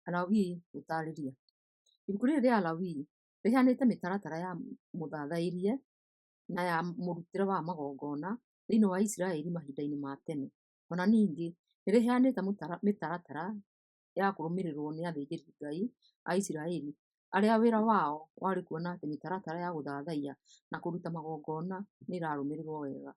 Alawii gũtaarĩria. Ibuku rĩrĩ rĩa Alawii rĩheanĩte mĩtaratara ya mũthathaĩrie na ya mũrutĩre wa magongona thĩinĩ wa Isiraeli mahinda-inĩ ma tene. O na ningĩ nĩrĩheanĩte mĩtaratara ya kũrũmĩrĩrwo nĩ athĩnjĩri-Ngai a Isiraeli, arĩa wĩra wao warĩ kuona atĩ mĩtaratara ya gũthathaiya na kũruta magongona nĩĩrarũmĩrĩrwo wega.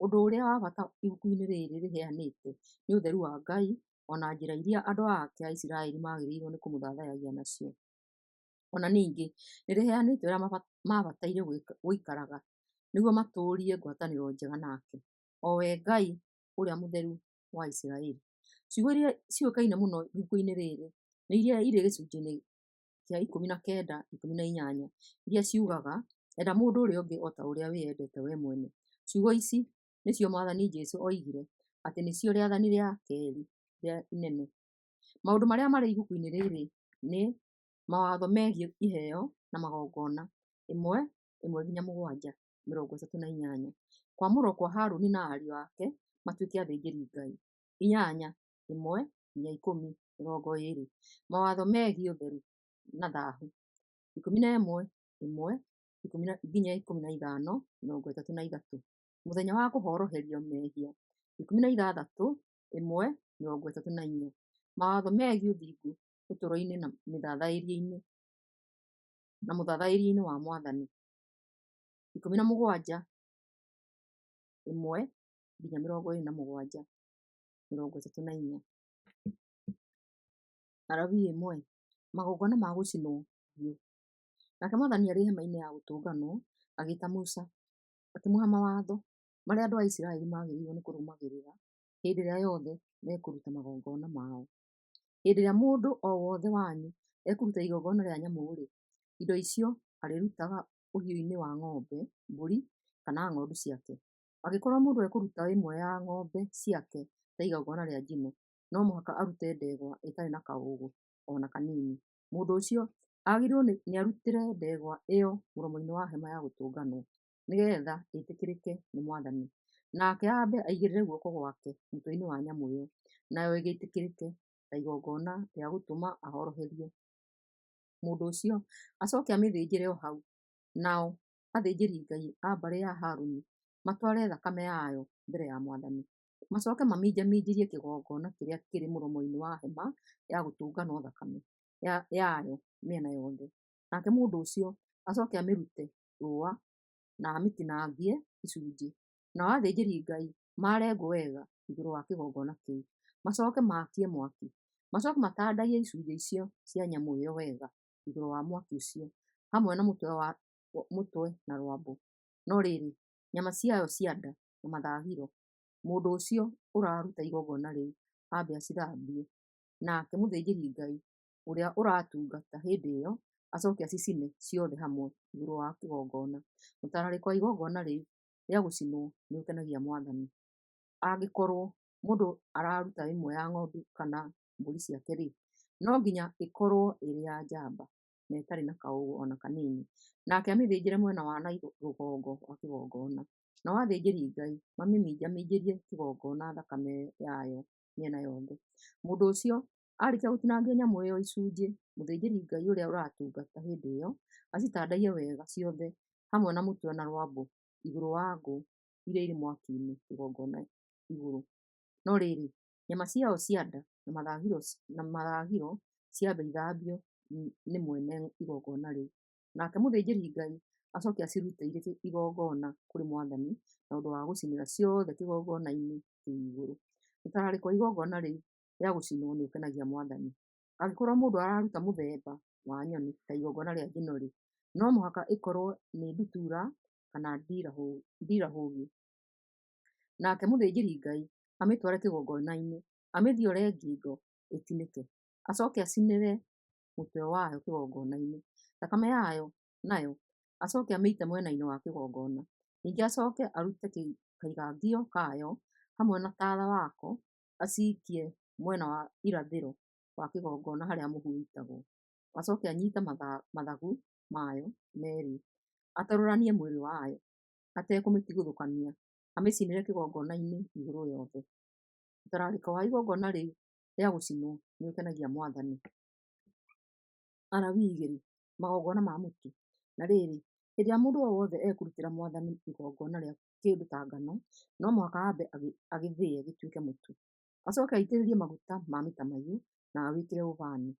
Ũndũ ũrĩa wa bata ibuku-inĩ rĩrĩ rĩheanĩte nĩ ũtheru wa Ngai o na njĩra iria andũ ake a Isiraeli magĩrĩirwo nĩ kũmũthathayagia nacio. O na ningĩ nĩrĩheanĩte ũrĩa maabataire gũikaraga nĩguo matũũrie ngwatanĩro njega nake, o we Ngai ũrĩa mũtheru wa Isiraeli. Ciugo iria ciũĩkaine mũno ibuku-inĩ rĩrĩ nĩ iria irĩ gĩcunjĩ-inĩ kĩa 19 18 iria ciugaga, Enda mũndũ ũrĩa ũngĩ o ta ũrĩa wĩyendete wee mwene. Ciugo ici nĩcio Mwathani Jesũ oigire atĩ nĩcio rĩathani rĩa kerĩ rĩrĩa inene. Maũndũ marĩa marĩ ibuku-inĩ rĩrĩ nĩ mawatho megiĩ iheo na magongona 1 1-7 38, kwamũrwo kwa Harũni na ariũ ake matuĩke athĩnjĩri-Ngai 8 1-10 20, mawatho megiĩ ũtheru na thaahu 11 1-15 33, mũthenya wa kũhoroherio mehia 16 1 34, mawatho megiĩ ũthingu ũtũũro-inĩ na mũthathaĩrie-inĩ wa Mwathani 17 1-27 34. Alawii 1. Magongona ma gũcinwo biũ. Nake mwathani arĩ hemainĩ ya gũtũnganwo agĩĩta Musa, akĩmũhe mawatho marĩa andũ a Isiraeli maagĩrĩirwo nĩkũrũmagĩrĩra hĩndĩ ĩrĩa yothe mekũruta magongona mao. Hĩndĩ ĩrĩa mũndũ o wothe wanyu ekũruta igongona rĩa nyamũ-rĩ, indo icio arĩrutaga ũhiũ-inĩ wa ng'ombe, mbũri kana ng'ondu ciake. Angĩkorwo mũndũ ekũruta ĩmwe ya ng'ombe ciake ta igongona rĩa njino, no mũhaka arute ndegwa ĩtarĩ na kaũũgũ o na kanini. Mũndũ ũcio agĩrĩirwo nĩarutĩre ndegwa ĩyo mũromo-inĩ wa hema ya gũtũnganwo, nĩgeetha ĩtĩkĩrĩke nĩ Mwathani. Nake ambe aigĩrĩre guoko gwake mũtwe-inĩ wa nyamũ ĩyo, nayo ĩgĩtĩkĩrĩke ta igongona rĩa gũtũma ahoroherio. Mũndũ ũcio acooke amĩthĩnjĩre o hau, nao athĩnjĩri-Ngai a mbarĩ ya Harũni matware thakame yayo mbere ya Mwathani. Macooke maminjaminjĩrie kĩgongona kĩrĩa kĩrĩ mũromo-inĩ wa hema ya gũtũnganwo thakame yayo mĩena yothe. Nake mũndũ ũcio acooke amĩrute rũũa na amĩtinangie icunjĩ, nao athĩnjĩri-Ngai maare ngũ wega igũrũ wa kĩgongona kĩu, macooke maakie mwaki. Macooke matandaiye icunjĩ icio cia nyamũ ĩyo wega igũrũ wa mwaki ũcio, hamwe na mũtwe na rwambũ. No rĩrĩ, nyama ciayo cia nda na mathagiro, mũndũ ũcio ũraruta igongona rĩu ambe acithambie, nake mũthĩnjĩri-Ngai ũrĩa ũratungata hĩndĩ ĩyo acooke acicine ciothe hamwe igũrũ wa kĩgongona. Mũtararĩko wa igongona rĩu rĩa gũcinwo nĩũkenagia Mwathani. Angĩkorwo mũndũ araruta ĩmwe ya ng'ondu kana mbũri ciake-rĩ, no nginya ĩkorwo ĩrĩ ya njamba na ĩtarĩ na kaũũgũ o na kanini. Nake amĩthĩnjĩre mwena wa na rũgongo wa kĩgongona, nao athĩnjĩri-Ngai mamĩminjaminjĩrie kĩgongona thakame yayo mĩena yothe. Mũndũ ũcio aarĩkia gũtinangia nyamũ ĩyo icunjĩ, mũthĩnjĩri-Ngai ũrĩa ũratungata hĩndĩ ĩyo acitandaiye wega ciothe hamwe na mũtwe na rwambũ igũrũ wa ngũ iria irĩ mwaki-inĩ kĩgongona igũrũ. No rĩrĩ, nyama ciayo cia nda na mathagiro ciambe ithambio nĩ mwene igongona rĩu. Nake mũthĩnjĩri-Ngai acooke acirute irĩ igongona kũrĩ Mwathani na ũndũ wa gũcinĩra ciothe kĩgongona-inĩ kĩu igũrũ. Mũtararĩko wa igongona rĩu rĩa gũcinwo nĩũkenagia Mwathani. Angĩkorwo mũndũ araruta mũthemba wa nyoni ta igongona rĩa njino-rĩ, no mũhaka ĩkorwo nĩ ndutura kana ndirahũgĩ. Nake mũthĩnjĩri-Ngai amĩtware kĩgongona-inĩ, amĩthiore ngingo ĩtinĩke, acooke acinĩre mũtwe wayo kĩgongona-inĩ. Thakame yayo nayo acooke amĩite mwena-inĩ wa kĩgongona. Ningĩ acooke arute kaigangio kayo hamwe na taatha wako acikie mwena wa irathĩro wa kĩgongona harĩa mũhu ũitagwo. Acooke anyiite mathagu mayo meerĩ, atarũranie mwĩrĩ wayo atekũmĩtigithũkania, amĩcinĩre kĩgongona-inĩ igũrũ yothe. Mũtararĩko wa igongona rĩu rĩa gũcinwo nĩũkenagia Mwathani. Alawii 2. Magongona ma Mũtu. Na rĩrĩ, hĩndĩ ĩrĩa mũndũ o wothe ekũrutĩra Mwathani igongona rĩa kĩndũ ta ngano, no mũhaka aambe agĩthĩe gĩtuĩke mũtu. Acoke aũitĩrĩrie maguta ma mĩtamaiyũ, na awĩkĩre ũbani,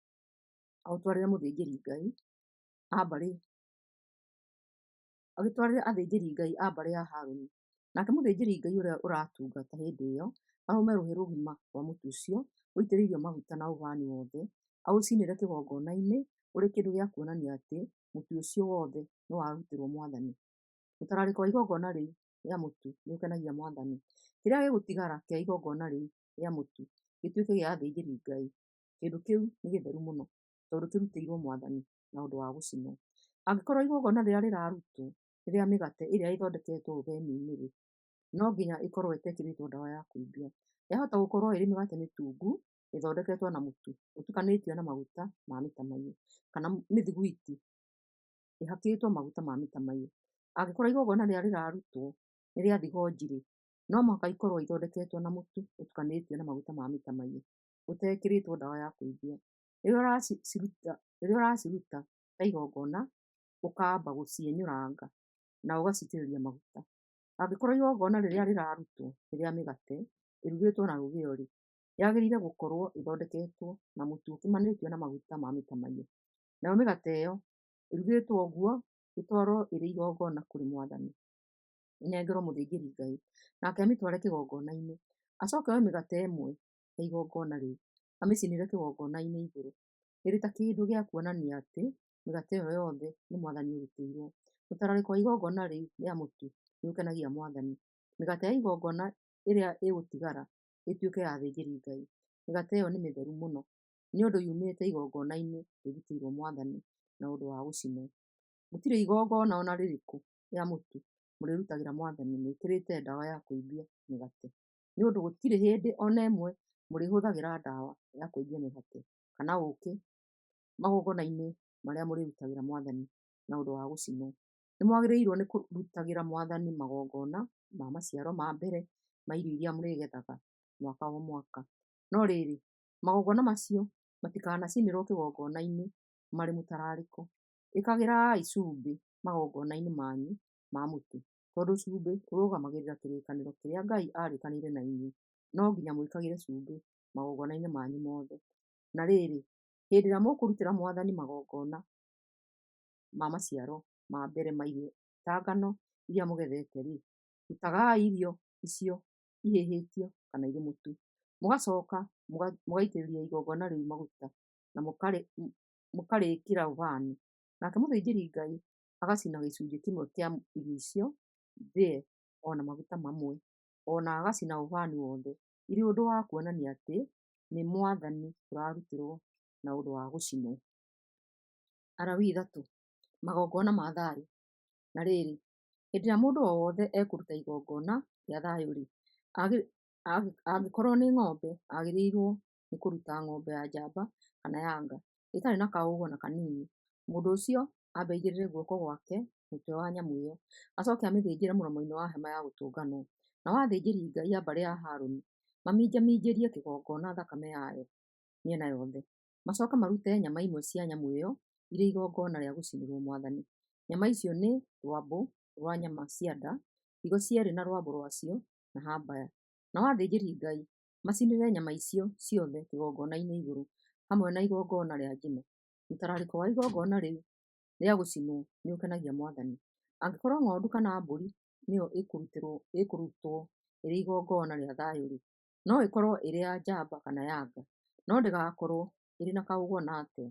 aũtwarĩre athĩnjĩri-Ngai a mbarĩ ya Haruni. Nake mũthĩnjĩri-Ngai ũrĩa ũratungata hĩndĩ ĩo arũme rũhĩ rũgima rũa mũtu ũcio ũitĩrĩirio maguta na ũbani wothe, aũcinĩre kĩgongona-inĩ ũrĩ kĩndũ gĩa kuonania atĩ mũtu ũcio wothe nĩwarutĩrũo Mwathani. Mũtararĩko wa igongona rĩu rĩa mũtu nĩũkenagia Mwathani. Kĩrĩa gĩgũtigara kĩa igongona rĩu rĩa mũtu gĩtuĩke gĩa athĩnjĩri-Ngai, kĩndũ kĩu nĩ gĩtheru mũno, tondũ kĩrutĩirũo Mwathani na ũndũ wa gũcinwo. Angĩkorũo igongona rĩrĩa rĩrarutwo nĩ rĩa mĩgate ĩrĩa ĩthondeketwo ũbeni-rĩ, no nginya ĩkorũo ĩtekĩrĩtwo ndawa ya kũimbia. Yahota gũkorũo ĩrĩ mĩgate mĩtungu ĩthondeketwo na mũtu ũtukanĩtio na maguta ma mĩtamaiyũ, kana mĩthiguiti ĩhakĩtwo maguta ma mĩtamaiyũ. Angĩkorũo igongona rĩrĩa rĩrarutwo nĩ rĩa thigoji-rĩ, no mũhaka ĩkorũo ĩthondeketwo na mũtu ũtukanĩtio na maguta ma mĩtamaiyũ ũtekĩrĩtwo ndawa ya kũimbia. Rĩrĩa ũraciruta ta igongona, ũkaamba gũcienyũranga na ũgaciitĩrĩria maguta. Angĩkorũo igongona rĩrĩa rĩrarutwo nĩ rĩa mĩgate ĩrugĩtwo na rũgĩo-rĩ, yagĩrĩire gũkorũo ĩthondeketwo na mũtu ũkimanĩtio na maguta ma mĩtamaiyũ, nayo mĩgate ĩyo ĩrugĩtwo ũguo ĩtwarwo ĩrĩ igongona kũrĩ Mwathani, ĩnengerwo mũthĩnjĩri-Ngai, nake amĩtware kĩgongona-inĩ. Acoke oe mĩgate ĩmwe ya igongona rĩu, amĩcinĩre kĩgongona-inĩ igũrũ, ĩrĩ ta kĩndũ gĩa kuonania atĩ mĩgate ĩyo yothe nĩ Mwathani ĩrutĩirwo. Mũtararĩko wa igongona rĩu rĩa mũtu nĩũkenagia Mwathani. Mĩgate ya igongona ĩrĩa ĩgũtigara ĩtuĩke ya athĩnjĩri-Ngai. Mĩgate ĩyo nĩ mĩtheru mũno, nĩ ũndũ yumĩte igongona-inĩ rĩrutĩirwo Mwathani na ũndũ wa gũcinwo. Gũtirĩ igongona o na rĩrĩkũ rĩa mũtu mũrĩrutagĩra Mwathani mwĩkĩrĩte ndawa ya kũimbia mĩgate, nĩ ũndũ gũtirĩ hĩndĩ o na ĩmwe mũrĩhũthagĩra ndawa ya kũimbia mĩgate, kana ũũkĩ, magongona-inĩ marĩa mũrĩrutagĩra Mwathani na ũndũ wa gũcinwo. Nĩmwagĩrĩirwo nĩ kũrutagĩra Mwathani magongona ma maciaro ma mbere ma irio iria mũrĩgethaga mwaka o mwaka. No rĩrĩ, magongona macio matikanacinĩrwo kĩgongona-inĩ marĩ mũtararĩko. Ĩkagĩrai cumbĩ magongona-inĩ manyu ma mũtu, tondũ cumbĩ ũrũgamagĩrĩra kĩrĩkanĩro kĩrĩa Ngai aarĩkanĩire na inyuĩ. No nginya mwĩkagĩre cumbĩ magongona-inĩ manyu mothe. Na rĩrĩ, hĩndĩ ĩrĩa mũkũrutĩra Mwathani magongona ma maciaro ma mbere ma irio ta ngano iria mũgethete-rĩ, rutagai irio icio ihĩhĩtio kana irĩ mũtu. Mũgacoka mũgaitĩrĩria igongona rĩu maguta na mũkarĩĩkĩra ũbani. Nake mũthĩnjĩri-Ngai agacina gĩcunjĩ kĩmwe kĩa irio icio thĩe o na maguta mamwe, o na agacina ũbani wothe, irĩ ũndũ wa kuonania atĩ nĩ Mwathani ũrarutirwo na ũndũ wa gũcinwo. Alawii 3. Magongona ma Thayũ. Na rĩrĩ, hĩndĩ ĩrĩa mũndũ o wothe ekũruta igongona rĩa thayũ-rĩ, angĩkorũo nĩ ng'ombe, agĩrĩirũo nĩ kũruta ng'ombe ya njamba kana ya nga, ĩtarĩ na kaũũgũ o na kanini. Mũndũ ũcio ambe aigĩrĩre guoko gwake mũtwe wa nyamũ ĩo, acoke amĩthĩnjĩre mũromo-inĩ wa hema-ya-gũtũnganwo. Nao athĩnjĩri-Ngai a mbarĩ ya Haruni maminjaminjĩrie kĩgongona thakame yayo mĩena yothe. Macoke marute nyama imwe cia nyamũ ĩo irĩ igongona rĩa gũcinĩrũo Mwathani. Nyama icio nĩ rũambũ rũa nyama cia nda, higo cierĩ na rũambũ rũacio, na habaya. Nao athĩnjĩri-Ngai macinĩre nyama icio ciothe kĩgongona-inĩ igũrũ, hamwe na igongona rĩa njino. Mũtararĩko wa igongona rĩu rĩa gũcinwo nĩũkenagia Mwathani. Angĩkorũo ng'ondu kana mbũri nĩyo ĩkũrutwo ĩrĩ igongona rĩa thayũ-rĩ, no ĩkorũo ĩrĩ ya njamba kana ya nga, no ndĩgakorũo ĩrĩ na kaũũgũ o na atĩa.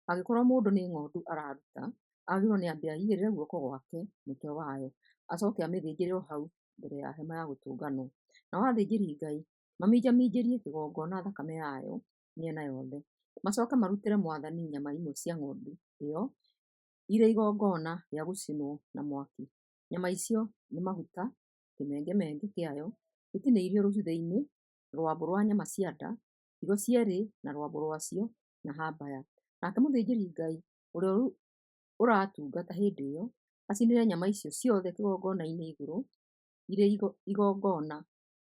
Angĩkorũo mũndũ nĩ ng'ondu araruta, agĩrĩirũo nĩ ambe aigĩrĩre guoko gwake mũtwe wayo, acoke amĩthĩnjĩre o hau mbere ya hema-ya-gũtũnganwo. Nao athĩnjĩri-Ngai maminjaminjĩrie kĩgongona thakame yayo mĩena yothe. Macoke marutĩre Mwathani nyama imwe cia ng'ondu ĩo irĩ igongona rĩa gũcinwo na mwaki. Nyama icio nĩ maguta, kĩmengemenge kĩayo gĩtinĩirio rũcuthĩ-inĩ, rũambũ rũa nyama cia nda, higo cierĩ na rũambũ rũacio, na habaya. Nake mũthĩnjĩri-Ngai ũrĩa ũratungata hĩndĩ ĩo acinĩre nyama icio ciothe kĩgongona-inĩ igũrũ irĩ igongona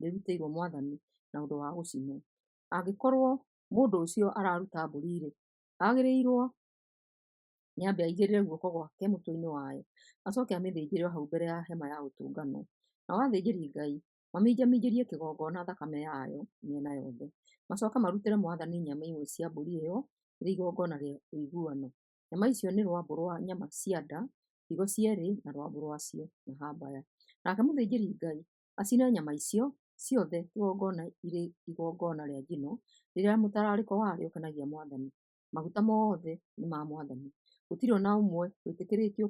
rĩrutĩirũo Mwathani na ũndũ wa gũcinwo. Angĩkorũo mũndũ ũcio araruta mbũri-rĩ, agĩrĩirũo Nĩambe aigĩrĩre guoko gwake mũtwe-inĩ wayo, acoke amĩthĩnjĩre o hau mbere ya hema-ya-gũtũnganwo. Nao athĩnjĩri-Ngai maminjaminjĩrie kĩgongona thakame yayo mĩena yothe. Macoke marutĩre Mwathani nyama imwe cia mbũri ĩo ĩrĩ igongona rĩa ũiguano, nyama icio nĩ rũambũ rũa nyama cia nda, higo cierĩ na rũambũ rũacio, na habaya. Nake mũthĩnjĩri-Ngai acine nyama icio ciothe kĩgongona irĩ igongona rĩa njino rĩrĩa mũtararĩko warĩo ũkenagia Mwathani. Maguta mothe nĩ ma Mwathani, gũtirĩ o na ũmwe wĩtĩkĩrĩtio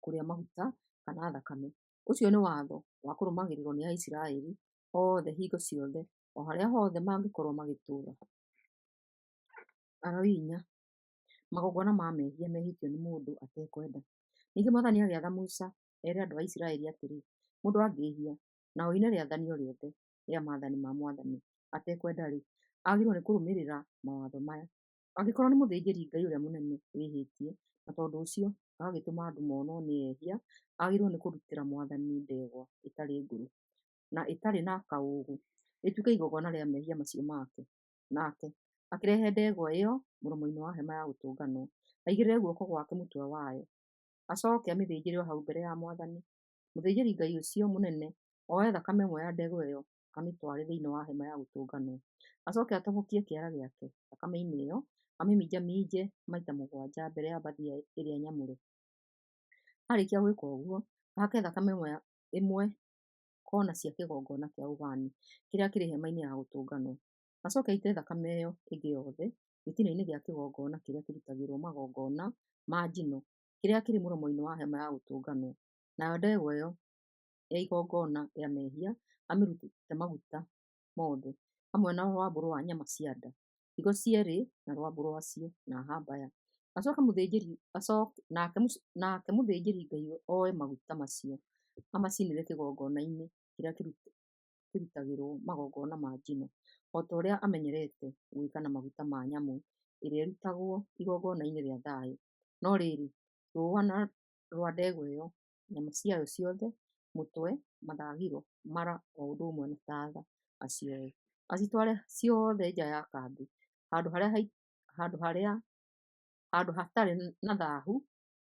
kũrĩa maguta kana thakame. Ũcio nĩ watho wa kũrũmagĩrĩrũo nĩ Aisiraeli othe hingo ciothe, o harĩa hothe mangĩkorũo magĩtũũra. Alawii 4. Magongona ma Mehia Mehĩtio nĩ Mũndũ Atekwenda Ningĩ Mwathani agĩatha Musa eere andũ a Isiraeli atĩrĩ, Mũndũ angĩĩhia na oine rĩathani o rĩothe rĩa maathani ma mwathani atekwenda-rĩ, aagĩrĩirwo nĩkũrũmĩrĩra mawatho maya. Angĩkorwo nĩ mũthĩnjĩri Ngai ũrĩa mũnene wĩhĩtie na tondũ ũcio agagĩtũma andũ monwo nĩ ehia, agĩrĩirwo nĩ kũrutĩra Mwathani ndegwa ĩtarĩ ngũrũ na ĩtarĩ na kaũũgũ ĩtuĩke igongona rĩa mehia macio make. Nake akĩrehe ndegwa ĩyo mũromo-inĩ wa Hema-ya-Gũtũnganwo, aigĩrĩre guoko gwake mũtwe wayo, acooke amĩthĩnjĩre hau mbere ya Mwathani. Mũthĩnjĩri-Ngai ũcio mũnene oe thakame ĩmwe ya ndegwa ĩyo amĩtware thĩinĩ wa Hema-ya-Gũtũnganwo. Acooke atobokie kĩara gĩake thakame-inĩ ĩyo amĩminjaminje maita mũgwanja mbere ya mbathia ĩrĩa nyamũre. Aarĩkia gwĩka ũguo, ahake thakame ĩmwe koona cia kĩgongona kĩa ũbani kĩrĩa kĩrĩ Hema-inĩ-ya-Gũtũnganwo. Acoke aite thakame ĩyo ĩngĩ yothe gĩtina-inĩ gĩa kĩgongona kĩrĩa kĩrutagĩrũo magongona ma njino kĩrĩa kĩrĩ mũromo-inĩ wa Hema-ya-Gũtũnganwo. Nayo ndegwa ĩyo ya igongona rĩa mehia amĩrute maguta mothe, hamwe na rũambũ rũa nyama cia nda, higo cierĩ na rũambũ rũacio, na habaya. Nake mũthĩnjĩri-Ngai oe maguta macio amacinĩre kĩgongona-inĩ kĩrĩa kĩrutagĩrũo magongona ma njino, o ta ũrĩa amenyerete gwĩka na maguta ma nyamũ ĩrĩa ĩrutagwo igongona rĩa thayũ, no rĩrĩ, rũũa rũa ndegwa ĩo, nyama ciayo ciothe, mũtwe, mathagiro, mara, o ũndũ ũmwe na taatha, acioe, acitware ciothe nja ya kambĩ, handũ hatarĩ na thahu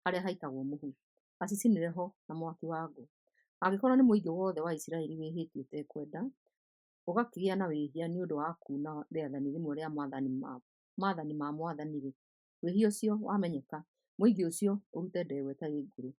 harĩa haitagwo mũhu, acicinĩre ho na mwaki wa ngũ. Angĩkorũo nĩ mũingĩ wothe wa Isiraeli wĩhĩtie ũtekwenda, ũgakĩgĩa na wĩhia nĩ ũndũ wa kuuna rĩathani rĩmwe rĩa maathani ma Mwathani-rĩ, wĩhia ũcio wamenyeka, mũingĩ ũcio ũrute ndegwa ĩtarĩ ngũrũ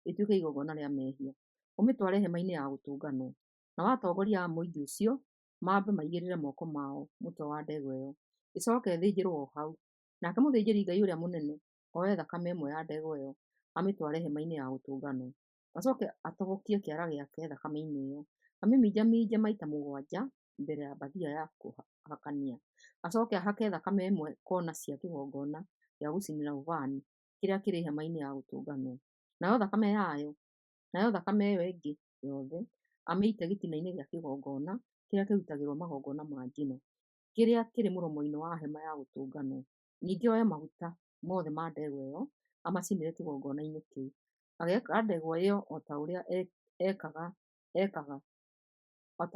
ĩtuĩke igongona rĩa mehia, ũmĩtware Hema-inĩ-ya-Gũtũnganwo. Nao atongoria a mũingĩ ũcio mambe maigĩrĩre moko mao mũtwe wa ndegwa ĩyo, ĩcoke ĩthĩnjĩrũo o hau. Nake mũthĩnjĩri-Ngai ũrĩa mũnene oe thakame ĩmwe ya ndegwa ĩyo amĩtware Hema-inĩ-ya-Gũtũnganwo. Acoke atobokie kĩara gĩake thakame-inĩ ĩyo, amĩminjaminje maita mũgwanja mbere ya mbathia ya kũhakania. Acoke ahake thakame ĩmwe kona cia kĩgongona gĩa gũcinĩra ũbani kĩrĩa kĩrĩ Hema-inĩ-ya-Gũtũnganwo, nayo thakame ĩyo ĩngĩ yothe amĩite gĩtina-inĩ gĩa kĩgongona kĩrĩa kĩrutagĩrũo magongona ma njino, kĩrĩa kĩrĩ mũromo-inĩ wa Hema-ya-Gũtũnganwo. Ningĩ oe maguta mothe ma ndegwa ĩyo amacinĩre kĩgongona-inĩ kĩu. Ageeka ndegwa ĩyo o ta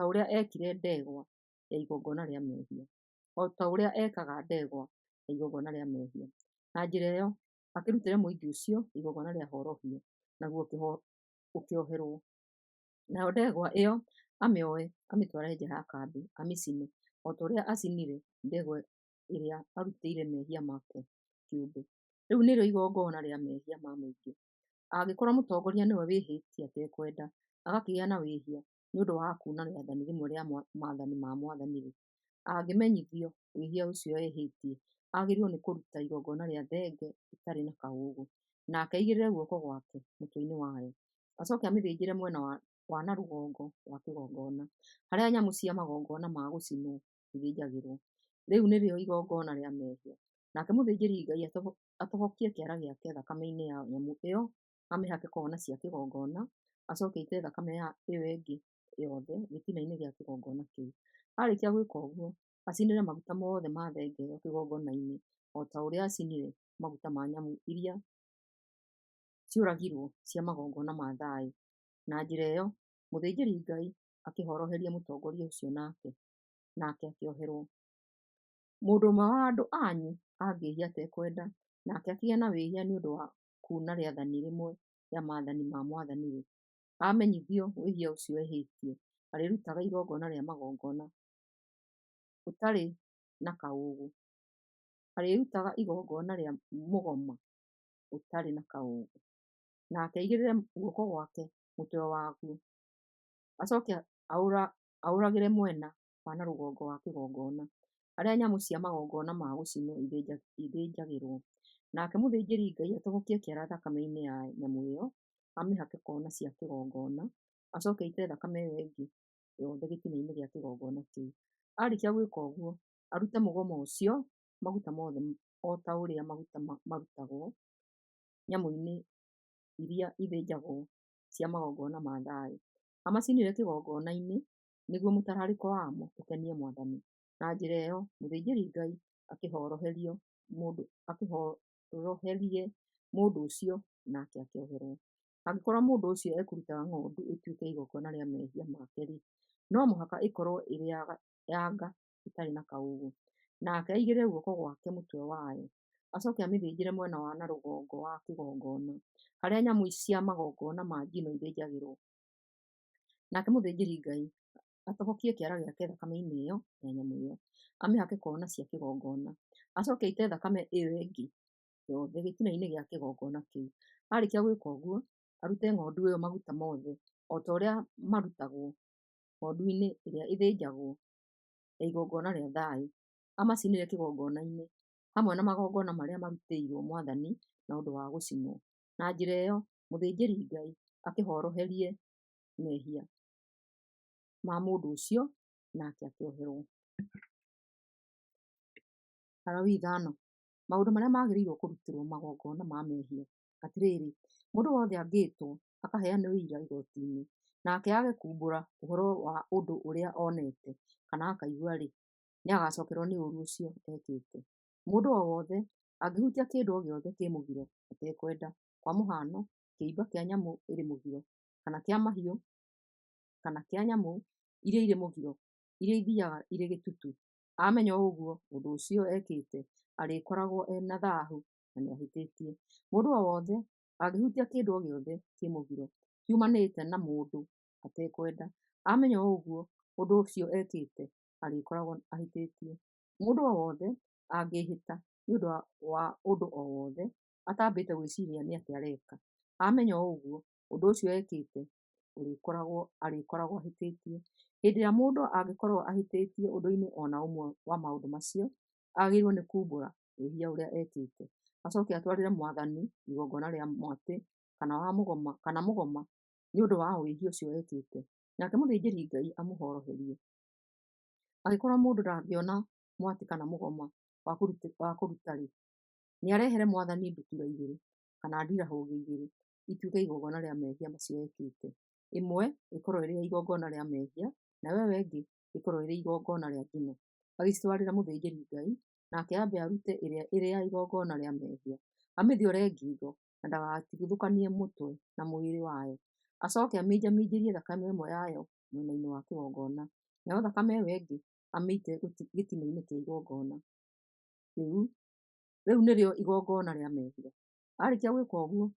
ũrĩa eekire ndegwa ya igongona rĩa mehia, o ta ũrĩa ekaga ndegwa ya igongona rĩa mehia. Na njĩra ĩyo akĩrutĩre mũingĩ ũcio igongona rĩa horohio, naguo ũkĩoherwo. Nayo ndegwa ĩyo amĩoe amĩtware nja ya kambĩ, amĩcine, o ta ũrĩa aacinire ndegwa ĩrĩa arutĩire mehia make kĩũmbe. Rĩu nĩrĩo igongona rĩa mehia ma mũingĩ. Angĩkorũo mũtongoria nĩwe wĩhĩtie atekwenda, agakĩgĩa na wĩhia nĩ ũndũ wa kuuna rĩathani rĩmwe rĩa maathani ma Mwathani-rĩ, angĩmenyithio wĩhia ũcio ehĩtie, agĩrĩirwo nĩ kũruta igongona rĩa thenge ĩtarĩ na kaũũgũ, nake aigĩrĩre guoko gwake mũtwe-inĩ wayo. Acoke amĩthĩnjĩre mwena wa na rũgongo wa kĩgongona, harĩa nyamũ cia magongona ma gũcinwo ithĩnjagĩrũo. Rĩu nĩrĩo igongona rĩa mehia. Nake mũthĩnjĩri-Ngai atobokie kĩara gĩake thakame-inĩ ya nyamũ ĩyo amĩhake kona cia kĩgongona, acoke aite thakame ĩyo ĩngĩ yothe gĩtina-inĩ gĩa kĩgongona kĩu. Aarĩkia gwĩka ũguo, acinĩre maguta mothe ma thenge ĩyo kĩgongona-inĩ, o ta ũrĩa aacinire maguta ma nyamũ iria ciũragirũo cia magongona ma thayũ. Na njĩra ĩyo mũthĩnjĩri-Ngai akĩhoroheria mũtongoria ũcio nake akĩoherwo. Mũndũ ũmwe wa andũ anyu angĩĩhia atekwenda, nake akĩgĩe na wĩhia nĩ ũndũ wa kuuna rĩathani rĩmwe rĩa maathani ma Mwathani-rĩ, amenyithio wĩhia ũcio ehĩtie, arĩrutaga igongona rĩa magongona ũtarĩ na kaũũgũ, arĩrutaga igongona rĩa mũgoma ũtarĩ na kaũũgũ, nake aigĩrĩre guoko gwake mũtwe waguo, acoke aũragĩre mwena wa na rũgongo wa kĩgongona, harĩa nyamũ cia magongona ma gũcinwo ithĩnjagĩrũo. Nake mũthĩnjĩri-Ngai atobokie kĩara thakame-inĩ ya nyamũ ĩo, amĩhake kona cia kĩgongona, acoke aite thakame ĩo ĩngĩ yothe gĩtina-inĩ gĩa kĩgongona kĩu. Aarĩkia gwĩka ũguo, arute mũgoma ũcio maguta mothe o ta ũrĩa maguta marutagwo nyamũ-inĩ iria ithĩnjagwo cia magongona ma thayũ, amacinĩre kĩgongona-inĩ, nĩguo mũtararĩko wamo ũkenie Mwathani. Na njĩra ĩyo mũthĩnjĩri-Ngai akĩhoroherie mũndũ ũcio, nake akĩoherwo. Angĩkorwo mũndũ ũcio ekũruta ng'ondu ĩtuĩke igongona rĩa mehia make-rĩ, no mũhaka ĩkorwo ĩrĩ ya nga ĩtarĩ na kaũũgũ. Nake aigĩrĩre guoko gwake mũtwe wayo, acoke amĩthĩnjĩre mwena wa na rũgongo wa kĩgongona, harĩa nyamũ cia magongona ma njino ithĩnjagĩrũo. Nake mũthĩnjĩri-Ngai atobokie kĩara gĩake thakame-inĩ ĩyo ya nyamũ ĩyo, amĩhake kona cia kĩgongona, acoke aite thakame ĩyo ĩngĩ yothe gĩtina-inĩ gĩa kĩgongona kĩu. Aarĩkia gwĩka ũguo, arute ng'ondu ĩyo maguta mothe o ta ũrĩa marutagwo ng'ondu-inĩ ĩrĩa ĩthĩnjagwo ya igongona rĩa thayũ, amacinĩre kĩgongona-inĩ, hamwe na magongona marĩa marutĩirwo Mwathani na ũndũ wa gũcinwo. Na njĩra ĩyo mũthĩnjĩri-Ngai akĩhoroherie mehia ma mũndũ ũcio, nake akĩoherwo. Alawii 5. Maũndũ marĩa magĩrĩirũo kũrutĩrũo magongona ma mehia. Atĩrĩrĩ, mũndũ o wothe angĩĩtwo akaheane ũira igooti-inĩ, nake aage kuumbũra ũhoro wa ũndũ ũrĩa onete, kana akaigua-rĩ, nĩagacokererũo nĩ ũũru ũcio ekĩte. Mũndũ o wothe angĩhutia kĩndũ o gĩothe kĩ mũgiro atekwenda, kwa mũhano kĩimba kĩa nyamũ ĩrĩ mũgiro, kana kĩa mahiũ, kana kĩa nyamũ iria irĩ mũgiro iria ithiiaga irĩ gĩtutu, aamenya ũguo, ũndũ ũcio ekĩte arĩkoragwo e na thaahu na nĩahĩtĩtie. Mũndũ o wothe angĩhutia kĩndũ o gĩothe kĩ mũgiro kiumanĩte na mũndũ atekwenda, aamenya ũguo, ũndũ ũcio ekĩte arĩkoragwo ahĩtĩtie. Mũndũ o wothe angĩĩhĩta nĩ ũndũ wa ũndũ o wothe atambĩte gwĩciiria nĩ atĩa areka, aamenya ũguo, ũndũ ũcio ekĩte arĩkoragwo ahĩtĩtie. Hĩndĩ ĩrĩa mũndũ angĩkorũo ahĩtĩtie ũndũ-inĩ o na ũmwe wa maũndũ macio, agĩrĩirũo nĩ kuumbũra wĩhia ũrĩa ekĩte, acoke atwarĩre Mwathani igongona rĩa mwatĩ kana mũgoma nĩ ũndũ wa wĩhia ũcio ekĩte, nake mũthĩnjĩri-Ngai amũhoroherie. Angĩkorũo mũndũ ndangĩona mwatĩ kana mũgoma wa kũruta-rĩ, nĩarehere Mwathani ndutura igĩrĩ kana ndirahũgĩ igĩrĩ ituĩke igongona rĩa mehia macio ekĩte, ĩmwe ĩkorũo ĩrĩ ya igongona rĩa mehia, nayo ĩyo ĩngĩ ĩkorũo ĩrĩ ya igongona rĩa njino, agĩcitwarĩre mũthĩnjĩri-Ngai, nake ambe arute ĩrĩa ĩrĩ ya igongona rĩa mehia, amĩthiore ngingo na ndagatigithũkanie mũtwe na mwĩrĩ wayo, acoke aminjaminjĩrie thakame ĩmwe yayo mwena-inĩ wa kĩgongona, nayo thakame ĩyo ĩngĩ amĩite gĩtina-inĩ kĩa igongona rĩu nĩrĩo igongona rĩa mehia. Aarĩkia gwĩka ũguo,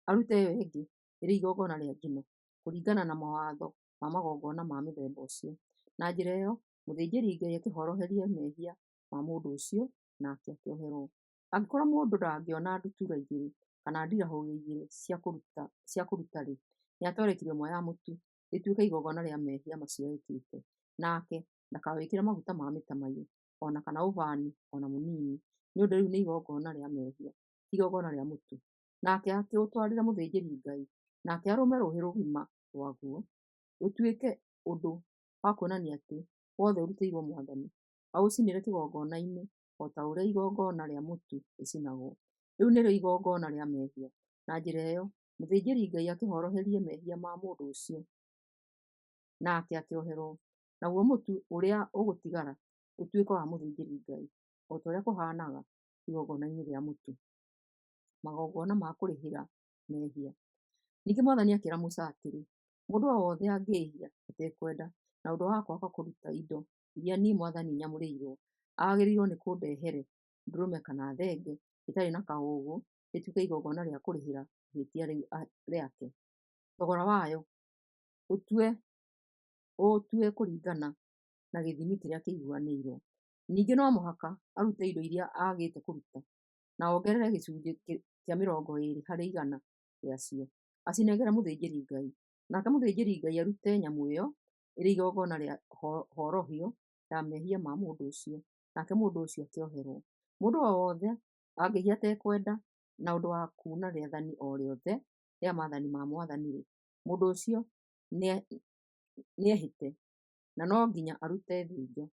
arute ĩyo ĩngĩ ĩrĩ igongona rĩa njino, kũringana na mawatho ma magongona ma mũthemba ũcio. Na njĩra ĩyo mũthĩnjĩri-Ngai akĩhoroherie mehia ma mũndũ ũcio, nake akĩoherwo. Angĩkorũo mũndũ ndangĩona ndutura igĩrĩ kana ndirahũgĩ igĩrĩ cia kũruta-rĩ, nĩatware kilo ĩmwe ya mũtu ĩtuĩke igongona rĩa mehia macio ekĩte, nake ndakawĩkĩre maguta ma mĩtamaiyũ, o na kana ũbani o na mũnini, nĩ ũndũ rĩu nĩ igongona rĩa mehia, ti igongona rĩa mũtu. Nake akĩũtwarĩre mũthĩnjĩri-Ngai, nake arũme rũhĩ rũgima rwaguo rũtuĩke ũndũ wa kuonania atĩ wothe ũrutĩirũo Mwathani, aũcinĩre kĩgongona-inĩ o ta ũrĩa igongona rĩa mũtu rĩcinagwo. Rĩu nĩrĩo igongona rĩa mehia. Na njĩra ĩyo mũthĩnjĩri-Ngai akĩhoroherie mehia ma mũndũ ũcio, nake akĩoherwo. Naguo mũtu ũrĩa ũgũtigara ũtuĩke wa mũthĩnjĩri-Ngai, o ta ũrĩa kũhaanaga igongona-inĩ rĩa mũtu. Magongona ma kũrĩhĩra mehia. Ningĩ Mwathani akĩĩra Musa atĩrĩ, Mũndũ o wothe angĩĩhia atekwenda na ũndũ wa kwaga kũruta indo iria niĩ Mwathani nyamũrĩirwo, agĩrĩirwo nĩ kũndehere ndũrũme kana thenge. ĩtarĩ na kaũũgũ ĩtuĩke igongona rĩa kũrĩhĩra ihĩtia rĩu rĩake. Thogora wayo ũũtue kũringana na gĩthimi kĩrĩa kĩiguanĩirwo. Ningĩ no mũhaka arute indo iria aagĩte kũruta, na ongerere gĩcunjĩ kĩa 20 harĩ igana gĩacio, acinengere mũthĩnjĩri-Ngai. Nake mũthĩnjĩri-Ngai arute nyamũ ĩyo ĩrĩ igongona rĩa horohio ya mehia ma mũndũ ũcio, nake mũndũ ũcio akĩoherwo. Mũndũ o wothe angĩĩhia atekwenda na ũndũ wa kuuna rĩathani o rĩothe rĩa maathani ma Mwathani-rĩ, mũndũ ũcio nĩehĩtie, na no nginya arute thĩnjo.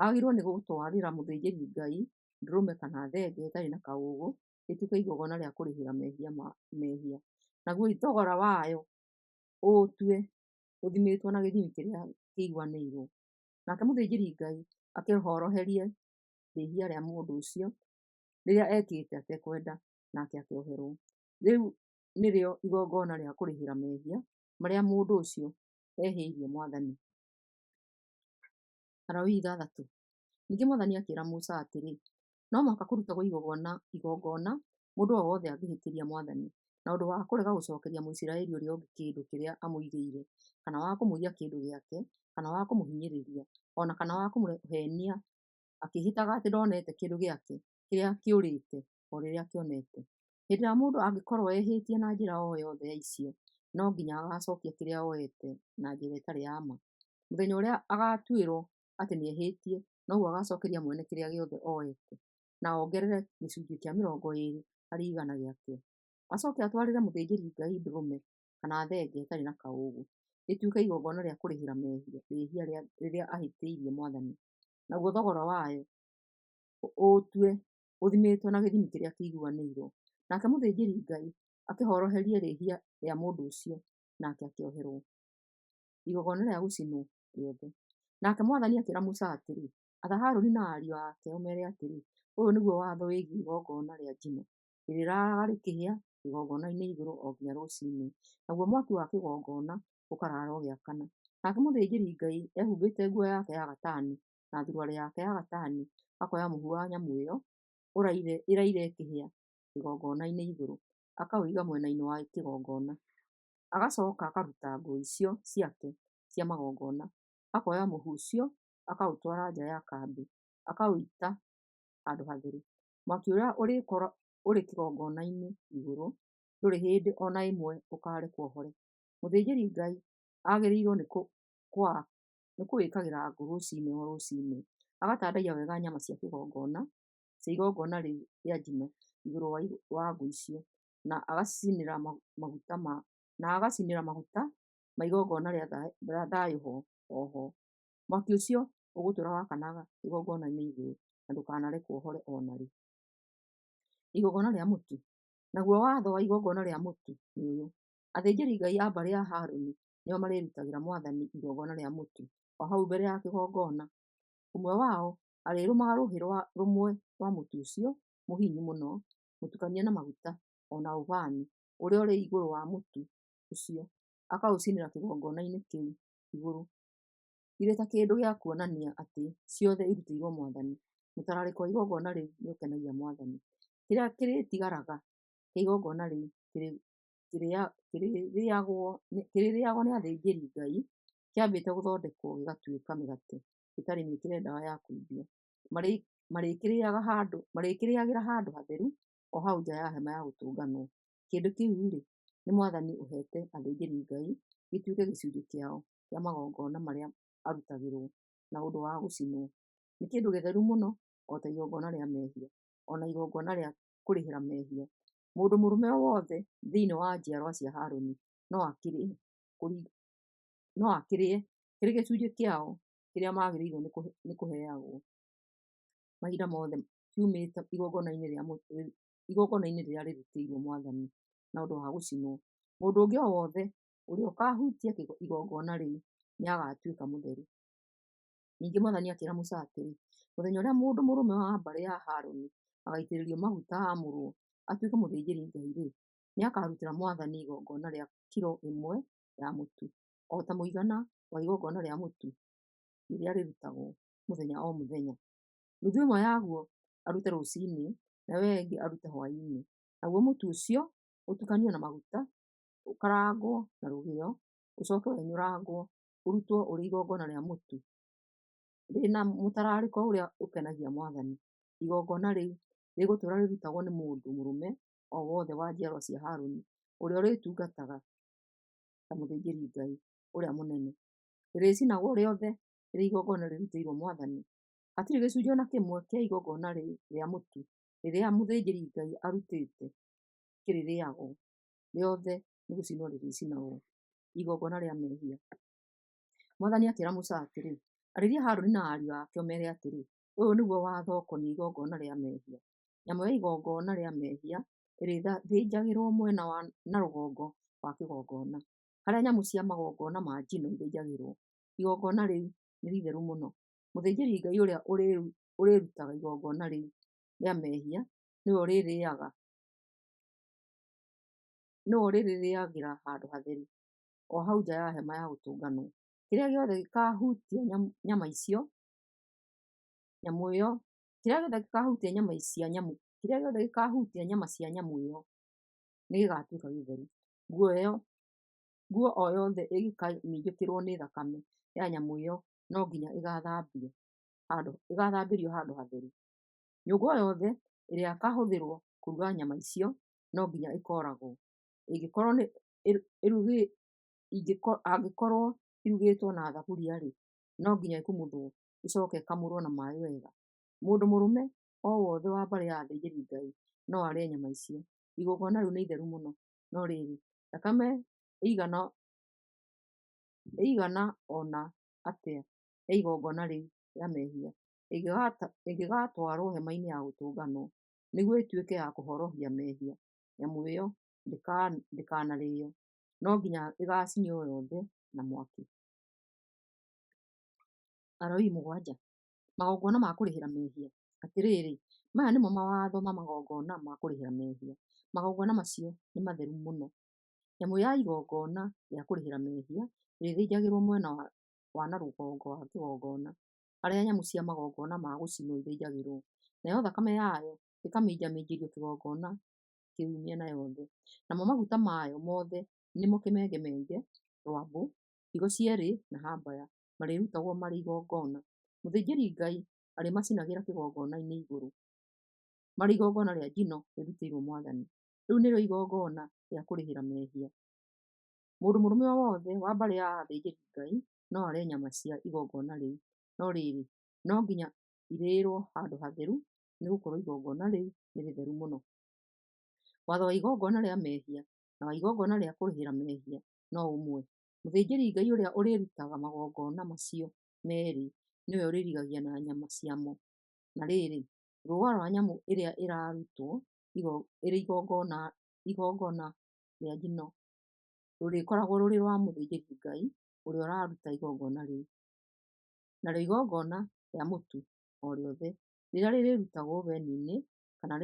Agĩrĩirwo nĩ gũtwarĩra mũthĩnjĩri-Ngai ndũrũme kana thenge ĩtarĩ na kaũũgũ ĩtuĩke igongona rĩa kũrĩhĩra mehia, naguo thogora wayo ũũtue ũthimĩtwo na gĩthimi kĩrĩa kĩiguanĩirwo. Nake mũthĩnjĩri-Ngai akĩhoroherie rĩĩhia rĩa mũndũ ũcio rĩrĩa ekĩte atekwenda, nake akĩoherwo. Rĩu nĩrĩo igongona rĩa kũrĩhĩra mehia marĩa mũndũ ũcio ehĩirie Mwathani. Alawii 6. Ningĩ Mwathani akĩĩra Musa atĩrĩ, No mũhaka kũrutagwo igongona mũndũ o wothe angĩhĩtĩria Mwathani na ũndũ wa kũrega gũcookeria Mũisiraeli ũrĩa ũngĩ kĩndũ kĩrĩa amũigĩire, kana wa kũmũiya kĩndũ gĩake, kana wa kũmũhinyĩrĩria, o na kana wa kũmũheenia akĩĩhĩtaga atĩ ndonete kĩndũ gĩake kĩrĩa kĩũrĩte o rĩrĩa akĩonete. Hĩndĩ ĩrĩa mũndũ angĩkorwo ehĩtie na njĩra o yothe ya icio, no nginya agacookia kĩrĩa oete na njĩra ĩtarĩ ya ma. Mũthenya ũrĩa agaatuĩrwo atĩ nĩehĩtie, noguo agaacookeria mwene kĩrĩa gĩothe oete, na ongerere gĩcunjĩ kĩa 20 harĩ igana gĩakĩo. Acooke atwarĩre mũthĩnjĩri-Ngai ndũrũme kana thenge ĩtarĩ na kaũũgũ, ĩtuĩke igongona rĩa kũrĩhĩra rĩĩhia rĩrĩa ahĩtĩirie Mwathani, naguo thogora wayo ũũtue ũthimĩtwo na gĩthimi kĩrĩa kĩiguanĩirwo. Nake mũthĩnjĩri-Ngai akĩhoroherie rĩĩhia rĩa mũndũ ũcio, nake akĩoherwo. Igongona rĩa gũcinwo rĩothe. Nake Mwathani akĩĩra Musa atĩrĩ, Atha Harũni na ariũ ake ũmeere atĩrĩ, 'Ũyũ nĩguo watho wĩgiĩ igongona rĩa njino: Rĩrĩraaraga rĩkĩhĩa kĩgongona-inĩ igũrũ o nginya rũciinĩ, naguo mwaki wa kĩgongona ũkaraara ũgĩakana. Nake mũthĩnjĩri-Ngai, ehumbĩte nguo yake ya gatani na thuruarĩ yake ya gatani, akoya mũhu wa nyamũ ĩyo ĩraire ĩkĩhĩa kĩgongona-inĩ igũrũ, akaũiga mwena-inĩ wa kĩgongona. Agacooka akaruta nguo icio ciake cia magongona, akoya mũhu ũcio akaũtwara nja ya kambĩ, akaũita handũ hatheru. Mwaki ũrĩa ũrĩkorwo ũrĩ kĩgongona-inĩ igũrũ ndũrĩ hĩndĩ o na ĩmwe ũkaarekwo ũhore. Mũthĩnjĩri-Ngai agĩrĩirwo nĩ kũwĩkagĩra ngũ rũciinĩ o rũciinĩ, agatandaiya wega nyama cia igongona rĩu rĩa njino igũrũ wa ngũ icio, na agacinĩra maguta ma igongona rĩa thayũ o ho. Mwaki ũcio ũgũtũũra wakanaga kĩgongona-inĩ igũrũ, na ndũkanarekwo ũhore o na rĩ. Igongona rĩa mũtu. Naguo watho wa igongona rĩa mũtu nĩ ũyũ: Athĩnjĩri-Ngai a mbarĩ ya Harũni nĩo marĩrutagĩra Mwathani igongona rĩa mũtu o hau mbere ya kĩgongona. Ũmwe wao arĩrũmaga rũhĩ rũmwe rwa mũtu ũcio mũhinyu mũno mũtukanie na maguta o na ũbani ũrĩa ũrĩ igũrũ wa mũtu ũcio, akaũcinĩra kĩgongona-inĩ kĩu igũrũ, irĩ ta kĩndũ gĩa kuonania atĩ ciothe irutĩirwo Mwathani. Mũtararĩko wa igongona rĩu nĩũkenagia Mwathani. Kĩrĩa kĩrĩtigaraga kĩa igongona rĩu kĩrĩrĩagwo nĩ athĩnjĩri-Ngai kĩambĩte gũthondekwo gĩgatuĩka mĩgate ĩtarĩ mĩĩkĩre ndawa ya kũimbia. Marĩkĩrĩĩagĩra handũ hatheru o hau nja ya Hema-ya-Gũtũnganwo. Kĩndũ kĩu-rĩ, nĩ Mwathani ũheete athĩnjĩri-Ngai gĩtuĩke gĩcunjĩ kĩao kĩa magongona marĩa arutagĩrwo na ũndũ wa gũcinwo. Nĩ kĩndũ gĩtheru mũno o ta igongona rĩa mehia, o na igongona rĩa kũrĩhĩra mehia. Mũndũ mũrũme o wothe thĩinĩ wa njiarwa cia Harũni no akĩrĩe kĩrĩ gĩcunjĩ kĩao kĩrĩa magĩrĩirwo nĩ kũheagwo mahinda mothe kiumĩte igongona-inĩ rĩrĩa rĩrutĩirwo Mwathani na ũndũ wa gũcinwo. Mũndũ ũngĩ o wothe ũrĩa ũkaahutia igongona rĩu nĩagatuĩka mũtheru. Ningĩ Mwathani akĩĩra Musa atĩrĩ, Mũthenya ũrĩa mũndũ mũrũme wa mbarĩ ya Harũni agaitĩrĩrio maguta aamũrwo atuĩke mũthĩnjĩri Ngai-rĩ, nĩakarutĩra Mwathani igongona rĩa kilo ĩmwe ya mũtu, o ta mũigana wa igongona rĩa mũtu rĩrĩa rĩrutagwo mũthenya o mũthenya. Nuthu ĩmwe yaguo arute rũciinĩ, na nayo ĩyo ĩngĩ arute hwaĩ-inĩ. Naguo mũtu ũcio ũtukanio na maguta, ũkarangwo na rũgĩo, ũcoke wenyũrangwo, ũrutwo ũrĩ igongona rĩa mũtu rĩ na mũtararĩko ũrĩa ũkenagia Mwathani. Igongona rĩu rĩgũtũũra rĩrutagwo nĩ mũndũ mũrũme o wothe wa njiaro cia Harũni ũrĩa ũrĩtungataga ta mũthĩnjĩri-Ngai ũrĩa mũnene. Rĩrĩcinagwo rĩothe rĩrĩ igongona rĩrutĩirwo Mwathani. Hatirĩ gĩcunjĩ o na kĩmwe kĩa igongona rĩa mũtu rĩrĩa mũthĩnjĩri-Ngai arutĩte kĩrĩrĩagwo, rĩothe nĩ gũcinwo rĩrĩcinagwo. Igongona rĩa mehia. Mwathani akĩĩra Musa atĩrĩ, Arĩria Harũni na ariũ ake ũmeere atĩrĩ, 'Ũyũ nĩguo watho ũkoniĩ igongona rĩa mehia. Nyamũ ya igongona rĩa mehia ĩrĩthĩnjagĩrwo mwena wa na rũgongo wa kĩgongona, harĩa nyamũ cia magongona ma njino ithĩnjagĩrwo. Igongona rĩu nĩ itheru mũno. Mũthĩnjĩri-Ngai ũrĩa ũrĩrutaga igongona rĩu rĩa mehia nĩwe ũrĩrĩrĩagĩra handũ hatheru, o hau nja ya hema ya gũtũnganwo. Kĩrĩa gĩothe gĩkaahutia nyama cia nyamũ ĩyo, kĩrĩa gĩothe gĩkaahutia nyama cia nyamũ, kĩrĩa gĩothe gĩkaahutia nyama cia nyamũ ĩyo nĩgĩgatuĩka gĩtheru. Nguo o yothe ĩngĩkaminjũkĩrwo nĩ thakame ya nyamũ ĩyo no nginya ĩgaathambĩrio handũ hatheru. Nyũngũ o yothe ĩrĩa ĩkaahũthĩrwo kũruga nyama icio no nginya ĩkooragwo, angĩkorwo ĩrugĩtwo na thaburia-rĩ, no nginya ĩkumuthwo ĩcooke ĩkamũrwo na maaĩ wega. Mũndũ mũrũme o wothe wa mbarĩ ya athĩnjĩri-Ngai no arĩe nyama icio. Igongona rĩu nĩ itheru mũno. No rĩrĩ, thakame ĩigana ũna atĩa ya igongona rĩu rĩa mehia ĩngĩgaatwarũo hema-inĩ ya gũtũnganwo nĩguo ĩtuĩke ya kũhorohia mehia, nyamũ ĩyo ndĩkanarĩĩo; no nginya ĩgaacinwo yothe na mwaki. Alawii 7. Magongona ma kũrĩhĩra mehia. Atĩrĩrĩ, maya nĩmo mawatho ma magongona ma kũrĩhĩra mehia: Magongona macio nĩ matheru mũno. Nyamũ ya igongona rĩa kũrĩhĩra mehia ĩrĩthĩnjagĩrwo mwena wa na rũgongo wa kĩgongona, harĩa nyamũ cia magongona ma gũcinwo ithĩnjagĩrwo, nayo thakame yayo ĩkaminjaminjĩrio kĩgongona kĩu mĩena yothe. Namo maguta mayo mothe, nĩmo kĩmengemenge, rwambũ, higo cierĩ na habaya, marĩrutagwo marĩ igongona. Mũthĩnjĩri-Ngai arĩmacinagĩra kĩgongona-inĩ igũrũ, marĩ igongona rĩa njino rĩrutĩirwo Mwathani. Rĩu nĩrĩo igongona rĩa kũrĩhĩra mehia. Mũndũ mũrũme o wothe wa mbarĩ ya athĩnjĩri-Ngai no arĩe nyama cia igongona rĩu, no rĩrĩ, no nginya irĩĩrũo handũ hatheru, nĩ gũkorũo igongona rĩu nĩ rĩtheru mũno. Watho wa igongona rĩa mehia na wa igongona rĩa kũrĩhĩra mehia no ũmwe; mũthĩnjĩri-Ngai ũrĩa ũrĩrutaga magongona macio meerĩ nĩwe ũrĩrigagia na nyama ciamo. Na rĩrĩ, rũũa rwa nyamũ ĩrĩa ĩrarutwo ĩrĩ igongona rĩa njino rũrĩkoragwo rũrĩ rwa mũthĩnjĩri-Ngai ũrĩa ũraruta igongona rĩu. Narĩo igongona rĩa mũtu o rĩothe rĩrĩa rĩrutagwo ũveni-inĩ kana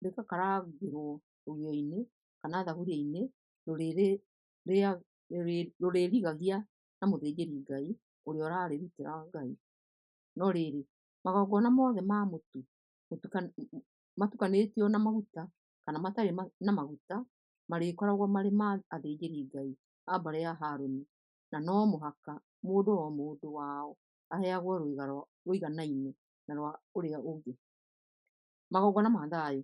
rĩgakarangĩrũo rũgĩo-inĩ kana thaburia-inĩ, rũrĩrigagia na mũthĩnjĩri-Ngai ũrĩa ũrarĩrutĩra Ngai. No rĩrĩ, magongona mothe ma mũtu matukanĩtio na maguta kana matarĩ na maguta marĩkoragwo marĩ ma athĩnjĩri-Ngai a mbarĩ ya Harũni, na no mũhaka mũndũ o mũndũ wao aheagwo rwĩga rũiganaine na rwa ũrĩa ũngĩ. Magongona ma thayũ.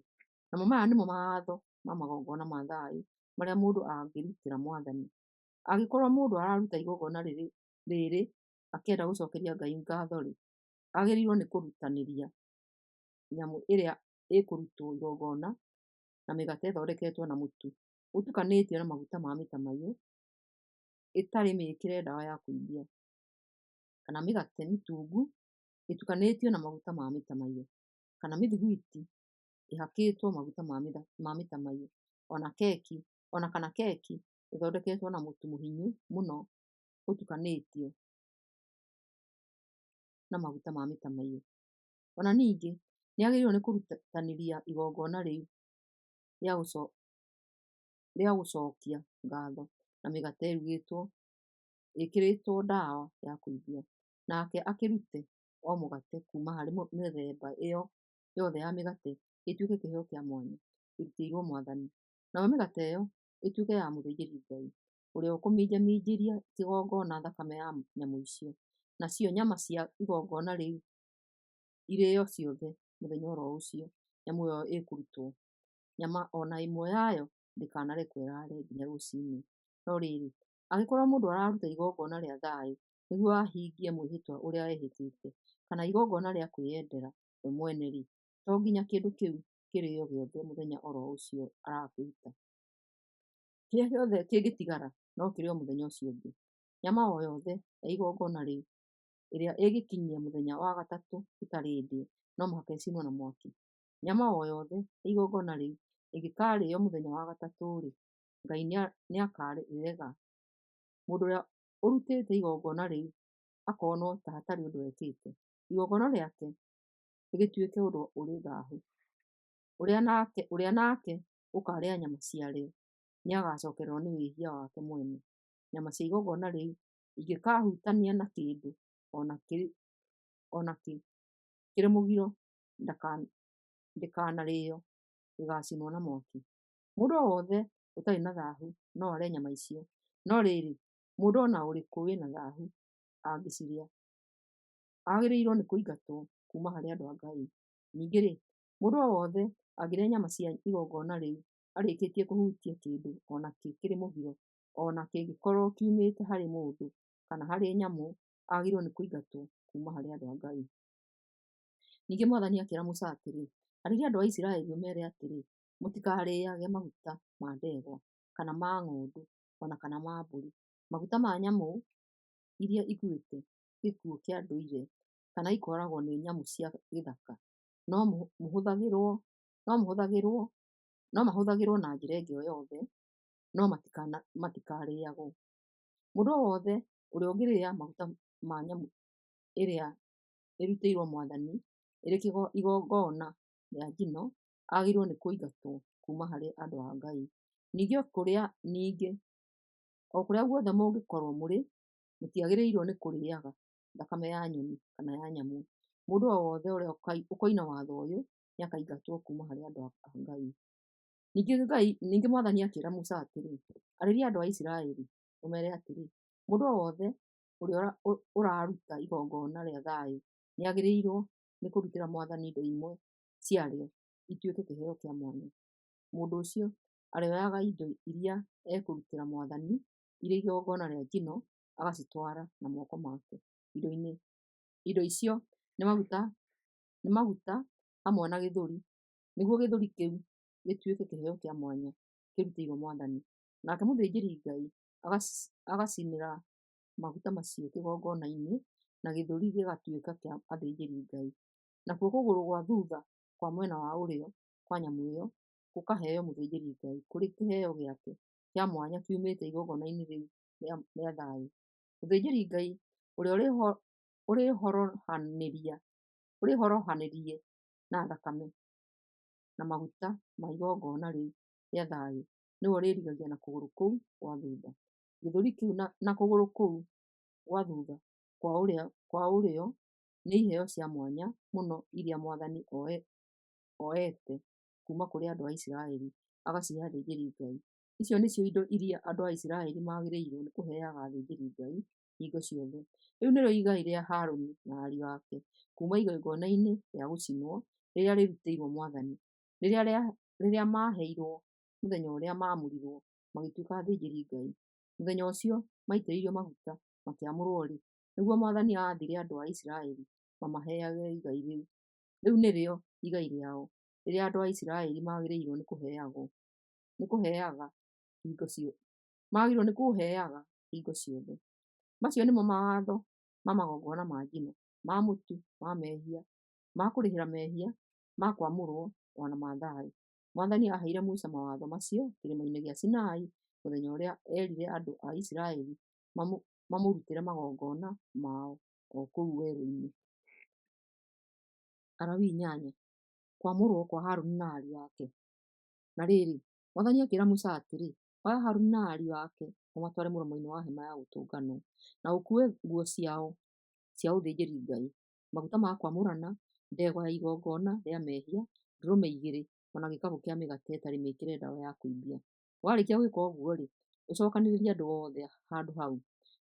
Namo maya nĩmo mawatho ma magongona ma thayũ marĩa mũndũ angĩrutĩra Mwathani. Angĩkorwo mũndũ araruta igongona rĩrĩ akĩenda gũcookeria Ngai ngaatho-rĩ, agĩrĩirwo nĩ kũrutanĩria nyamũ ĩrĩa ĩkũrutwo igongona na mĩgate ĩthondeketwo na mũtu ũtukanĩtio na maguta ma mĩtamaiyũ, ĩtarĩ mĩĩkĩre ndawa ya kũimbia, kana mĩgate mĩtungu ĩtukanĩtio na maguta ma mĩtamaiyũ, kana mĩthiguiti ĩhakĩtwo maguta ma mĩtamaiyũ, o na kana keki ĩthondeketwo na mũtu mũhinyu mũno ũtukanĩtio na maguta ma mĩtamaiyũ. O na ningĩ nĩagĩrĩirwo nĩ kũrutanĩria igongona rĩu rĩa gũcokia ngatho na mĩgate ĩrugĩtwo ĩĩkĩrĩtwo ndawa ya kũimbia, nake akĩrute o mũgate kuuma harĩ mĩthemba ĩyo yothe ya mĩgate ĩtuĩke kĩheo kĩa mwanya kĩrutĩirwo mwathani. Nayo mĩgate ĩyo ĩtuĩke ya mũthĩnjĩri Ngai, ũrĩa ũkũminjaminjĩria kĩgongona thakame ya nyamũ icio. Nacio nyama cia igongona rĩu irĩĩo ciothe mũthenya o ro ũcio nyamũ ĩyo ĩkũrutwo, nyama o na ĩmwe yayo ndĩkanarekwo ĩraare nginya rũciinĩ. No rĩrĩ, angĩkorwo mũndũ araruta igongona rĩa thayũ nĩguo ahingie mwĩhĩtwa ũrĩa eehĩtĩte, kana igongona rĩa kwĩyendera we mwene-rĩ, to nginya kĩndũ kĩu kĩrĩĩo gĩothe mũthenya o ro ũcio arakĩruta. Kĩrĩa gĩothe kĩngĩtigara no kĩrĩĩo mũthenya ũcio ũngĩ. Nyama o yothe ya igongona rĩu ĩrĩa ĩngĩkinyia mũthenya wa gatatũ ĩtarĩ ndĩe no mũhaka ĩcinwo na mwaki. Nyama o yothe ya igongona rĩu ĩngĩkaarĩĩo mũthenya wa gatatũ-rĩ, Ngai nĩakarĩrega. Mũndũ ũrĩa ũrutĩte igongona rĩu akoonwo ta hatarĩ ũndũ ekĩte, igongona rĩake rĩgĩtuĩke ũndũ ũrĩ thaahu. Ũrĩa nake ũkaarĩa nyama ciarĩo nĩagacookererwo nĩ wĩhia wake mwene. Nyama cia igongona rĩu ingĩkaahutania na kĩndũ o nakĩ kĩrĩ mũgiro, ndĩkanarĩĩo; ĩgaacinwo na mwaki. Mũndũ o wothe ũtarĩ na thaahu no arĩe nyama icio, no rĩrĩ, mũndũ o na ũrĩkũ ũrĩ na thaahu angĩcirĩa, agĩrĩirwo nĩ kũingatwo kuuma harĩ andũ a Ngai. Ningĩ-rĩ, mũndũ o wothe angĩrĩa nyama cia igongona rĩu arĩkĩtie kũhutia kĩndũ o nakĩ kĩrĩ mũgiro, o na kĩngĩkorwo kiumĩte harĩ mũndũ kana harĩ nyamũ, agĩrĩirwo nĩ kũingatwo kuuma harĩ andũ a Ngai. Ningĩ mwathani akĩĩra Musa atĩrĩ, Arĩria andũ a Isiraeli ũmeere atĩrĩ, 'Mũtikarĩage maguta ma ndegwa, kana ma ng'ondu, o na kana ma mbũri. Maguta ma nyamũ iria ikuĩte gĩkuũ kĩa ndũire kana ikooragwo nĩ nyamũ cia gĩthaka no mahũthagĩrũo na njĩra ĩngĩ o yothe, no matikarĩagwo. Mũndũ o wothe ũrĩa ũngĩrĩa maguta ma nyamũ ĩrĩa ĩrutĩirwo mwathani ĩrĩ igongona rĩa njino agĩrĩirwo nĩ kũingatwo kuuma harĩ andũ a Ngai. Ningĩ o kũrĩa guothe mũngĩkorũo mũrĩ, mũtiagĩrĩirwo nĩ kũrĩĩaga thakame ya nyoni kana ya nyamũ. Mũndũ o wothe ũrĩa ũkoina watho ũyũ nĩakaingatwo kuuma harĩ andũ a Ngai. Ningĩ mwathani akĩĩra Musa atĩrĩ, Arĩria andũ a Isiraeli, ũmeere atĩrĩ, 'Mũndũ o wothe ũrĩa ũraruta igongona rĩa thayũ nĩagĩrĩirwo nĩ kũrutĩra mwathani indo imwe ciarĩo ituĩke kĩheo kĩa mwanya. Mũndũ ũcio arĩoyaga indo iria ekũrutĩra mwathani irĩ igongona rĩa njino agacitwara na moko make. Indo icio nĩ maguta hamwe na gĩthũri, nĩguo gĩthũri kĩu gĩtuĩke kĩheo kĩa mwanya kĩrutĩirwo mwathani. Nake mũthĩnjĩri-Ngai agacinĩra maguta macio kĩgongona-inĩ, na gĩthũri gĩgatuĩka kĩa athĩnjĩri-Ngai. Nakuo kũgũrũ gwa thuutha kwa mwena wa ũrĩo kwa nyamũ ĩyo gũkaheo mũthĩnjĩri-Ngai kũrĩ kĩheo gĩake kĩa mwanya kiumĩte igongona-inĩ rĩu rĩa thayũ. Mũthĩnjĩri-Ngai ũrĩa ũrĩhorohanĩrie na thakame na maguta ma igongona rĩu rĩa thayũ nĩwe ũrĩrigagia na kũgũrũ kũu gwa thutha, gĩthũri kĩu na kũgũrũ kũu gwa thutha kwa ũrĩo nĩ iheo cia mwanya mũno iria mwathani oete kuuma kũrĩ andũ a Isiraeli agacihe athĩnjĩri-Ngai. Icio nĩcio indo iria andũ a Isiraeli magĩrĩirwo nĩ kũheaga athĩnjĩri-Ngai hingo ciothe. Rĩu nĩrĩo igai rĩa Harũni na ariũ ake kuuma igongona-inĩ rĩa gũcinwo rĩrĩa rĩrutĩirwo mwathani, rĩrĩa maaheirwo mũthenya ũrĩa maamũrirwo magĩtuĩka athĩnjĩri-Ngai. Mũthenya ũcio maitĩrĩirio maguta makĩamũrwo-rĩ, nĩguo mwathani aathire andũ a Isiraeli mamaheage igai rĩu. Rĩu nĩrĩo igai rĩao, rĩrĩa andũ a Isiraeli magĩrĩirwo nĩ kũheaga hingo ciothe. Macio nĩmo mawatho ma magongona ma njino, ma mũtu, ma mehia, ma kũrĩhĩra mehia, ma kwamũrwo, o na ma thayũ. Mwathani aaheire Musa mawatho macio Kĩrĩma-inĩ gĩa Sinai mũthenya ũrĩa eerire andũ a Isiraeli mamũrutĩre magongona mao o kũu werũ-inĩ. Alawii 8. Kwamũrwo kwa Harũni na Ariũ ake Na rĩrĩ, mwathani akĩĩra Musa atĩrĩ, Oya Harũni na ariũ ake ũmatware mũromo-inĩ wa Hema-ya-Gũtũnganwo, na ũkuue nguo ciao cia ũthĩnjĩri-Ngai, maguta ma kwamũrana, ndegwa ya igongona rĩa mehia, ndũrũme igĩrĩ, o na gĩkabũ kĩa mĩgate ĩtarĩ mĩĩkĩre ndawa ya kũimbia. Warĩkia gwĩka ũguo-rĩ, ũcokanĩrĩrie andũ othe handũ hau.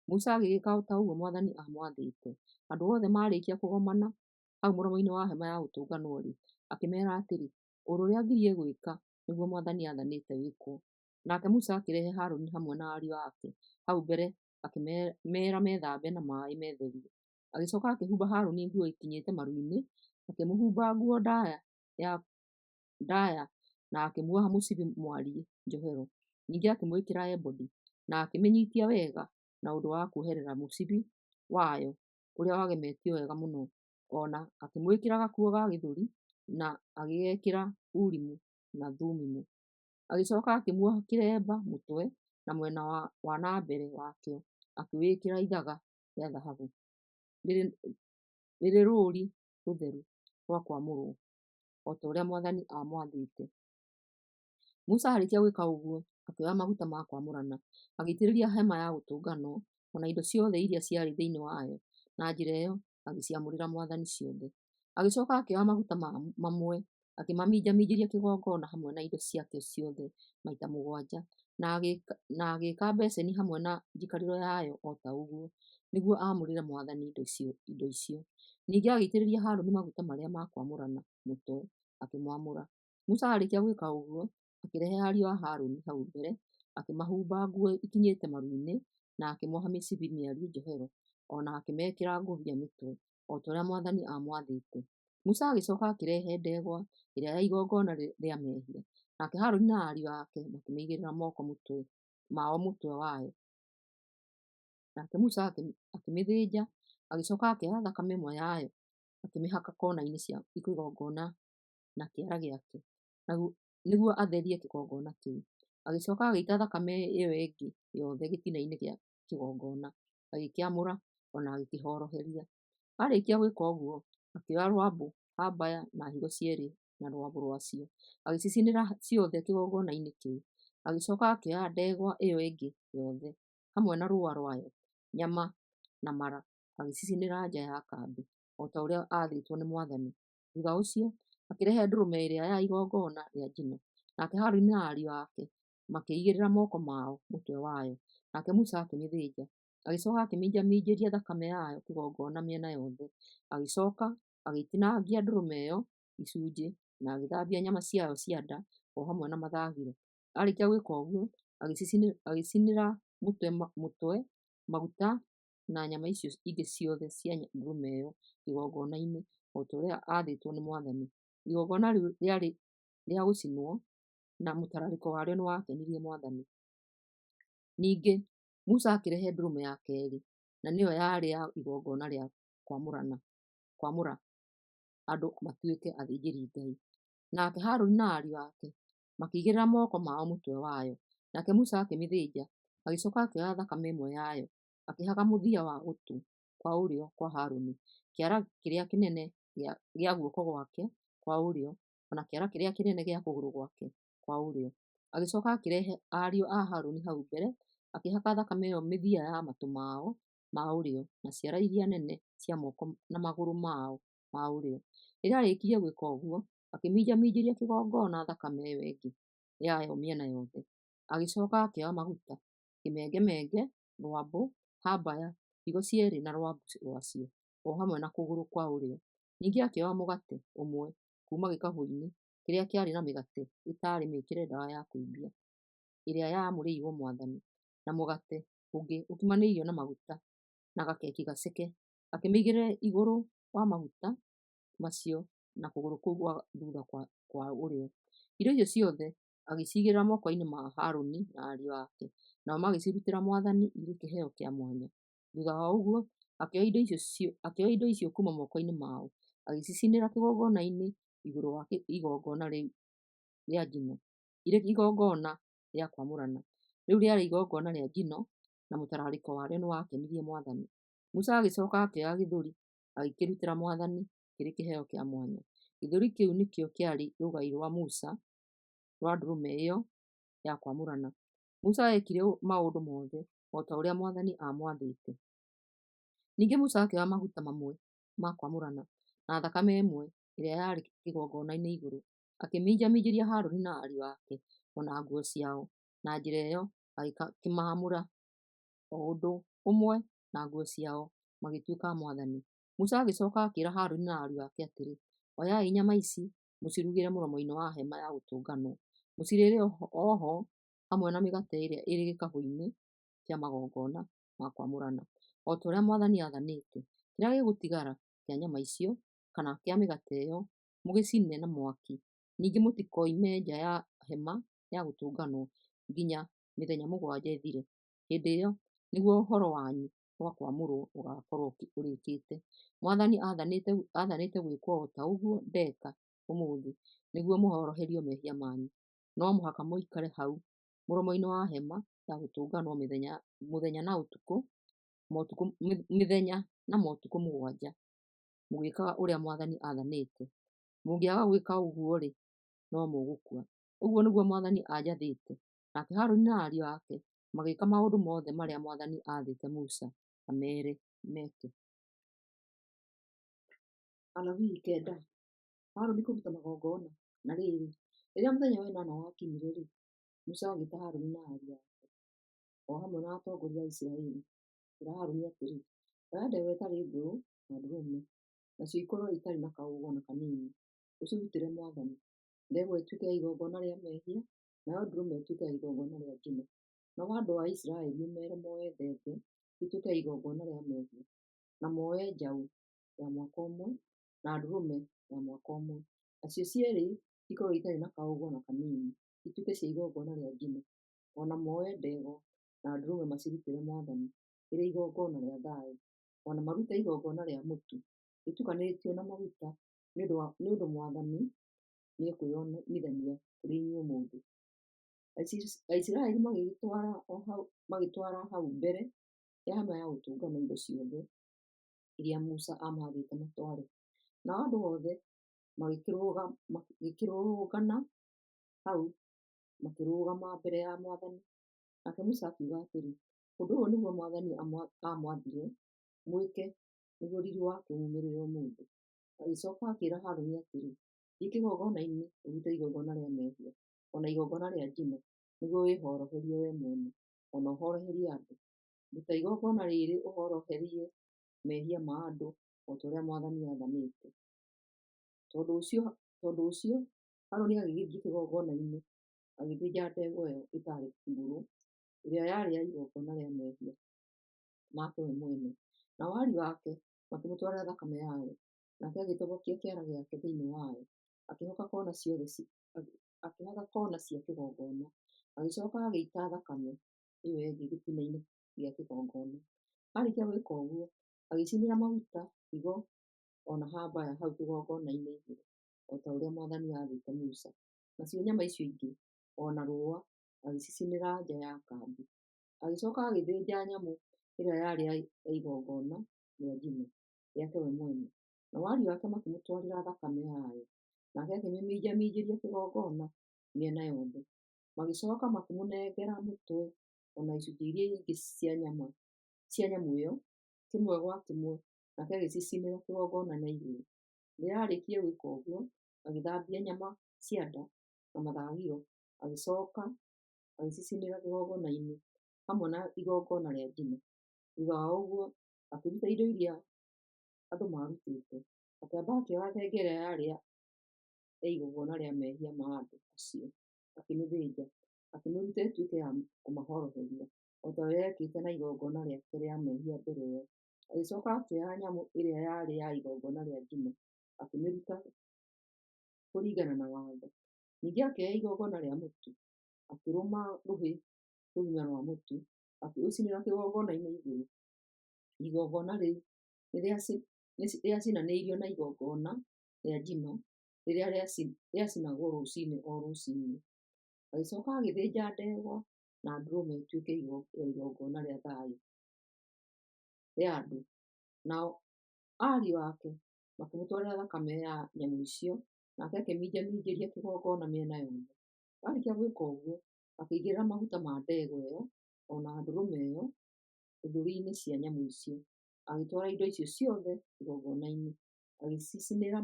Musa agĩgĩĩka o ta ũguo mwathani aamwathĩte. Andũ othe maarĩkia kũgomana hau mũromo-inĩ wa Hema-ya-Gũtũnganwo-rĩ, akĩmeera atĩrĩ, Ũndũ ũrĩa ngirie gwĩka nĩguo mwathani aathanĩte wĩkwo. Nake Musa akĩrehe Harũni hamwe na ariũ ake hau mbere akĩmeera methambe na maaĩ metherie. Agĩcoka akĩhumba Harũni nguo ĩkinyĩte maru-inĩ, akĩmũhumba nguo ndaaya na akĩmuoha mũcibi mwariĩ njohero. Ningĩ akĩmwĩkĩra ebodi, na akĩmĩnyiitia wega na ũndũ wa kuoherera mũcibi wayo ũrĩa wagemetio wega mũno, o na akĩmwĩkĩra gakuo ga gĩthũri na agĩgekĩra Urimu na Thumimu. Agĩcoka akĩmuoha kĩremba mũtwe na mwena wa na mbere wakĩo akĩwĩkĩra ithaga rĩa thahabu, rĩrĩ rũũri rũtheru rwa kwamũrwo, o ta ũrĩa mwathani aamwathĩte. Musa aarĩkia gwĩka ũguo, akĩoya maguta ma kwamũrana, agĩitĩrĩria Hema-ya-Gũtũnganwo o na indo ciothe iria ciarĩ thĩinĩ wayo, na njĩra ĩyo agĩciamũrĩra mwathani ciothe. Agĩcoka akĩoya maguta mamwe, akĩmaminjaminjĩria kĩgongona hamwe na indo ciakĩo ciothe maita mũgwanja, na agĩĩka mbeceni hamwe na njikarĩro yayo o ta ũguo, nĩguo aamũrĩre mwathani indo icio. Ningĩ agĩitĩrĩria Harũni maguta marĩa ma kwamũrana mũtwe, akĩmwamũra. Musa aarĩkia gwĩka ũguo, akĩrehe ariũ a Harũni hau mbere, akĩmahumba nguo ikinyĩte maru-inĩ, na akĩmoha mĩcibi mĩariĩ njohero, o na akĩmekĩra ngũbia mĩtwe, o ta ũrĩa mwathani aamwathĩte. Musa agĩcoka akĩrehe ndegwa ĩrĩa ya igongona rĩa mehia, nake Harũni na ariũ ake makĩmĩigĩrĩra moko mao mũtwe wayo. Nake Musa akĩmĩthĩnja, agĩcoka akĩoya thakame ĩmwe yayo, akĩmĩhaka kona-inĩ cia kĩgongona na kĩara gĩake, nĩguo atherie kĩgongona kĩu. Agĩcoka agĩita thakame ĩyo ĩngĩ yothe gĩtina-inĩ gĩa kĩgongona, agĩkĩamũra o na agĩkĩhoroheria. Aarĩkia gwĩka ũguo, akĩoya rwambũ, habaya, na higo cierĩ na rwambũ rwacio, agĩcicinĩra ciothe kĩgongona-inĩ kĩu. Agĩcoka akĩoya ndegwa ĩyo ĩngĩ yothe, hamwe na rũũa rwayo, nyama na mara, agĩcicinĩra nja ya kambĩ, o ta ũrĩa aathĩtwo nĩ mwathani. Thutha ũcio akĩrehe ndũrũme ĩrĩa ya igongona rĩa njino, nake Harũni na ariũ ake makĩigĩrĩra moko mao mũtwe wayo. Nake Musa akĩmĩthĩnja. Agĩcoka akĩminjaminjĩria thakame yayo kĩgongona mĩena yothe. Agĩcoka agĩtinangia ndũrũme ĩyo icunjĩ na agĩthambia nyama ciayo cia nda o hamwe na mathagiro. Aarĩkia gwĩka ũguo, agĩcinĩra mũtwe, maguta na nyama icio ingĩ ciothe cia ndũrũme ĩyo kĩgongona-inĩ, o ta ũrĩa aathĩtwo nĩ mwathani. Igongona rĩu rĩarĩ rĩa gũcinwo, na mũtararĩko warĩo nĩwakenirie mwathani. Ningĩ Musa akĩrehe ndũrũme ya keerĩ, na nĩyo yarĩ ya igongona rĩa kwamũra andũ matuĩke athĩnjĩri-Ngai. Nake Harũni na ariũ ake makĩigĩrĩra moko mao mũtwe wayo. Nake Musa akĩmĩthĩnja, agĩcoka akĩoya thakame ĩmwe yayo, akĩhaka mũthia wa gũtũ kwa ũrĩo kwa Harũni, kĩara kĩrĩa kĩnene gĩa guoko gwake kwa ũrĩo, o na kĩara kĩrĩa kĩnene gĩa kũgũrũ gwake kwa ũrĩo. Agĩcoka akĩrehe ariũ a Harũni hau mbere, akĩhaka thakame ĩyo mĩthia ya matũ mao ma ũrĩo na ciara iria nene cia moko na magũrũ mao ma ũrĩo. Rĩrĩa aarĩkirie gwĩka ũguo, akĩminjaminjĩria kĩgongona thakame ĩyo ĩngĩ yayo mĩena yothe. Agĩcoka akĩoya maguta, kĩmengemenge, rwambũ, habaya, higo cierĩ na rwambũ rwacio, o hamwe na kũgũrũ kwa ũrĩo. Ningĩ akĩoya mũgate ũmwe kuuma gĩkabũ-inĩ kĩrĩa kĩarĩ na mĩgate ĩtarĩ mĩĩkĩre ndawa ya kũimbia, ĩrĩa yaamũrĩirwo mwathani, na mũgate ũngĩ ũtukanĩtio na maguta na gakeki gaceke, akĩmĩigĩrĩra igũrũ wa maguta macio na kũgũrũ kũu gwa thutha kwa ũrĩo. Indo icio ciothe agĩciigĩrĩra moko-inĩ ma Harũni na ariũ ake, nao magĩcirutĩra mwathani irĩ kĩheo kĩa mwanya. Thutha wa ũguo, akĩoya indo icio kuuma moko-inĩ mao, agĩcicinĩra kĩgongona-inĩ igũrũ wa igongona rĩu rĩa njino, irĩ igongona rĩa kwamũrana. Rĩu rĩarĩ igongona rĩa njino, na mũtararĩko warĩo nĩwakenirie mwathani. Musa agĩcoka akĩoya gĩthũri, agĩkĩrutĩra mwathani kĩrĩ kĩheo kĩa mwanya. Gĩthũri kĩu nĩkĩo kĩarĩ rũgai rwa Musa rwa ndũrũme ĩyo ya kwamũrana. Musa eekire maũndũ mothe o ta ũrĩa mwathani aamwathĩte. Ningĩ Musa akĩoya maguta mamwe ma kwamũrana, na thakame ĩmwe ĩrĩa yarĩ kĩgongona-inĩ igũrũ, Akĩminjaminjĩria Harũni na ariũ ake, o na nguo ciao. Na njĩra ĩyo agĩkĩmaamũra o ũndũ ũmwe na nguo ciao, magĩtuĩka a Mwathani. Musa agĩcoka akĩĩra Harũni na ariũ ake atĩrĩ, Oyai nyama ici mũcirugĩre mũromo-inĩ wa hema ya gũtũnganwo, mũcirĩre o ho hamwe na mĩgate ĩrĩa ĩrĩ gĩkabũ-inĩ kĩa magongona ma kwamũrana, o ta ũrĩa Mwathani aathanĩte. Kĩrĩa gĩgũtigara kĩa nyama icio kana kĩa mĩgate ĩyo, mũgĩcine na mwaki. Ningĩ mũtikoime nja ya hema ya gũtũnganwo nginya mĩthenya mũgwanja ĩthire; hĩndĩ ĩyo nĩguo ũhoro wanyu wa kwamũrwo ũgaakorwo ũrĩkĩte. Mwathani aathanĩte gwĩkwo o ta ũguo ndeka ũmũthĩ, nĩguo mũhoroherio mehia manyu. No mũhaka mũikare hau mũromo-inĩ wa hema ya gũtũnganwo mĩthenya na matukũ mũgwanja, mũgĩĩkaga ũrĩa Mwathani aathanĩte. Mũngĩaga gwĩka ũguo-rĩ, no mũgũkua. Ũguo nĩguo Mwathani aanjathĩte." Nake Harũni na ariũ ake magĩĩka maũndũ mothe marĩa Mwathani aathĩte Musa ameere meke. Alawii 9. Harũni Kũruta Magongona Na rĩrĩ, rĩrĩa mũthenya wa ĩnana wakinyire-rĩ, Musa agĩĩta Harũni na ariũ ake, o hamwe na atongoria a Isiraeli. Akĩĩra Harũni atĩrĩ, Oya ndegwa ĩtarĩ ngũrũ na ndũrũme, nacio ikorwo itarĩ na kaũũgũ o na kanini, ũcirutĩre Mwathani, ndegwa ĩtuĩke ya igongona rĩa mehia, nayo ndũrũme ĩtuĩke ya igongona rĩa njino. Nao andũ a Isiraeli ũmeere moe thenge ĩtuĩke ya igongona rĩa mehia, na moe njaũ ya mwaka ũmwe na ndũrũme ya mwaka ũmwe, nacio cierĩ ikorwo itarĩ na kaũũgũ o na kanini, ituĩke cia igongona rĩa njino. O na moe ndegwa na ndũrũme macirutĩre Mwathani ĩrĩ igongona rĩa thayũ, o na marute igongona rĩa mũtu rĩtukanĩtio na maguta, nĩ ũndũ Mwathani nĩekwĩonithania kũrĩ inyuĩ ũmũthĩ. Aisiraeli magĩtwara hau mbere ya hema ya gũtũnganwo indo ciothe iria Musa aamaathĩte matware. Nao andũ othe magĩkĩrũrũngana hau makĩrũgama mbere ya Mwathani. Nake Musa akiuga atĩrĩ, Ũndũ ũyũ nĩguo Mwathani aamwathire mwĩke nĩguo riiri wake ũmuumĩrĩre ũmũthĩ. Agĩcoka akĩĩra Harũni atĩrĩ, Thiĩ kĩgongona-inĩ ũrute igongona rĩa mehia o na igongona rĩa njino nĩguo wĩhoroherie wee mwene o na ũhoroherie andũ. Ruta igongona rĩrĩ ũhoroherie mehia ma andũ o ta ũrĩa Mwathani aathanĩte. Tondũ ũcio Harũni agĩgĩthiĩ kĩgongona-inĩ, agĩthĩnja ndegwa ĩo ĩtarĩ ngũrũ, ĩrĩa yarĩ ya igongona rĩa mehia make we mwene, nao ariũ ake makĩmũtwarĩra thakame yayo, nake agĩtobokia kĩara gĩake thĩinĩ wayo, akĩhaka kona cia kĩgongona, agĩcoka agĩita thakame ĩo ĩngĩ gĩtina-inĩ gĩa kĩgongona. Aarĩkia gwĩka ũguo, agĩcinĩra maguta, higo, o na habaya hau kĩgongona-inĩ igũrũ, o ta ũrĩa Mwathani aathĩte Musa. Nacio nyama icio ingĩ, o na rũũa, agĩcicinĩra nja ya kambĩ. Agĩcoka agĩthĩnja nyamũ ĩrĩa yarĩ ya igongona rĩa njino rĩake we mwene, nao ariũ ake makĩmũtwarĩra thakame yayo, nake akĩmĩminjaminjĩria kĩgongona mĩena yothe. Magĩcoka makĩmũnengera mũtwe o na icunjĩ iria ingĩ cia nyamũ ĩyo, kĩmwe gwa kĩmwe, nake agĩcicinĩra kĩgongona-inĩ igũrũ. Rĩrĩa aarĩkirie gwĩka ũguo, agĩthambia nyama cia nda na mathagiro, agĩcoka agĩcicinĩra kĩgongona-inĩ hamwe na igongona rĩa njino. Thutha wa ũguo, akĩruta indo iria andũ maarutĩte, akĩamba akĩoya thenge ĩrĩa yarĩ ya igongona rĩa mehia ma andũ acio, akĩmĩthĩnja, akĩmĩruta ĩtuĩke ya kũmahoroheria, o ta ũrĩa eekĩte na igongona rĩake rĩa mehia mbere ĩyo. Agĩcoka akĩoya nyamũ ĩrĩa yarĩ ya igongona rĩa njino, akĩmĩruta kũringana na watho. Ningĩ akĩoya igongona rĩa mũtu, akĩrũma rũhĩ rũgima rwa mũtu, akĩũcinĩra kĩgongona-inĩ igũrũ. Igongona rĩu rĩacinanĩirio na igongona rĩa njino rĩrĩa rĩacinagwo rũcinĩ o rũcinĩ. Agĩcoka agĩthĩnja ndegwa na ndũrũme ituĩke ya igongona rĩa thayũ rĩa andũ, nao ariũ ake makĩmũtwarĩra thakame ya nyamũ icio, nake akĩminjaminjĩria kĩgongona mĩena yothe. Aarĩkia gwĩka ũguo, akĩigĩrĩra maguta ma ndegwa ĩyo o na ndũrũme ĩyo ithũri-inĩ cia nyamũ icio, agĩtwara indo icio ciothe kĩgongona-inĩ, agĩcicinĩra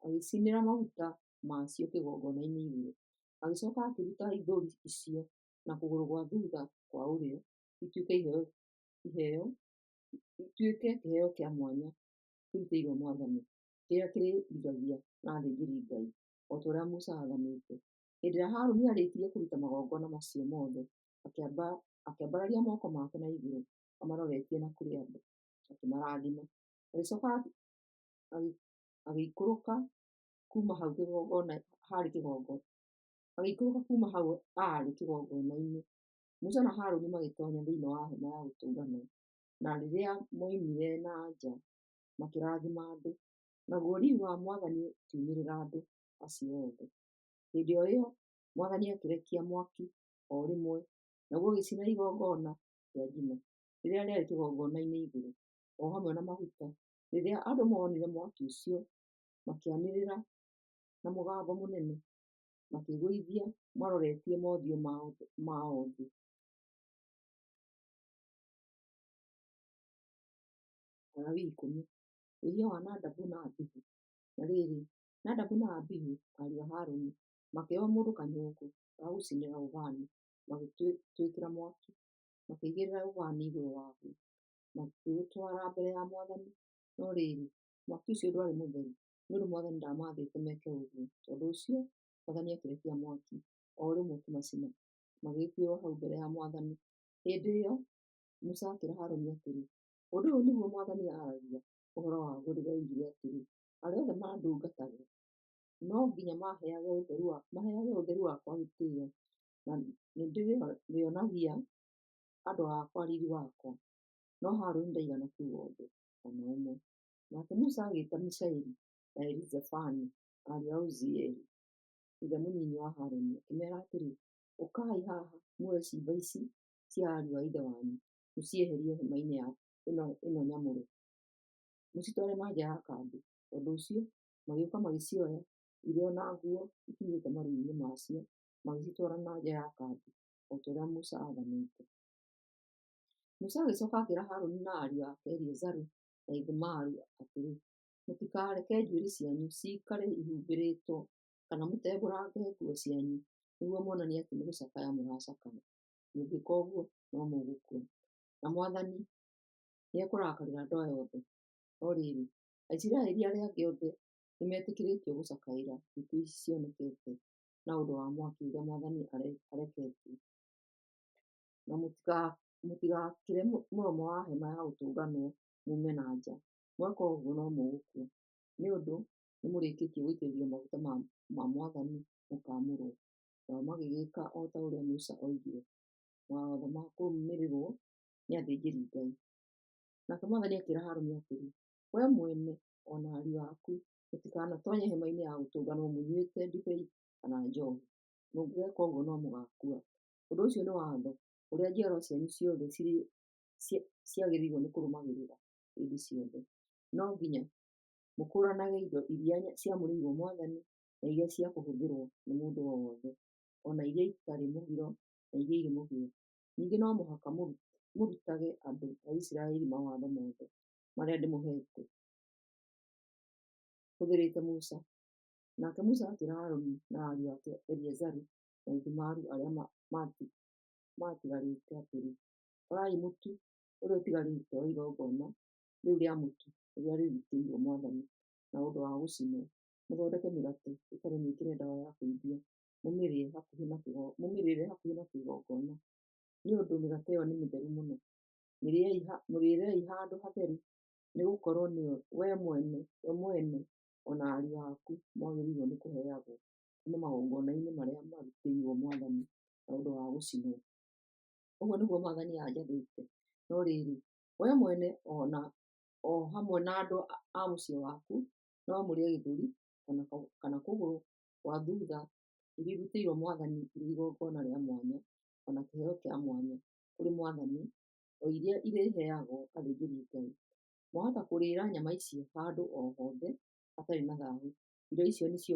agĩcinĩra maguta macio kĩgongona-inĩ igũrũ. Agĩcoka akĩruta ithũri icio na kũgũrũ gwa thutha kwa ũrĩo ituĩke kĩheo kĩa mwanya kĩrutĩirwo Mwathani, kĩrĩa kĩrĩrigagia na athĩnjĩri-Ngai, o ta ũrĩa Musa aathanĩte. Hĩndĩ ĩrĩa Harũni aarĩkirie kũruta magongona macio mothe, akĩambararia moko make na igũrũ amaroretie na kũrĩ andũ, akĩmarathima. Agĩcoka agĩikũrũka kuuma hau aarĩ kĩgongona-inĩ. Musa na Harũni magĩtoonya thĩinĩ wa Hema ya Gũtũnganwo, na rĩrĩa moimire na nja, makĩrathima andũ. Naguo riiri wa Mwathani ũkiumĩrĩra andũ acio othe. Hĩndĩ o ĩyo Mwathani akĩrekia mwaki o rĩmwe, naguo ũgĩcina igongona rĩa njino rĩrĩa rĩarĩ kĩgongona-inĩ igũrũ, o hamwe na maguta. Rĩrĩa andũ moonire mwaki ũcio, makĩanĩrĩra na mũgambo mũnene, makĩĩgũithia maroretie mothiũ mao thĩ. Alawii 10. Wĩhia wa Nadabu na Abihu. Na rĩrĩ, Nadabu na Abihu, ariũ a Haruni, makĩoya o mũndũ kanyũngũ ga gũcinĩra ũbani, magĩtwĩkĩra mwaki, makĩigĩrĩra ũbani igũrũ waguo, makĩũtwara mbere ya Mwathani. No rĩrĩ, mwaki ũcio ndwarĩ mũtheru, nĩ ũndũ Mwathani ndaamaathĩte meke ũguo. Tondũ ũcio Mwathani akĩrekia mwaki o rĩmwe ũkĩmacina, magĩgĩkuĩra hau mbere ya Mwathani. Hĩndĩ ĩyo Musa akĩĩra Harũni atĩrĩ, Ũndũ ũyũ nĩguo Mwathani aaragia ũhoro waguo rĩrĩa oigire atĩrĩ, 'Arĩa othe mandungataga no nginya maheage ũtheru wakwa gĩtĩĩo, na nĩndĩrĩonagia andũ akwa riiri wakwa.' No Harũni ndaigana kũigua ũndũ o na ũmwe. Nake Musa agĩĩta Mishaeli na Elizafani, ariũ a Uzieli, ithe mũnini wa Harũni, akĩmeera atĩrĩ, Ũkai haha, muoe ciimba ici cia ariũ a ithe wanyu, mũcieherie hema-inĩ ĩno nyamũre, mũcitware na nja ya kambĩ. Tondũ ũcio magĩũka magĩcioya irĩ o na nguo ikinyĩte maru-inĩ macio, magĩcitwara na nja ya kambĩ, o ta ũrĩa Musa aathanĩte. Musa agĩcoka akĩĩra Harũni na ariũ ake Eleazaru na Ithamaru atĩrĩ, Mũtikareke njuĩrĩ cianyu ciikare ihumbĩrĩtwo, kana mũtembũrange nguo cianyu nĩguo muonanie atĩ nĩ gũcakaya mũracakaya; mũngĩka ũguo, no mũgũkua, na Mwathani nĩekũrakarĩra andũ aya othe. No rĩrĩ, Aisiraeli arĩa angĩ othe nĩmetĩkĩrĩtio gũcakaĩra ikuũ ici cionekete na ũndũ wa mwaki ũrĩa Mwathani areketie. Na mũtigakĩre mũromo wa hema ya gũtũnganwo muume na nja; mweka ũguo no mũgũkua, nĩ ũndũ nĩmũrĩkĩtie gũitĩrĩrio maguta ma Mwathani mũkaamũrwo. Nao magĩgĩka o ta ũrĩa Musa oigire. Mawatho ma Kũrũmĩrĩrwo nĩ Athĩnjĩri-Ngai. Nake Mwathani akĩĩra Harũni atĩrĩ, Wee mwene o na ariũ aku mũtikanatoonye hema-inĩ ya gũtũnganwo mũnyuĩte ndibei kana njoohi; mũngĩgeeka ũguo no mũgaakua. Ũndũ ũcio nĩ watho ũrĩa njiarwa cianyu ciothe ciagĩrĩirwo nĩ kũrũmagĩrĩra hĩndĩ ciothe. No nginya mũkũũranage indo iria ciamũrĩirwo Mwathani na iria cia kũhũthĩrwo nĩ mũndũ o wothe, o na iria itarĩ mũgiro na iria irĩ mũgiro. Ningĩ no mũhaka mũrutage andũ a Isiraeli mawatho mothe marĩa ndĩmũheete hũthĩrĩte Musa. Nake Musa akĩĩra Harũni na ariũ ake Eleazaru na Ithamaru arĩa maatigarĩte atĩrĩ, Oyai mũtu ũrĩa ũtigarĩte wa igongona rĩu rĩa mũtu rĩrĩa rĩrutĩirwo Mwathani na ũndũ wa gũcinwo, mũthondeke mĩgate ĩtarĩ mĩĩkĩre ndawa ya kũimbia, mũmĩrĩĩre hakuhĩ na kĩgongona, nĩ ũndũ mĩgate ĩyo nĩ mĩtheru mũno. Mĩrĩĩrei handũ hatheru, nĩgũkorwo nĩyo wee mwene o na ariũ aku mwagĩrĩirwo nĩ kũheagwo kuuma magongona-inĩ marĩa marutĩirwo Mwathani na ũndũ wa gũcinwo. Ũguo nĩguo Mwathani aanjathĩte. No rĩrĩ, wee mwene o hamwe na andũ a mũciĩ waku no mũrĩe gĩthũri kana kũgũrũ gwa thuutha iria irutĩirwo Mwathani irĩ igongona rĩa mwanya kana kĩheo kĩa mwanya kũrĩ Mwathani, o iria irĩheagwo athĩnjĩri-Ngai. Mwahota kũrĩĩra nyama icio handũ o hothe hatarĩ na thaahu; indo icio nĩcio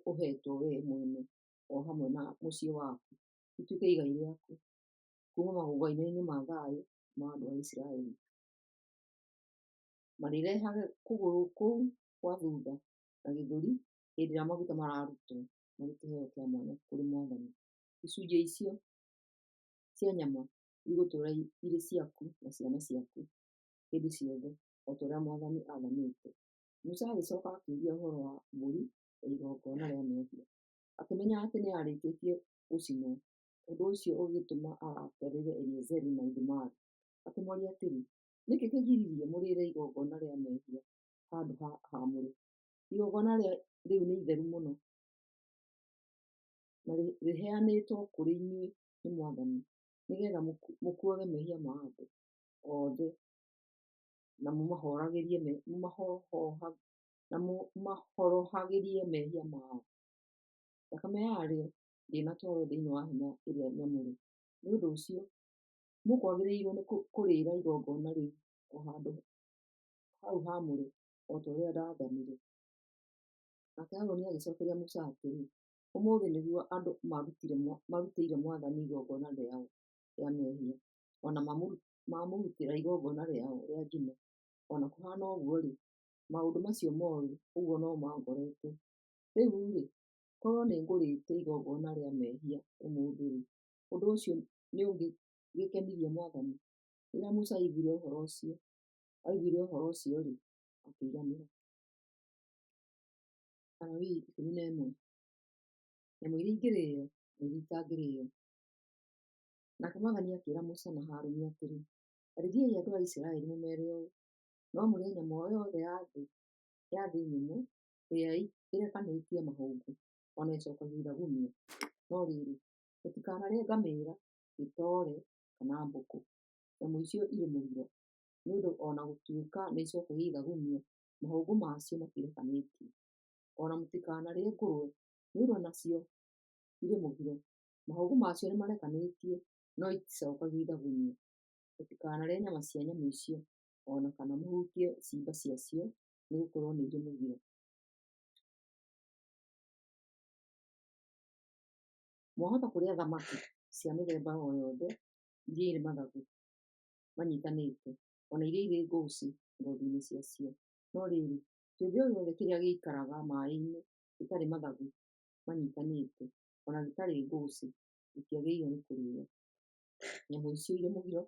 ũheetwo wee mwene o hamwe na mũciĩ waku ituĩke igai rĩaku kuuma magongona-inĩ ma thayũ ma andũ a Isiraeli. Marĩrehaga kũgũrũ kũu gwa thuutha na gĩthũri hĩndĩ ĩrĩa maguta mararutwo marĩ kĩheo kĩa mwanya kũrĩ mwathani. Icunjĩ icio cia nyama igũtũũra irĩ ciaku na ciana ciaku hĩndĩ ciothe, o ta ũrĩa mwathani aathanĩte. Musa agĩcoka akĩũria ũhoro wa mbũri ya igongona rĩa mehia, akĩmenya atĩ nĩyarĩkĩtie gũcinwo. Ũndũ ũcio ũgĩtũma arakarĩre Eleazaru na Ithamaru, akĩmooria atĩrĩ, Nĩ kĩĩ kĩgiririe mũrĩĩre igongona rĩa mehia handũ haamũre? Igongona rĩu nĩ itheru mũno, na rĩheanĩtwo kũrĩ inyuĩ nĩ Mwathani, nĩgeetha mũkuuage mehia ma andũ othe na mũmahorohagĩrie mehia mao. Thakame yarĩo ndĩnatwarwo thĩinĩ wa hema ĩrĩa nyamũre; nĩ ũndũ ũcio mũkwagĩrĩirwo nĩ kũrĩĩra igongona rĩu o handũ hau haamũre, o ta ũrĩa ndaathanire. Nake Harũni agĩcookeria Musa atĩrĩ, Ũmũthĩ nĩguo andũ marutĩire Mwathani igongona rĩao rĩa mehia, o na mamũrutĩra igongona rĩao rĩa njino, o na kũhaana ũguo-rĩ, maũndũ macio mooru ũguo no mangorete. Rĩu-rĩ, korwo nĩngũrĩĩte igongona rĩa mehia ũmũthĩ-rĩ, ũndũ ũcio nĩũngĩgĩkenirie Mwathani? Rĩrĩa Musa aiguire ũhoro ũcio-rĩ, akĩiganĩra. Alawii 11. Nyamũ Iria Ingĩrĩĩo na Iria Itangĩrĩĩo. Nake Mwathani akĩĩra Musa na Harũni atĩrĩ, Arĩriai andũ a Isiraeli mũmeere ũũ: ‘No mũrĩe nyamũ o yothe ya thĩ nyũmũ ĩrĩa ĩrekanĩtie mahũngũ, o na ĩcookagia ithagumia. No rĩrĩ, mũtikanarĩe ngamĩĩra, gĩtoore, kana mbũkũ; nyamũ icio irĩ mũgiro, nĩ ũndũ o na gũtuĩka nĩicookagia ithagumia, mahũngũ maacio matirekanĩtie. O na mũtikanarĩe ngũrwe, nĩ ũndũ o nacio irĩ mũgiro; mahũngũ maacio nĩmarekanĩtie, no iticookagia ithagumia. Mũtikanarĩe nyama cia nyamũ icio, o na kana mũhutie ciimba ciacio, nĩgũkorwo nĩ irĩ mũgiro. Mwahota kũrĩa thamaki cia mĩthemba o yothe iria irĩ mathagu manyiitanĩte, o na iria irĩ ngũũcĩ ngoothi-inĩ ciacio; no rĩrĩ, kĩũmbe o gĩothe kĩrĩa gĩikaraga maaĩ-inĩ gĩtarĩ mathagu manyiitanĩte, o na gĩtarĩ ngũũcĩ, gĩtiagĩrĩirwo nĩ kũrĩĩo. Nyamũ icio irĩ mũgiro,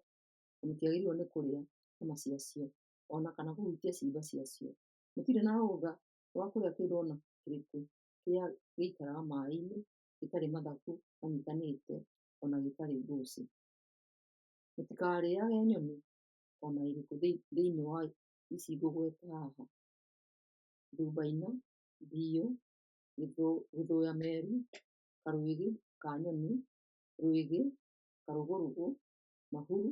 na mũtiagĩrĩirwo nĩ kũrĩa nyama ciacio, o na kana kũhutia ciimba ciacio. Mũtirĩ na rũũtha rwa kũrĩa kĩndũ o na kĩrĩkũ kĩrĩa gĩikaraga maaĩ-inĩ gĩtarĩ mathagu manyiitanĩte, o na gĩtarĩ ngũũcĩ. Mũtikarĩĩage nyoni o na ĩrĩkũ thĩinĩ wa ici ngũgweta haha: Thumbaina, ndiyũ, gĩthũya-meru, karwĩgĩ ka nyoni, rwĩgĩ, karũgũrũgũ, mahuru,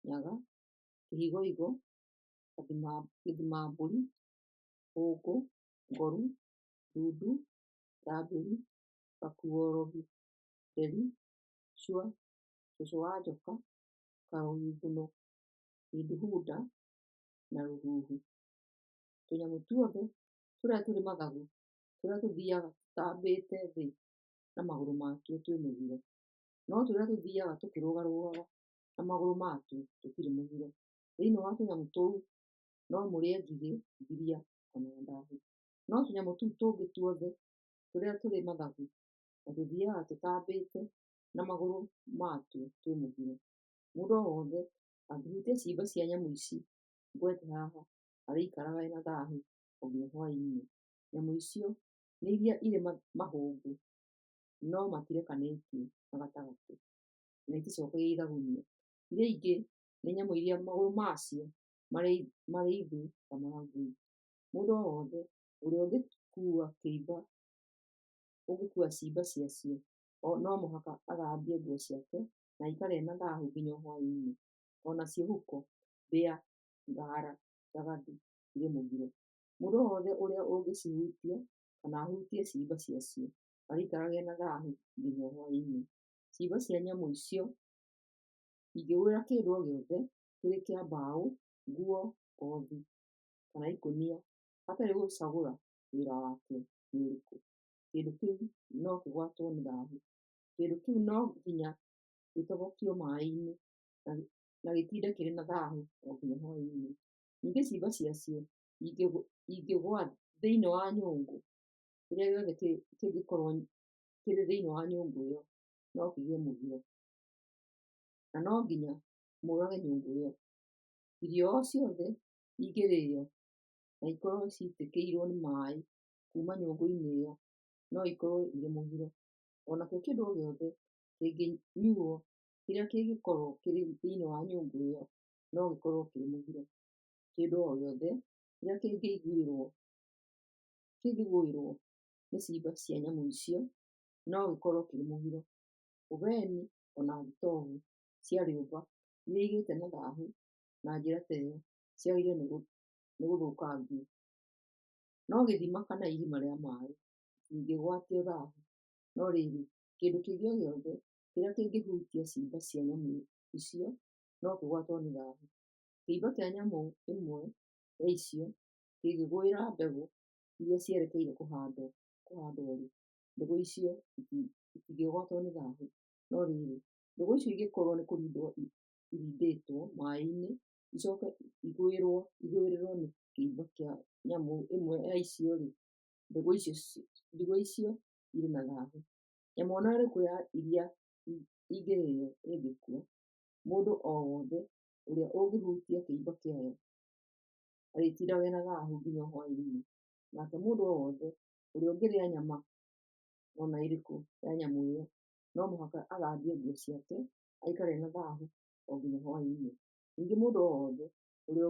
nyaga, kĩhigoigo, gĩthimambũri, hũngũ, ngoru, ndundu, ndambĩri, gakuo-rogi, nderi, cua, cũcũ wa njoka, karogi ngunũ, hĩndũhunda na rũhuhu. Tũnyamũ tuothe tũrĩa tũrĩ mathagu tũrĩa tũthiiaga tũtambĩte thĩ na magũrũ matuo twĩ mũgiro, no tũrĩa tũthiiaga tũkĩrũgarũgaga na magũrũ matuo tũtirĩ mũgiro. Thĩinĩ wa tũnyamũ tũu no mũrĩe ngigĩ, ngiria, o na ndaahi. No tũnyamũ tũu tũngĩ tuothe tũrĩa tũrĩ mathagu na tũthiiaga tũtambĩte na magũrũ matuo twĩ mũgiro. Mũndũ o wothe angĩhutia ciimba cia nyamũ ici ngwete haha, arĩikaraga arĩ na thaahu o nginya hwaĩ-inĩ. Nyamũ icio nĩ iria irĩ mahũngũ no matirekanĩtie na gatagatĩ, na iticookagia ithagumia; iria ingĩ nĩ nyamũ iria magũrũ maacio marĩ ithu ta ma ngui. Mũndũ o wothe ũrĩa ũngĩkuua ciimba ciacio no mũhaka athambie nguo ciake na aikare arĩ na thaahu nginya hwaĩ-inĩ. O nacio huko, mbĩa, ngara, njagathi irĩ mũgiro; mũndũ o wothe ũrĩa ũngĩcihutia kana ahutie ciimba ciacio arĩikaraga arĩ na thaahu nginya hwaĩ-inĩ. Ciimba cia nyamũ icio ingĩgũĩra kĩndũ o gĩothe, kĩrĩ kĩa mbaũ, nguo, ngoothi, kana ikũnia, hatarĩ gũcagũra wĩra wakĩo nĩ ũrĩkũ, kĩndũ kĩu no kĩgwatwo nĩ thaahu. Kĩndũ kĩu no nginya gĩtobokio maaĩ-inĩ na gĩtinde kĩrĩ na thaahu o nginya hwaĩ-inĩ. Ningĩ ciimba ciacio ingĩgũa thĩinĩ wa nyũngũ. Kĩrĩa gĩothe kĩngĩkorũo kĩrĩ thĩinĩ wa nyũngũ ĩyo no kĩgĩe mũgiro, na no nginya mũũrage nyũngũ ĩyo. Irio o ciothe ingĩrĩo na ikorũo ciitĩkĩirũo nĩ maĩ kuuma nyũngũ-inĩ ĩyo no ikorũo irĩ mũgiro. O nakĩo kĩndũ o gĩothe kĩngĩnyuuo kĩrĩa kĩngĩkorũo kĩrĩ thĩinĩ wa nyũngũ ĩyo no gĩkorũo kĩrĩ mũgiro. Kĩndũ o gĩothe kĩrĩa kĩngĩgũĩrũo nĩ ciimba cia nyamũ icio no gĩkorũo kĩrĩ mũgiro. Ũbeni o na thitobu cia rĩũmba iria igĩĩte na thaahu na njĩra ta ĩyo ciagĩrĩirũo nĩ gũthũkangio. No gĩthima kana irima rĩa maĩ itingĩgwatio thaahu, no rĩrĩ, kĩndũ kĩngĩ o gĩothe kĩrĩa kĩngĩhutia ciimba cia nyamũ icio no kĩgwatwo nĩ thaahu. Kĩimba kĩa nyamũ ĩmwe ya icio kĩngĩgũĩra mbegũ iria cierekeire kũhandwo-rĩ, mbegũ icio itingĩgwatwo nĩ thaahu, no rĩrĩ, mbegũ icio ingĩkorũo nĩ kũrindwo irindĩtwo maĩ-inĩ icoke igũĩrũo nĩ kĩimba kĩa nyamũ ĩmwe ya icio-rĩ, mbegũ icio irĩ na thaahu. Nyamũ o na ĩrĩkũ ya iria ingĩrĩĩo ĩngĩkua, mũndũ o wothe ũrĩa ũngĩhutia kĩimba kĩayo arĩtindaga e na thaahu nginya hwaĩ-inĩ, nake mũndũ o wothe ũrĩa ũngĩrĩa nyama o na ĩrĩkũ ya nyamũ ĩyo no mũhaka athambie nguo ciake, aikare e na thaahu o nginya hwaĩ-inĩ. Ningĩ mũndũ o wothe ũrĩa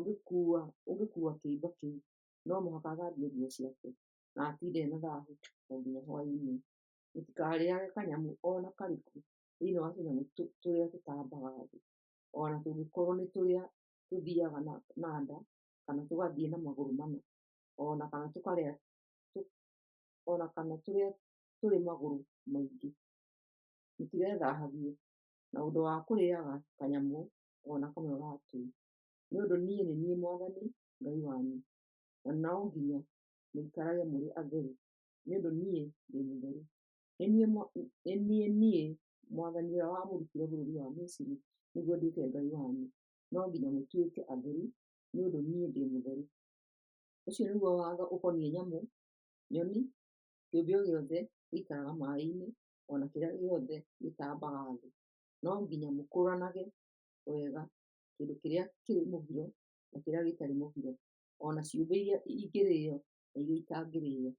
ũngĩkuua kĩimba kĩu no mũhaka athambie nguo ciake, na atinde e na thaahu o nginya hwaĩ-inĩ. Mũtikarĩage kanyamũ o na karĩkũ thĩinĩ wa tũnyamũ tũrĩa tũtambaga thĩ, o na tũngĩkorũo nĩ tũrĩa tũthiaga na nda kana tũgathiĩ na magũrũ mana, o na kana tũrĩa tũrĩ magũrũ maingĩ. Mũtigethahagie na ũndũ wa kũrĩaga kanyamũ o na kamwe ga tũu, nĩ ũndũ niĩ nĩ niĩ Mwathani Ngai wanyu, na no nginya mũikarage mũrĩ atheru, nĩ ũndũ niĩ ndĩ mũtheru. Nĩ niĩ niĩ Mwathani ũrĩa wamũrutire bũrũri wa Misiri nĩguo nduĩke Ngai wanyu; no nginya mũtuĩke atheru, nĩ ũndũ niĩ ndĩ mũtheru. Ũcio nĩguo watho ũkoniĩ nyamũ, nyoni, kĩũmbe o gĩothe gĩikaraga maaĩ-inĩ, o na kĩrĩa gĩothe gĩtambaga thĩ. No nginya mũkũũranage wega kĩndũ kĩrĩa kĩrĩ mũgiro na kĩrĩa gĩtarĩ mũgiro, o na ciũmbe iria ingĩrĩĩo na iria itangĩrĩĩo.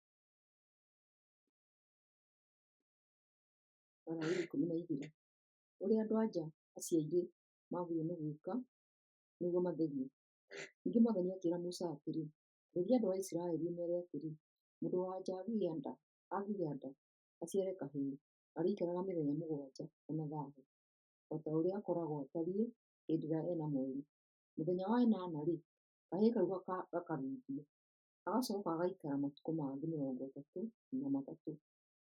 Alawii 12. Ũrĩa andũ-a-nja acio airĩ magĩrĩirwo nĩ gwĩka nĩguo matherio. Ningĩ Mwathani akĩĩra Musa atĩrĩ, Arĩria andũ a Isiraeli ũmeere atĩrĩ, 'Mũndũ-wa-nja angĩgĩa nda aciare kahĩĩ, arĩikaraga mĩthenya mũgwanja e na thaahu, o ta ũrĩa akoragwo atariĩ hĩndĩ ĩrĩa e na mweri. Mũthenya wa ĩnana-rĩ, kahĩĩ kau gakaruithio. Agacooka agaikara matukũ mangĩ 33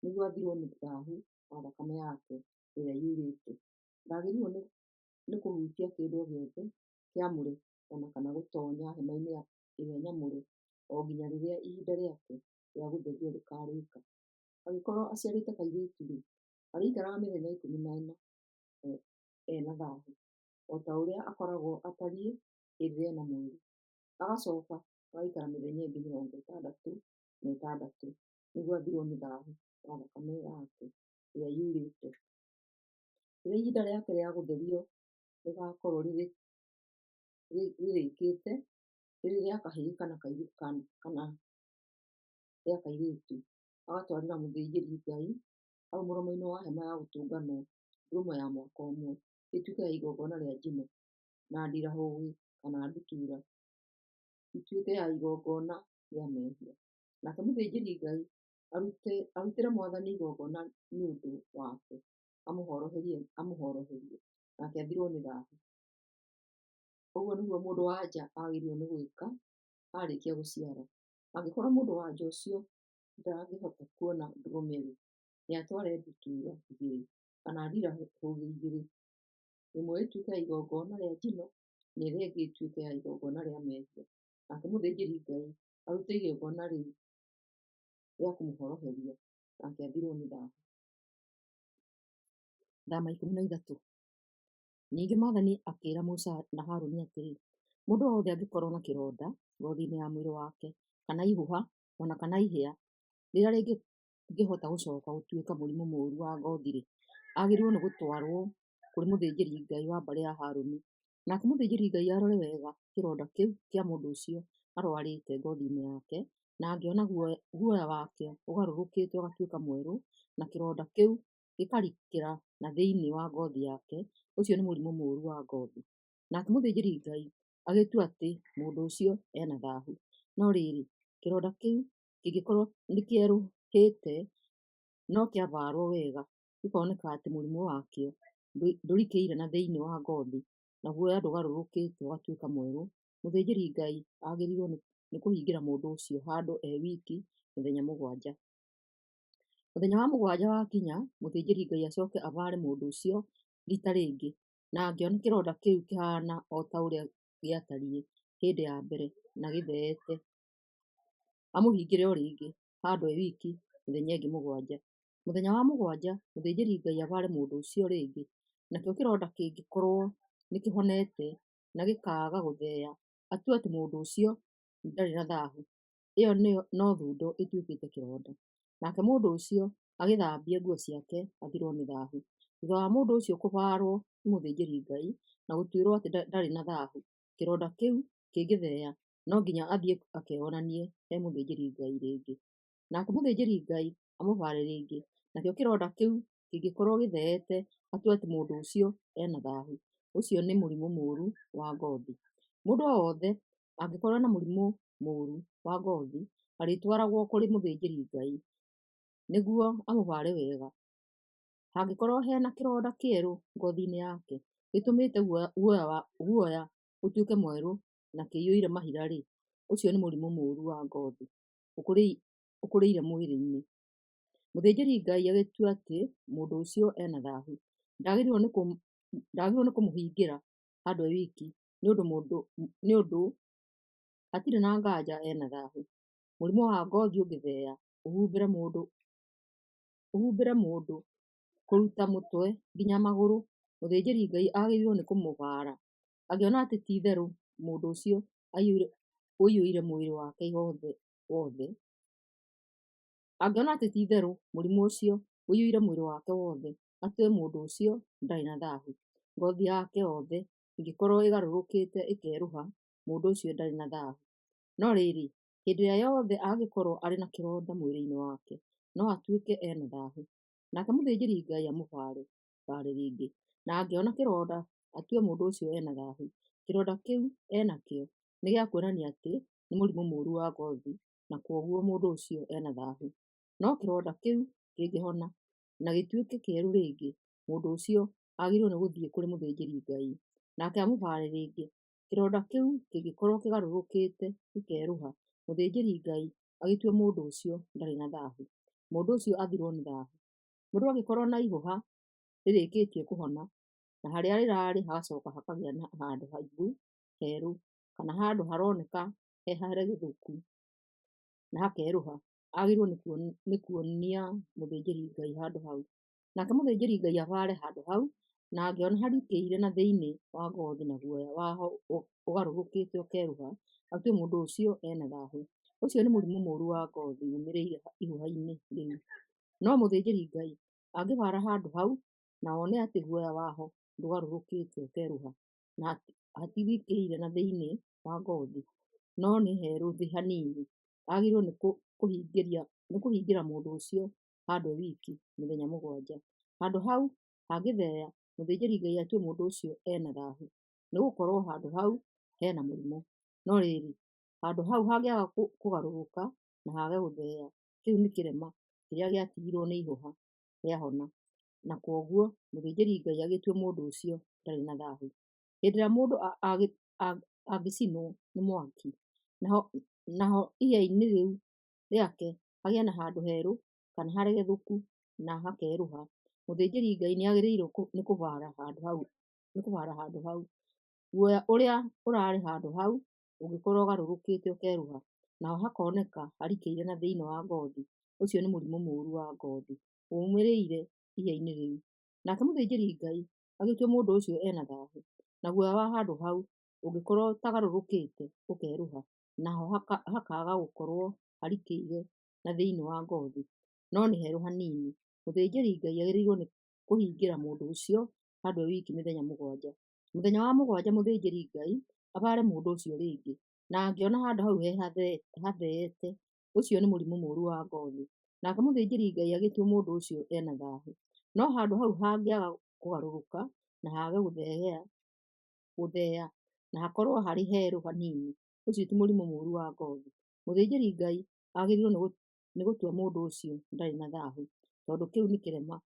nĩguo athirwo nĩ thaahu wa thakame yake ĩrĩa yurĩte. Ndagĩrĩirwo nĩ kũhutia kĩndũ o gĩothe kĩamũre o na kana gũtoonya hema-inĩ ĩrĩa nyamũre o nginya rĩrĩa ihinda rĩake rĩa gũtherio rĩkaarĩka. Angĩkorwo aciarĩte kairĩtu-rĩ, arĩikaraga mĩthenya 14 e na thaahu, o ta ũrĩa akoragwo atariĩ hĩndĩ ĩrĩa e na mweri. Agacooka agaikara mĩthenya ĩngĩ 66 nĩguo athirwo nĩ thaahu wa thakame yake ĩrĩa yurĩte. Rĩrĩa ihinda rĩake rĩa gũtherio rĩgaakorwo rĩrĩkĩte, rĩrĩ rĩa kahĩĩ kana rĩa kairĩtu, agatwarĩra mũthĩnjĩri-Ngai hau mũromo-inĩ wa Hema-ya-Gũtũnganwo ndũrũme ya mwaka ũmwe, ĩtuĩke ya igongona rĩa njino, na ndirahũgĩ kana ndutura ĩtuĩke ya igongona rĩa mehia. Nake mũthĩnjĩri-Ngai arutĩre Mwathani igongona nĩ ũndũ wake, amũhoroherie, nake athirwo nĩ thaahu. Ũguo nĩguo mũndũ-wa-nja agĩrĩirwo nĩ gwĩka aarĩkia gũciara. Angĩkorwo mũndũ-wa-nja ũcio ndangĩhota kuona ndũrũme-rĩ, nĩatware ndutura igĩrĩ kana ndirahũgĩ igĩrĩ, ĩmwe ĩtuĩke ya igongona rĩa njino na ĩrĩa ĩngĩ ĩtuĩke ya igongona rĩa mehia. Nake mũthĩnjĩri-Ngai arute igongona rĩu rĩa kũmũhoroheria, nake athirwo nĩ thaahu. Thama 13. Ningĩ Mwathani akĩĩra Musa na Harũni atĩrĩ, Mũndũ o wothe angĩkorwo na kĩronda ngoothiinĩ ya mwĩrĩ wake, kana ihũha, o na kana ihĩa. rĩrĩa rĩngĩhota gũcoka gũtuĩka mũrimũ mũũru wa ngothi-rĩ, agĩrĩirũo nĩ gũtwarũo kũrĩ mũthĩnjĩri-Ngai wa mbarĩ ya Haruni. Nake mũthĩnjĩri-Ngai arore wega kĩronda kĩu kĩa mũndũ ũcio arũarĩte ngothi-inĩ yake, na angĩona guoya wakĩo ũgarũrũkĩte ũgatuĩka mwerũ, na kĩronda kĩu gĩkarikĩra na thĩinĩ wa ngothi yake, ũcio nĩ mũrimũ mũũru wa ngothi. Nake mũthĩnjĩri-Ngai agĩtue atĩ mũndũ ũcio e na thahu. No rĩrĩ, kĩronda kĩu kĩngĩkorũo nĩkĩerũhĩte no kĩabaarwo wega gĩkoneka atĩ mũrimũ wakĩo ndũrikĩire na thĩinĩ wa ngothi, na guoya ndũgarũrũkĩte ũgatuĩka mwerũ, mũthĩnjĩri-Ngai agĩrĩirũo nĩ kũhingĩra mũndũ ũcio handũ e wiki mĩthenya mũgwanja. Mũthenya wa mũgwanja wakinya, mũthĩnjĩri-Ngai acoke abaare mũndũ ũcio riita rĩngĩ, na angĩona kĩronda kĩu kĩhaana o ta ũrĩa gĩatariĩ hĩndĩ ya mbere na gĩtheete, amũhingĩre o rĩngĩ handũ e wiki mĩthenya ĩngĩ mũgwanja. Mũthenya wa mũgwanja, mũthĩnjĩri-Ngai abaare mũndũ ũcio rĩngĩ, nakĩo kĩronda kĩngĩkorũo nĩkĩhonete na gĩkaaga gũtheea, atue atĩ mũndũ ũcio ndarĩ na thahu; ĩyo no thundo ĩtuĩkĩte kĩronda. Nake mũndũ ũcio agĩĩthambie nguo ciake, athirũo nĩ thahu. Thutha wa mũndũ ũcio kũbaarwo nĩ mũthĩnjĩri-Ngai na gũtuĩrũo atĩ ndarĩ na thahu, kĩronda kĩu kĩngĩtheea, no nginya athiĩ akeyonanie he mũthĩnjĩri-Ngai rĩngĩ. Nake mũthĩnjĩri-Ngai amũbaare rĩngĩ, nakĩo kĩronda kĩu kĩngĩkorũo gĩtheete, atue atĩ mũndũ ũcio e na thahu; ũcio nĩ mũrimũ mũũru wa ngothi. Mũndũ o wothe angĩkorũo na mũrimũ mũũru wa ngothi arĩtwaragwo kũrĩ mũthĩnjĩri-Ngai nĩguo amũbaare wega. Hangĩkorũo he na kĩronda kĩerũ ngothi-inĩ yake gĩtũmĩte guoya ũtuĩke mwerũ na kĩiyũire mahira-rĩ, ũcio nĩ mũrimũ mũũru wa ngothi ũkũrĩire mwĩrĩ-inĩ. Mũthĩnjĩri-Ngai agĩtue atĩ mũndũ ũcio e na thahu. Ndagĩrĩirũo nĩ kũmũhingĩra handũ e wiki, nĩ ũndũ hatirĩ na nganja e na thahu. Mũrimũ wa ngothi ũngĩtheea ũhumbĩre mũndũ kũruta mũtwe nginya magũrũ, mũthĩnjĩri-Ngai agĩrĩirũo nĩ kũmũbaara. Angĩona atĩ ti-itherũ mũndũ ũcio ũiyũire mwĩrĩ wake wothe, angĩona atĩ ti-itherũ mũrimũ ũcio ũiyũire mwĩrĩ wake wothe, atue mũndũ ũcio ndarĩ na thaahu. Ngothi yake yothe ĩngĩkorũo ĩgarũrũkĩte ĩkerũha, mũndũ ũcio ndarĩ na thaahu. No rĩrĩ, hĩndĩ ĩrĩa yothe angĩkorũo arĩ na kĩronda mwĩrĩ-inĩ wake, no atuĩke e na thaahu. Nake mũthĩnjĩri-Ngai amũbaare rĩngĩ, na angĩona kĩronda, atue mũndũ ũcio e na thaahu. Kĩronda kĩu e nakĩo nĩ gĩa kuonania atĩ nĩ mũrimũ mũũru wa ngothi, na kwoguo mũndũ ũcio e na thaahu. No kĩronda kĩu kĩngĩhona na gĩtuĩke kĩerũ rĩngĩ, mũndũ ũcio agĩrĩirũo nĩ gũthiĩ kũrĩ mũthĩnjĩri-Ngai, nake amũbaare rĩngĩ. Kĩronda kĩu kĩngĩkorũo kĩgarũrũkĩte gĩkerũha, mũthĩnjĩri-Ngai agĩtue mũndũ ũcio ndarĩ na thaahu; mũndũ ũcio athirũo nĩ thaahu. Mũndũ angĩkorũo na ihũha rĩrĩkĩtie kũhona na harĩa rĩrarĩ hagacoka hakagĩa na handũ haimbu herũ kana handũ haroneka he haregethũku na hakerũha, agĩrĩirũo nĩ kuonia mũthĩnjĩri-Ngai handũ hau. Nake mũthĩnjĩri-Ngai abaare handũ hau, na angĩona harikĩire na thĩinĩ wa ngothi na guoya waho ũgarũrũkĩte ũkerũha, atue mũndũ ũcio e na thaahu. Ũcio nĩ mũrimũ mũũru wa ngothi uumĩrĩire ihũha-inĩ rĩu. No mũthĩnjĩri-Ngai angĩbaara handũ hau na one atĩ guoya waho ndũgarũrũkĩte ũkerũha na hatirikĩire na thĩinĩ wa ngothi, no nĩ herũ thĩ hanini, agĩrĩirũo nĩ kũhingĩra mũndũ ũcio handũ e wiki mĩthenya mũgwanja. Handũ hau hangĩtheea, mũthĩnjĩri-Ngai atue mũndũ ũcio e na thaahu, nĩgũkorwo handũ hau he na mũrimũ. No rĩrĩ, handũ hau hangĩaga kũgarũrũka na haage gũtheea, kĩu nĩ kĩrema kĩrĩa gĩatigirũo nĩ ihũha rĩahona, na kwoguo mũthĩnjĩri-Ngai agĩtue mũndũ ũcio ndarĩ na thaahu. Hĩndĩ ĩrĩa mũndũ angĩcinwo nĩ mwaki, naho ihĩa-inĩ rĩu rĩake hagĩe na handũ herũ kana haregethũku na hakerũha, mũthĩnjĩri-Ngai nĩagĩrĩirũo nĩ kũbaara handũ hau. Guoya ũrĩa ũrarĩ handũ hau ũngĩkorũo ũgarũrũkĩte ũkerũha, naho hakoneka harikĩire na thĩinĩ wa ngothi, ũcio nĩ mũrimũ mũũru wa ngothi uumĩrĩire ihĩa-inĩ rĩu. Nake mũthĩnjĩri-Ngai agĩtue mũndũ ũcio e na thaahu. Na guoya wa handũ hau ũngĩkorũo ũtagarũrũkĩte ũkerũha, naho hakaaga gũkorũo harikĩire na thĩinĩ wa ngothi, no nĩ herũ hanini, mũthĩnjĩri-Ngai agĩrĩirwo nĩ kũhingĩra mũndũ ũcio handũ e wiki mĩthenya mũgwanja. Mũthenya wa mũgwanja mũthĩnjĩri-Ngai abaare mũndũ ũcio rĩngĩ, na angĩona handũ hau hatheete, ũcio nĩ mũrimũ mũũru wa ngothi, nake mũthĩnjĩri-Ngai agĩtue mũndũ ũcio e na thaahu. No handũ hau hangĩaga kũgarũrũka na haage gũtheea na hakorũo harĩ herũ hanini, ũcio ti mũrimũ mũũru wa ngothi; mũthĩnjĩri-Ngai agĩrĩirũo nĩ gũtua mũndũ ũcio ndarĩ na thaahu, tondũ kĩu nĩ kĩrema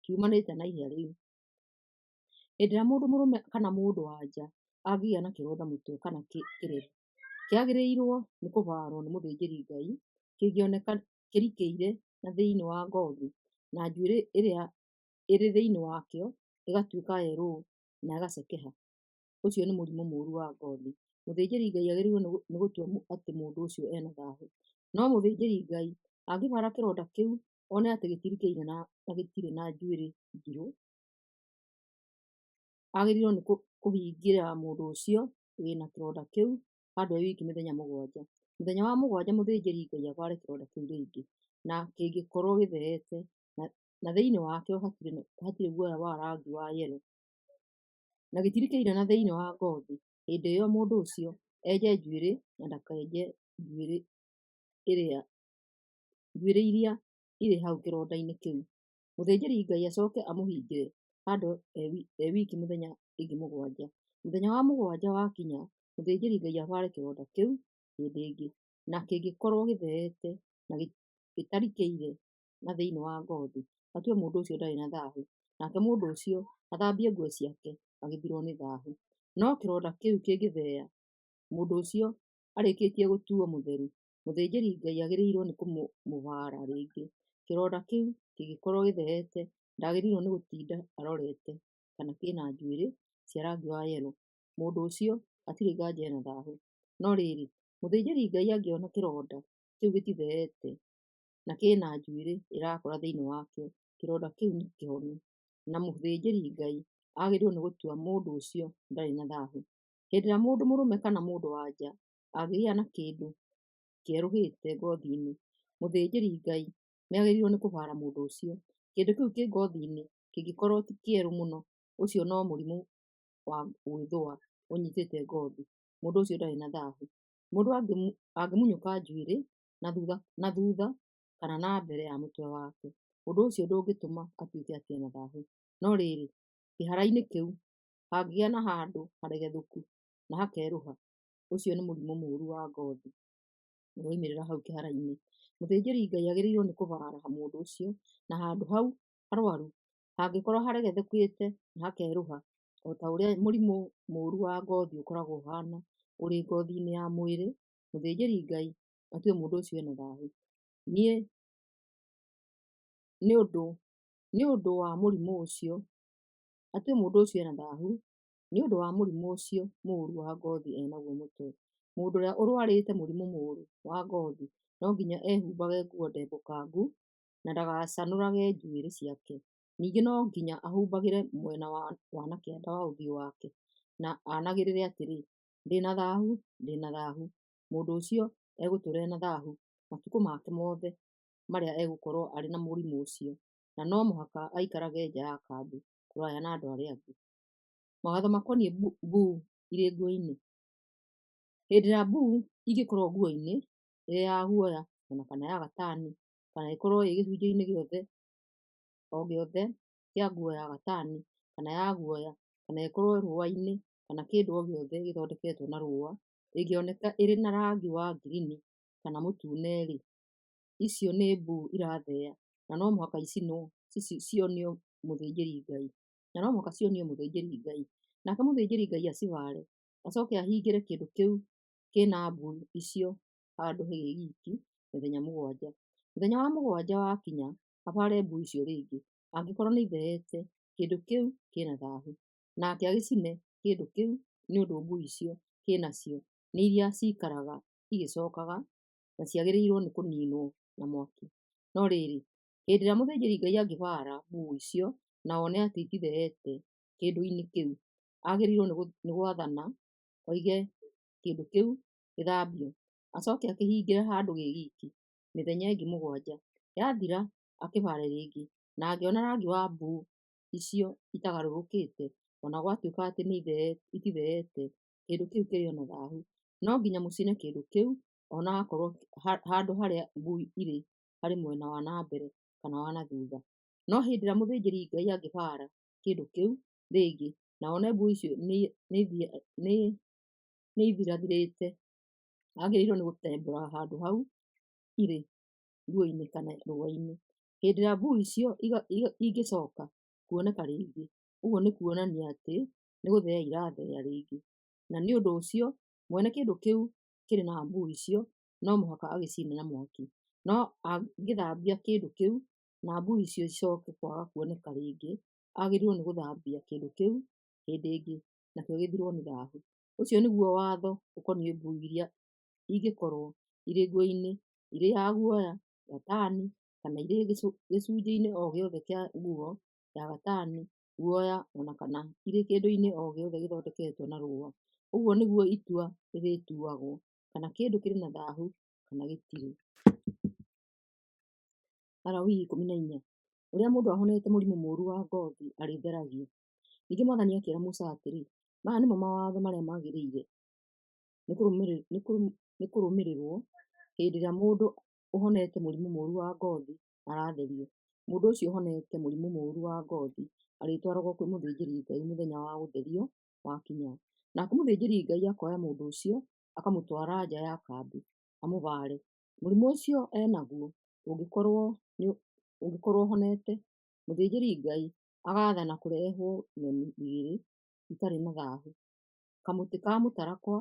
kiumanĩte na ihĩa rĩu. Hĩndĩ ĩrĩa mũndũ mũrũme kana mũndũ-wa-nja angĩgĩa na kĩronda mũtwe kana kĩreru, kĩagĩrĩirwo nĩ kũbaarwo nĩ mũthĩnjĩri-Ngai, kĩngĩoneka kĩrikĩire na thĩinĩ wa ngoothi, na njuĩrĩ ĩrĩa ĩrĩ thĩinĩ wakĩo ĩgatuĩka yerũ na ĩgacekeha, ũcio nĩ mũrimũ mũũru wa ngothi; mũthĩnjĩri-Ngai agĩrĩirwo nĩ gũtua atĩ mũndũ ũcio e na thaahu. No mũthĩnjĩri-Ngai angĩbaara kĩronda kĩu one atĩ gĩtirikĩire na gĩtirĩ na njuĩrĩ njirũ, agĩrĩirwo nĩ kũhingĩra mũndũ ũcio wĩ na kĩronda kĩu handũ e wiki mĩthenya mũgwanja. Mũthenya wa mũgwanja mũthĩnjĩri-Ngai abaare kĩronda kĩu rĩngĩ, na kĩngĩkorũo gĩtheete na thĩinĩ wakĩo hatirĩ guoya wa rangi wa yerũ, na gĩtirikĩire na thĩinĩ wa ngothi, hĩndĩ ĩyo mũndũ ũcio enje njuĩrĩ na ndakenje njuĩrĩ iria irĩ hau kĩronda-inĩ kĩu. Mũthĩnjĩri-Ngai acoke amũhingĩre handũ e wiki mĩthenya ĩngĩ mũgwanja. Mũthenya wa mũgwanja wakinya, mũthĩnjĩri-Ngai abaare kĩronda kĩu hĩndĩ ĩngĩ, na kĩngĩkorũo gĩtheete na gĩtarikĩire na thĩinĩ wa ngothi, atue mũndũ ũcio ndarĩ na thaahu, nake mũndũ ũcio athambie nguo ciake agĩthirwo nĩ thaahu. No kĩronda kĩu kĩngĩtheea mũndũ ũcio arĩkĩtie gũtuwo mũtheru, mũthĩnjĩri-Ngai agĩrĩirwo nĩ kũmũbaara rĩngĩ. Kĩronda kĩu kĩngĩkorũo gĩtheete, ndagĩrĩirwo nĩ gũtinda arorete kana kĩna njuĩrĩ cia rangi wa yerũ, mũndũ ũcio hatirĩ nganja e na thaahu. No rĩrĩ, mũthĩnjĩri-Ngai angĩona kĩronda kĩu gĩtitheete na kĩna njuĩrĩ ĩrakũra thĩinĩ wakĩo, kĩronda kĩu nĩ kĩhonu, na mũthĩnjĩri-Ngai agĩrĩirwo nĩ gũtua mũndũ ũcio ndarĩ na thaahu. Hĩndĩ ĩrĩa mũndũ mũrũme kana mũndũ-wa-nja angĩgĩa na kĩndũ kĩerũhĩte ngothi-inĩ, mũthĩnjĩri-Ngai nĩagĩrĩirwo nĩ kũbaara mũndũ ũcio. Kĩndũ kĩu kĩ ngothi-inĩ kĩngĩkorwo ti kĩerũ mũno, ũcio no mũrimũ wa gwĩthũa ũnyiitĩte ngothi; mũndũ ũcio ndarĩ na thaahu. Mũndũ angĩmunyũka njuĩrĩ na thuutha kana na mbere ya mũtwe wake, ũndũ ũcio ndũngĩtũma atuĩke atĩ e na thaahu. No rĩrĩ, kĩhara-inĩ kĩu hangĩgĩa na handũ haregethũku na hakerũha, ũcio nĩ mũrimũ mũũru wa ngothi ũroimĩrĩra hau kĩhara-inĩ. Mũthĩnjĩri-Ngai agĩrĩirwo nĩ kũbaara mũndũ ũcio, na handũ hau harũaru hangĩkorwo haregethũkĩte na hakerũha o ta ũrĩa mũrimũ mũũru wa ngothi ũkoragwo ũhaana ũrĩ ngoothi-inĩ ya mwĩrĩ, mũthĩnjĩri-Ngai atue mũndũ ũcio e na thaahu. Nĩ ũndũ wa mũrimũ ũcio, atue mũndũ ũcio e na thaahu nĩ ũndũ wa mũrimũ ũcio mũũru wa ngothi e naguo mũtwe. Mũndũ ũrĩa ũrũarĩte mũrimũ mũũru wa ngothi no nginya ehumbage nguo ndembũkangu na ndagacanũrage njuĩrĩ ciake; ningĩ no nginya ahumbagĩre mwena wa na kĩanda wa ũthiũ wake, na anagĩrĩre atĩrĩ, 'Ndĩ na thaahu, ndĩ na thaahu!' Mũndũ ũcio egũtũũra e na thaahu matukũ make mothe marĩa egũkorũo arĩ na mũrimũ ũcio, na no mũhaka aikarage nja ya kambĩ, kũraya na andũ arĩa angĩ. Mawatho makoniĩ mbuu irĩ nguo-inĩ. Hĩndĩ ĩrĩa mbuu ĩngĩkorũo nguo-inĩ, ĩrĩ ya guoya o na kana ya gatani, kana ĩkorũo ĩrĩ gĩcunjĩ-inĩ o gĩothe kĩa nguo ya gatani kana ya guoya, kana ĩkorũo rũũa-inĩ kana kĩndũ o gĩothe gĩthondeketwo na rũũa, ĩngĩoneka ĩrĩ na rangi wa ngirini kana mũtune-rĩ, icio nĩ mbuu irathea, na no mũhaka icinwo cionio mũthĩnjĩri-Ngai. Na no mũhaka cionio mũthĩnjĩri-Ngai. Nake mũthĩnjĩri-Ngai acibaare, acoke ahingĩre kĩndũ kĩu kĩ na mbuu icio handũ gĩ wiki mĩthenya mũgwanja. Mũthenya wa mũgwanja wakinya, abaare mbuu icio rĩngĩ; angĩkorũo nĩitheete, kĩndũ kĩu kĩ na thaahu. Nake agĩcine kĩndũ kĩu nĩ ũndũ mbuu icio kĩ nacio nĩ iria ciikaraga igĩcokaga, na ciagĩrĩirũo nĩ kũninwo na mwaki. No rĩrĩ, hĩndĩ ĩrĩa mũthĩnjĩri-Ngai angĩbaara mbuu icio na one atĩ ititheete kĩndũ-inĩ kĩu, agĩrĩirũo nĩ gwathana oige kĩndũ kĩu gĩthambio, acoke akĩhingĩre handũ gĩ wiki. mĩthenya ĩngĩ 7. Yathira akĩbaare rĩngĩ, na angĩona rangi wa mbuu icio itagarũrũkĩte o na gũtuĩka atĩ ititheete, kĩndũ kĩu kĩrĩ o na thaahu. No nginya mũcine kĩndũ kĩu o na aakorwo handũ harĩa mbuu irĩ harĩ mwena wa na mbere kana wa na thuutha. No hĩndĩ ĩrĩa mũthĩnjĩri-Ngai angĩbaara kĩndũ kĩu rĩngĩ na one mbuu icio nĩithirathirĩte, agĩrĩirwo nĩ gũtembũra handũ hau irĩ nguo-inĩ kana rũũa-inĩ. Hĩndĩ ĩrĩa mbuu icio ingĩcooka kuoneka rĩngĩ, ũguo nĩ kuonania atĩ nĩ gũtheea iratheea rĩngĩ, na nĩ ũndũ ũcio mwene kĩndũ kĩu kĩrĩ na mbuu icio no mũhaka agĩcine na mwaki. No angĩthambia kĩndũ kĩu na mbuu icio icooke kwaga kuoneka rĩngĩ, agĩrĩirwo nĩ gũthambia kĩndũ kĩu hĩndĩ ĩngĩ, nakĩo gĩthirwo nĩ thaahu. Ũcio nĩguo watho ũkoniĩ mbuu iria ingĩkorũo irĩ nguo-inĩ, ĩrĩ ya guoya, gatani, kana ĩrĩ gĩcunjĩ-inĩ o gĩothe kĩa nguo ya gatani, guoya, o na kana ĩrĩ kĩndũ-inĩ o gĩothe gĩthondeketwo na rũũa. Ũguo nĩguo itua rĩrĩtuagwo kana kĩndũ kĩrĩ na thaahu kana gĩtirĩ. Alawii 14. Ũrĩa Mũndũ Ũhonete Mũrimũ Mũũru wa Ngoothi Arĩtheragio Ningĩ Mwathani akĩĩra Musa atĩrĩ, Maya nĩmo mawatho marĩa magĩrĩire nĩkũrũmĩrĩrwo hĩndĩ ĩrĩa mũndũ ũhonete mũrimũ mũũru wa ngoothi aratherio. Mũndũ ũcio ũhonete mũrimũ mũũru wa ngoothi arĩtwaragwo kwĩ mũthĩnjĩri Ngai mũthenya wa gũtherio wakinya. Nake mũthĩnjĩri Ngai akoya mũndũ ũcio akamũtwara nja ya kambĩ amũbaare. Mũrimũ ũcio e naguo ũngĩkorwo ũhonete, mũthĩnjĩri Ngai agaathana kũreehwo nyoni igĩrĩ itarĩ na thaahu, kamũtĩ ka mũtarakwa,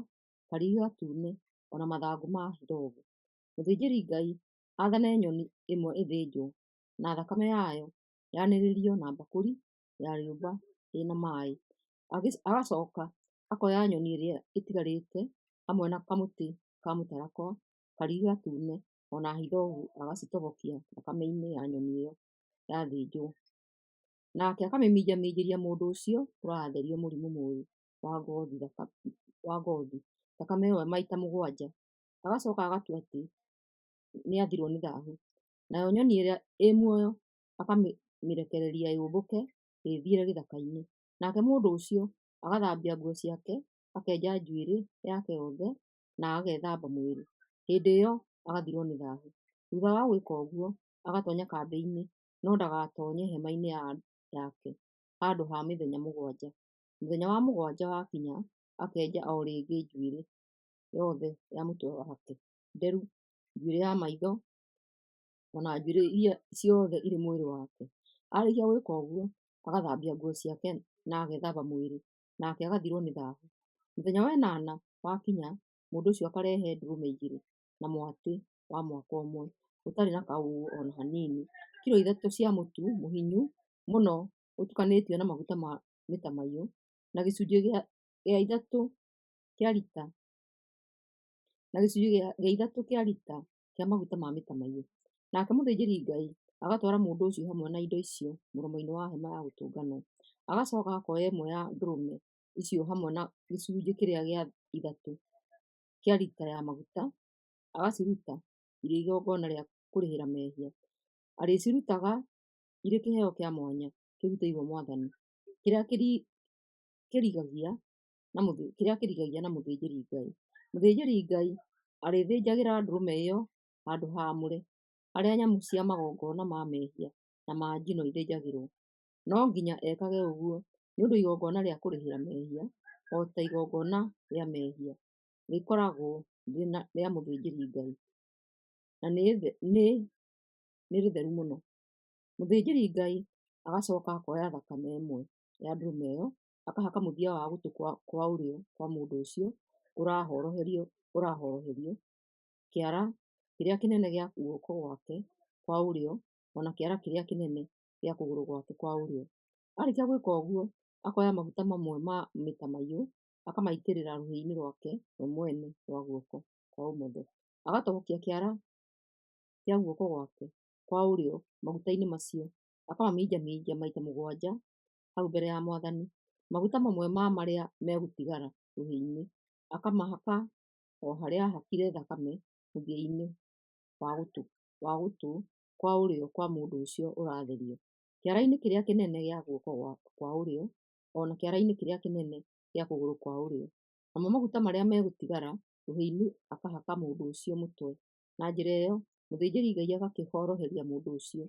karigi gatune, o na mathangũ ma hithobu. Mũthĩnjĩri Ngai aathane nyoni ĩmwe ĩthĩnjwo, na thakame yayo yanĩrĩrio na mbakũri ya rĩũmba ĩ na maaĩ. Agacooka akoya nyoni ĩrĩa ĩtigarĩte hamwe na kamũtĩ ka mũtarakwa, karigi gatune, o na hithobu agacitobokia thakameinĩ ya nyoni ĩyo yathĩnjwo. Nake akamĩminjaminjĩria mũndũ ũcio ũratherio mũrimũ mũũru wa ngoothi thakame ĩyo maita 7, agacooka agatua atĩ nĩathirwo nĩ thaahu. Nayo nyoni ĩrĩa ĩ muoyo akamĩrekereria yũmbũke ĩĩthiĩre gĩthakainĩ. Nake mũndũ ũcio agathambia nguo ciake, akenja njuĩrĩ yake yothe, na agethamba mwĩrĩ. Hĩndĩ ĩyo agathirwo nĩ thaahu. Thuutha wa gwĩka ũguo, agatoonya kambĩinĩ, no ndagatoonye hemainĩ yake handũ ha mĩthenya 7. Mũthenya wa mũgwanja wakinya, akenja o rĩngĩ njuĩrĩ yothe ya mũtwe wake, nderu, njuĩrĩ ya maitho, o na njuĩrĩ iria ciothe irĩ mwĩrĩ wake. Aarĩkia gwĩka ũguo, agathambia nguo ciake na agethamba mwĩrĩ, nake agathirwo nĩ thaahu. Mũthenya wa ĩnana wakinya, mũndũ ũcio akarehe ndũrũme 2 na mwatĩ wa mwaka ũmwe ũtarĩ na kaũũgũ o na hanini, kilo 3 cia mũtu mũhinyu mũno ũtukanĩtio na maguta ma mĩtamaiyũ, na gĩcunjĩ gĩa ithatũ kĩa rita kĩa maguta ma mĩtamaiyũ. Nake mũthĩnjĩri-Ngai agatwara mũndũ ũcio hamwe na indo icio mũromo-inĩ wa Hema-ya-Gũtũnganwo. Agacoka akoya ĩmwe ya ndũrũme icio hamwe na gĩcunjĩ kĩrĩa gĩa ithatũ kĩa rita ya maguta, agaciruta irĩ igongona rĩa kũrĩhĩra mehia. Arĩcirutaga irĩ kĩheo kĩa mwanya kĩrutĩirwo Mwathani, kĩrĩa kĩrigagia na mũthĩnjĩri-Ngai. Mũthĩnjĩri-Ngai arĩthĩnjagĩra ndũrũme ĩyo handũ haamũre, harĩa nyamũ cia magongona ma mehia na ma njino ithĩnjagĩrwo. No nginya ekage ũguo nĩ ũndũ igongona rĩa kũrĩhĩra mehia, o ta igongona rĩa mehia, rĩkoragwo rĩrĩ rĩa mũthĩnjĩri-Ngai, na nĩ rĩtheru mũno. Mũthĩnjĩri-Ngai agacoka akoya thakame ĩmwe ya ndũrũme ĩyo akahaka mũthia wa gũtũ kwa ũrĩo kwa mũndũ ũcio ũrahoroherio, kĩara kĩrĩa kĩnene gĩa guoko gwake kwa ũrĩo, o na kĩara kĩrĩa kĩnene gĩa kũgũrũ gwake kwa ũrĩo. Aarĩkia gwĩka ũguo, akoya maguta mamwe ma mĩtamaiyũ akamaitĩrĩra rũhĩ-inĩ rwake we mwene rwa guoko kwa ũmotho, agatobokia kĩara kĩa guoko gwake kwa ũrĩo maguta-inĩ macio, akamaminjaminja maita 7 hau mbere ya Mwathani. Maguta mamwe ma marĩa megũtigara rũhĩ-inĩ akamahaka o harĩa aahakire thakame mũthia-inĩ wa gũtũ. wa gũtũ kwa ũrĩo kwa mũndũ ũcio ũratherio, kĩara-inĩ kĩrĩa kĩnene gĩa guoko kwa ũrĩo, o na kĩara-inĩ kĩrĩa kĩnene gĩa kũgũrũ kwa ũrĩo. Namo maguta marĩa megũtigara rũhĩ-inĩ akahaka mũndũ ũcio mũtwe. Na njĩra ĩyo mũthĩnjĩri-Ngai agakĩhoroheria mũndũ ũcio.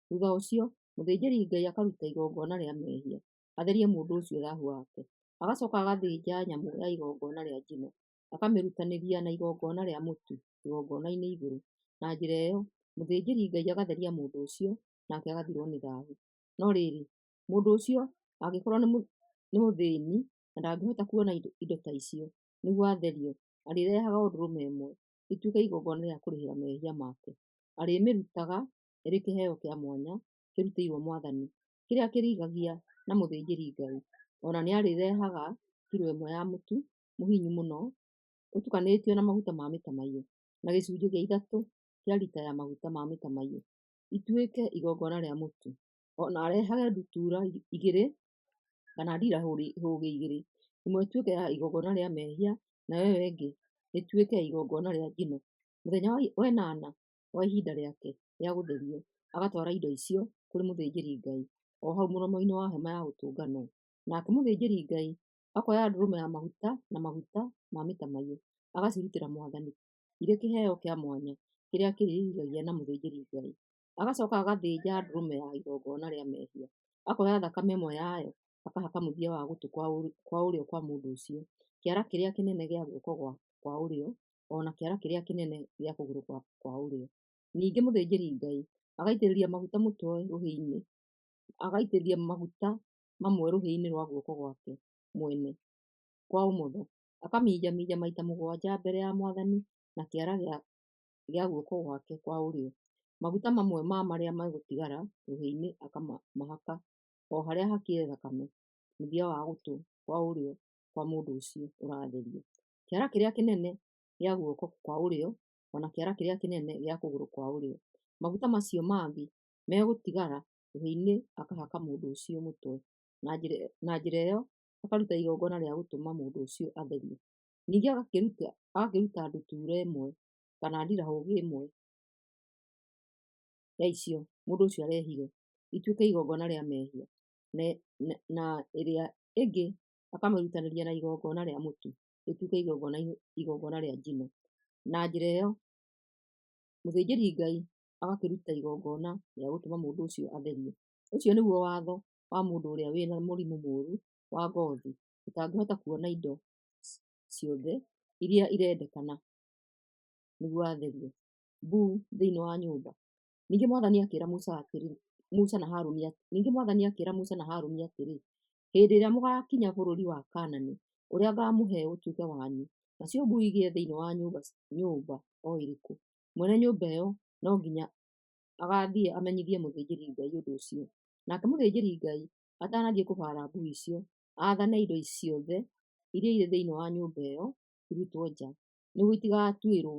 Thutha ũcio mũthĩnjĩri-Ngai akaruta igongona rĩa mehia, atherie mũndũ ũcio thaahu wake. Agacoka agathĩnja nyamũ ya igongona rĩa njino, akamĩrutanĩria na igongona rĩa mũtu kĩgongona-inĩ igũrũ. Na njĩra ĩyo mũthĩnjĩri-Ngai agatheria mũndũ ũcio, nake agathirwo nĩ thaahu. No rĩrĩ, mũndũ ũcio angĩkorũo nĩ mũthĩni na ndangĩhota kuona indo ta icio nĩguo atherio, arĩrehaga o ndũrũme ĩmwe ĩtuĩke igongona rĩa kũrĩhĩra mehia make. Arĩmĩrutaga ĩrĩ kĩheo kĩa mwanya kĩrutĩirwo Mwathani, kĩrĩa kĩrigagia na mũthĩnjĩri-Ngai. O na nĩarĩrehaga kilo ĩmwe ya mũtu mũhinyu mũno ũtukanĩtio na maguta ma mĩtamaiyũ, na gĩcunjĩ gĩa ithatũ kĩa rita ya maguta ma mĩtamaiyũ ituĩke igongona rĩa mũtu. O na arehage ndutura igĩrĩ kana ndirahũgĩ igĩrĩ, ĩmwe ĩtuĩke ya igongona rĩa mehia nayo ĩyo ĩngĩ ĩtuĩke ya igongona rĩa njino. Mũthenya wa ĩnana wa ihinda rĩake rĩa gũtherio, agatwara indo icio kũrĩ mũthĩnjĩri-Ngai o hau mũromo-inĩ wa Hema-ya-Gũtũnganwo. Nake mũthĩnjĩri-Ngai akoya ndũrũme na maguta na maguta ma mĩtamaiyũ, agacirutĩra Mwathani irĩ kĩheo kĩa mwanya kĩrĩa kĩrĩrigagia na mũthĩnjĩri-Ngai. Agacoka agathĩnja ndũrũme ya igongona rĩa mehia, akoya thakame ĩmwe yayo akahaka mũthia wa gũtũ kwa ũrĩo kwa mũndũ ũcio, kĩara kĩrĩa kĩnene gĩa guoko kwa ũrĩo, o na kĩara kĩrĩa kĩnene gĩa kũgũrũ kwa ũrĩo. Ningĩ mũthĩnjĩri-Ngai agaitĩrĩria maguta mũtwe rũhĩ-inĩ, agaitĩrĩria maguta mamwe rũhĩ-inĩ rwa guoko gwake mwene kwa ũmotho, akamaminjaminja maita mũgwanja mbere ya Mwathani na kĩara gĩa guoko gwake kwa ũrĩo. Maguta mamwe ma marĩa megũtigara rũhĩ-inĩ akamahaka o harĩa hakĩre thakame, mũthia wa gũtũ kwa ũrĩo kwa mũndũ ũcio ũratherio, kĩara kĩrĩa kĩnene gĩa guoko kwa ũrĩo, o na kĩara kĩrĩa kĩnene gĩa kũgũrũ kwa ũrĩo. Maguta macio mangĩ megũtigara rũhĩ-inĩ akahaka mũndũ ũcio mũtwe. Na njĩra ĩyo akaruta igongona rĩa gũtũma mũndũ ũcio atherio. Ningĩ agakĩruta ndutura ĩmwe kana ndirahũgĩ ĩmwe ya icio mũndũ ũcio arehire ĩtuĩke igongona rĩa mehia, na ĩrĩa ĩngĩ akamĩrutanĩria na igongona rĩa mũtu rĩtuĩke igongona rĩa njino. Na njĩra ĩyo mũthĩnjĩri-Ngai agakĩruta igongona rĩa gũtũma mũndũ ũcio atherio. Ũcio nĩguo watho wa mũndũ ũrĩa wĩ na mũrimũ mũũru wa ngothi ũtangĩhota kuona indo ciothe iria irendekana nĩguo atherio. Mbuu thĩinĩ wa nyũmba. Ningĩ Mwathani akĩĩra Musa na Harũni atĩrĩ, Hĩndĩ ĩrĩa mũgaakinya bũrũri wa Kaanani, ũrĩa ngaamũhe ũtuĩke wanyu, nacio mbuu igĩe thĩinĩ wa nyũmba o ĩrĩkũ, mwene nyũmba ĩyo no nginya agaathiĩ amenyithie mũthĩnjĩri-Ngai ũndũ ũcio. Nake mũthĩnjĩri-Ngai atanathiĩ kũbaara mbuu icio, aathane indo ciothe iria irĩ thĩinĩ wa nyũmba ĩyo irutwo nja, nĩguo itigatuĩrwo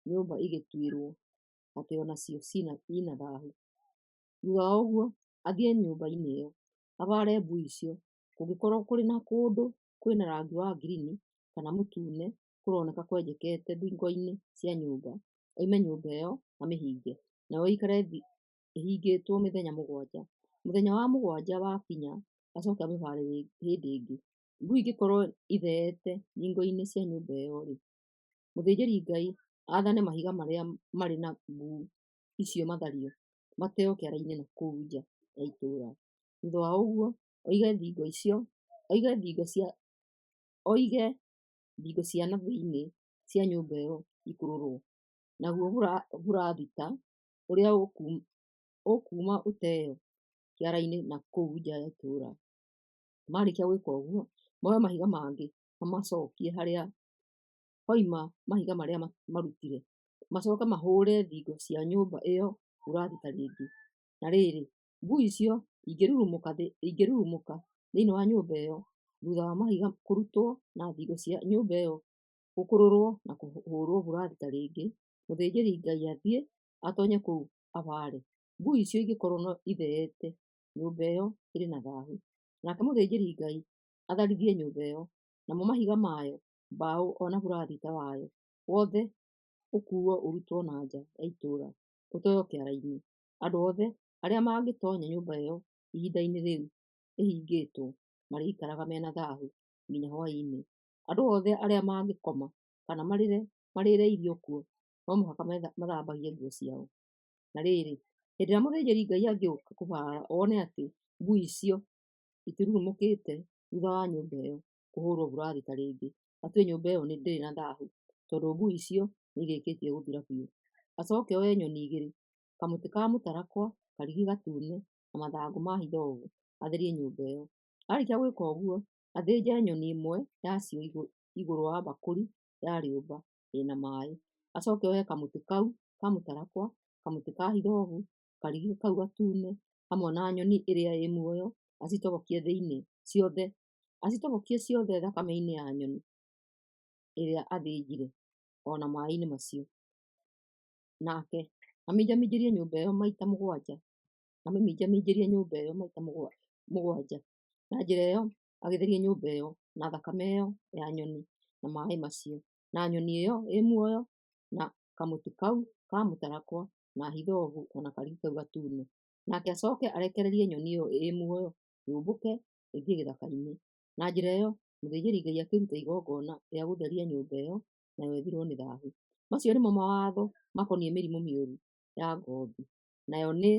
nyũmba igĩtuĩrwo atĩ o nacio irĩ na thaahu. Thutha wa ũguo, athiĩ nyũmba-inĩ ĩyo, abaare mbuu icio. Kũngĩkorũo kũrĩ na kũndũ kwĩna rangi wa ngirini kana mũtune kũroneka kwenjekete thingo-inĩ cia nyũmba, oime nyũmba ĩyo amĩhinge, nayo ĩikare ĩhingĩtwo mĩthenya mũgwanja. Mũthenya wa mũgwanja wakinya, acoke amĩbaare hĩndĩ ĩngĩ. Mbuu ingĩkorũo itheete thingo-inĩ cia nyũmba ĩyo-rĩ, mũthĩnjĩri-Ngai aathane mahiga marĩa marĩ na mbuu icio mathario, mateo kĩara-inĩ na kũu nja ya itũũra. Thutha wa ũguo, oige thingo cia na thĩinĩ cia nyũmba ĩyo ikũrũrwo, naguo burathita ũrĩa ũkuuma ũteo kĩara-inĩ na kũu nja ya itũũra. Maarĩkia gwĩka ũguo, moe mahiga mangĩ mamacokie harĩa hoima mahiga marĩa marutire, macoke mahũre thingo cia nyũmba ĩyo burathita rĩngĩ. Na rĩrĩ, mbuu icio ingĩrurumũka thĩinĩ wa nyũmba ĩyo thutha wa mahiga kũrutwo na thingo cia nyũmba ĩyo gũkũrũrwo na kũhũrwo burathita rĩngĩ, mũthĩnjĩri-Ngai athiĩ atoonye kũu abaare mbuu icio ingĩkorũo no itheete, nyũmba ĩyo ĩrĩ na thaahu. Nake mũthĩnjĩri-Ngai atharithie nyũmba ĩyo, namo mahiga mayo, mbaũ, o na burathita wayo wothe. Ũkuuo ũrutwo na nja ya itũũra ũteo kĩara-inĩ. Andũ othe arĩa mangĩtoonya nyũmba ĩyo ihinda-inĩ rĩu ĩhingĩtwo marĩikaraga marĩ na thaahu nginya hwaĩ-inĩ. Andũ othe arĩa mangĩkoma kana marĩĩre irio kuo no mũhaka mathambagie nguo ciao. Na rĩrĩ, hĩndĩ ĩrĩa mũthĩnjĩri-Ngai angĩũka kũbaara one atĩ mbuu icio itirurumũkĩte thuutha wa nyũmba ĩyo kũhũrwo burathita rĩngĩ, atue nyũmba ĩyo ndĩrĩ na thaahu, tondũ mbuu icio nĩirĩkĩtie gũthira biũ. Acooke oe nyoni igĩrĩ, kamũtĩ ka mũtarakwa, karigi gatune, na mathangũ ma hithobu, atherie nyũmba ĩyo. Aarĩkia gwĩka ũguo, athĩnje nyoni ĩmwe yacio igũrũ wa mbakũri ya rĩũmba ĩrĩ na maaĩ. Acooke oe kamũtĩ kau ka mũtarakwa, kamũtĩ ka hithobu, karigi kau gatune, hamwe na nyoni ĩrĩa ĩ muoyo, acitobokie ciothe thakame-inĩ ya nyoni ĩrĩa athĩnjire, o na maaĩ-inĩ macio. Nake aminjaminjĩrie nyũmba ĩyo maita mũgwanja, amĩminjaminjĩrie nyũmba ĩyo maita mũgwanja. Na njĩra ĩyo agĩtherie nyũmba ĩyo na thakame ĩyo ya nyoni na maaĩ macio, na nyoni ĩyo ĩ muoyo, na kamũtĩ kau ka mũtarakwa, na hithobu, o na karigi kau gatune. Nake acoke arekererie nyoni ĩyo ĩ muoyo yũmbũke ĩthiĩ gĩthaka-inĩ. Na njĩra ĩyo mũthĩnjĩri-Ngai akĩrute igongona rĩa gũtheria nyũmba ĩyo, nayo ĩthirwo nĩ thaahu. Macio nĩmo mawatho makoniĩ mĩrimũ mĩũru ya ngoothi, nayo nĩ,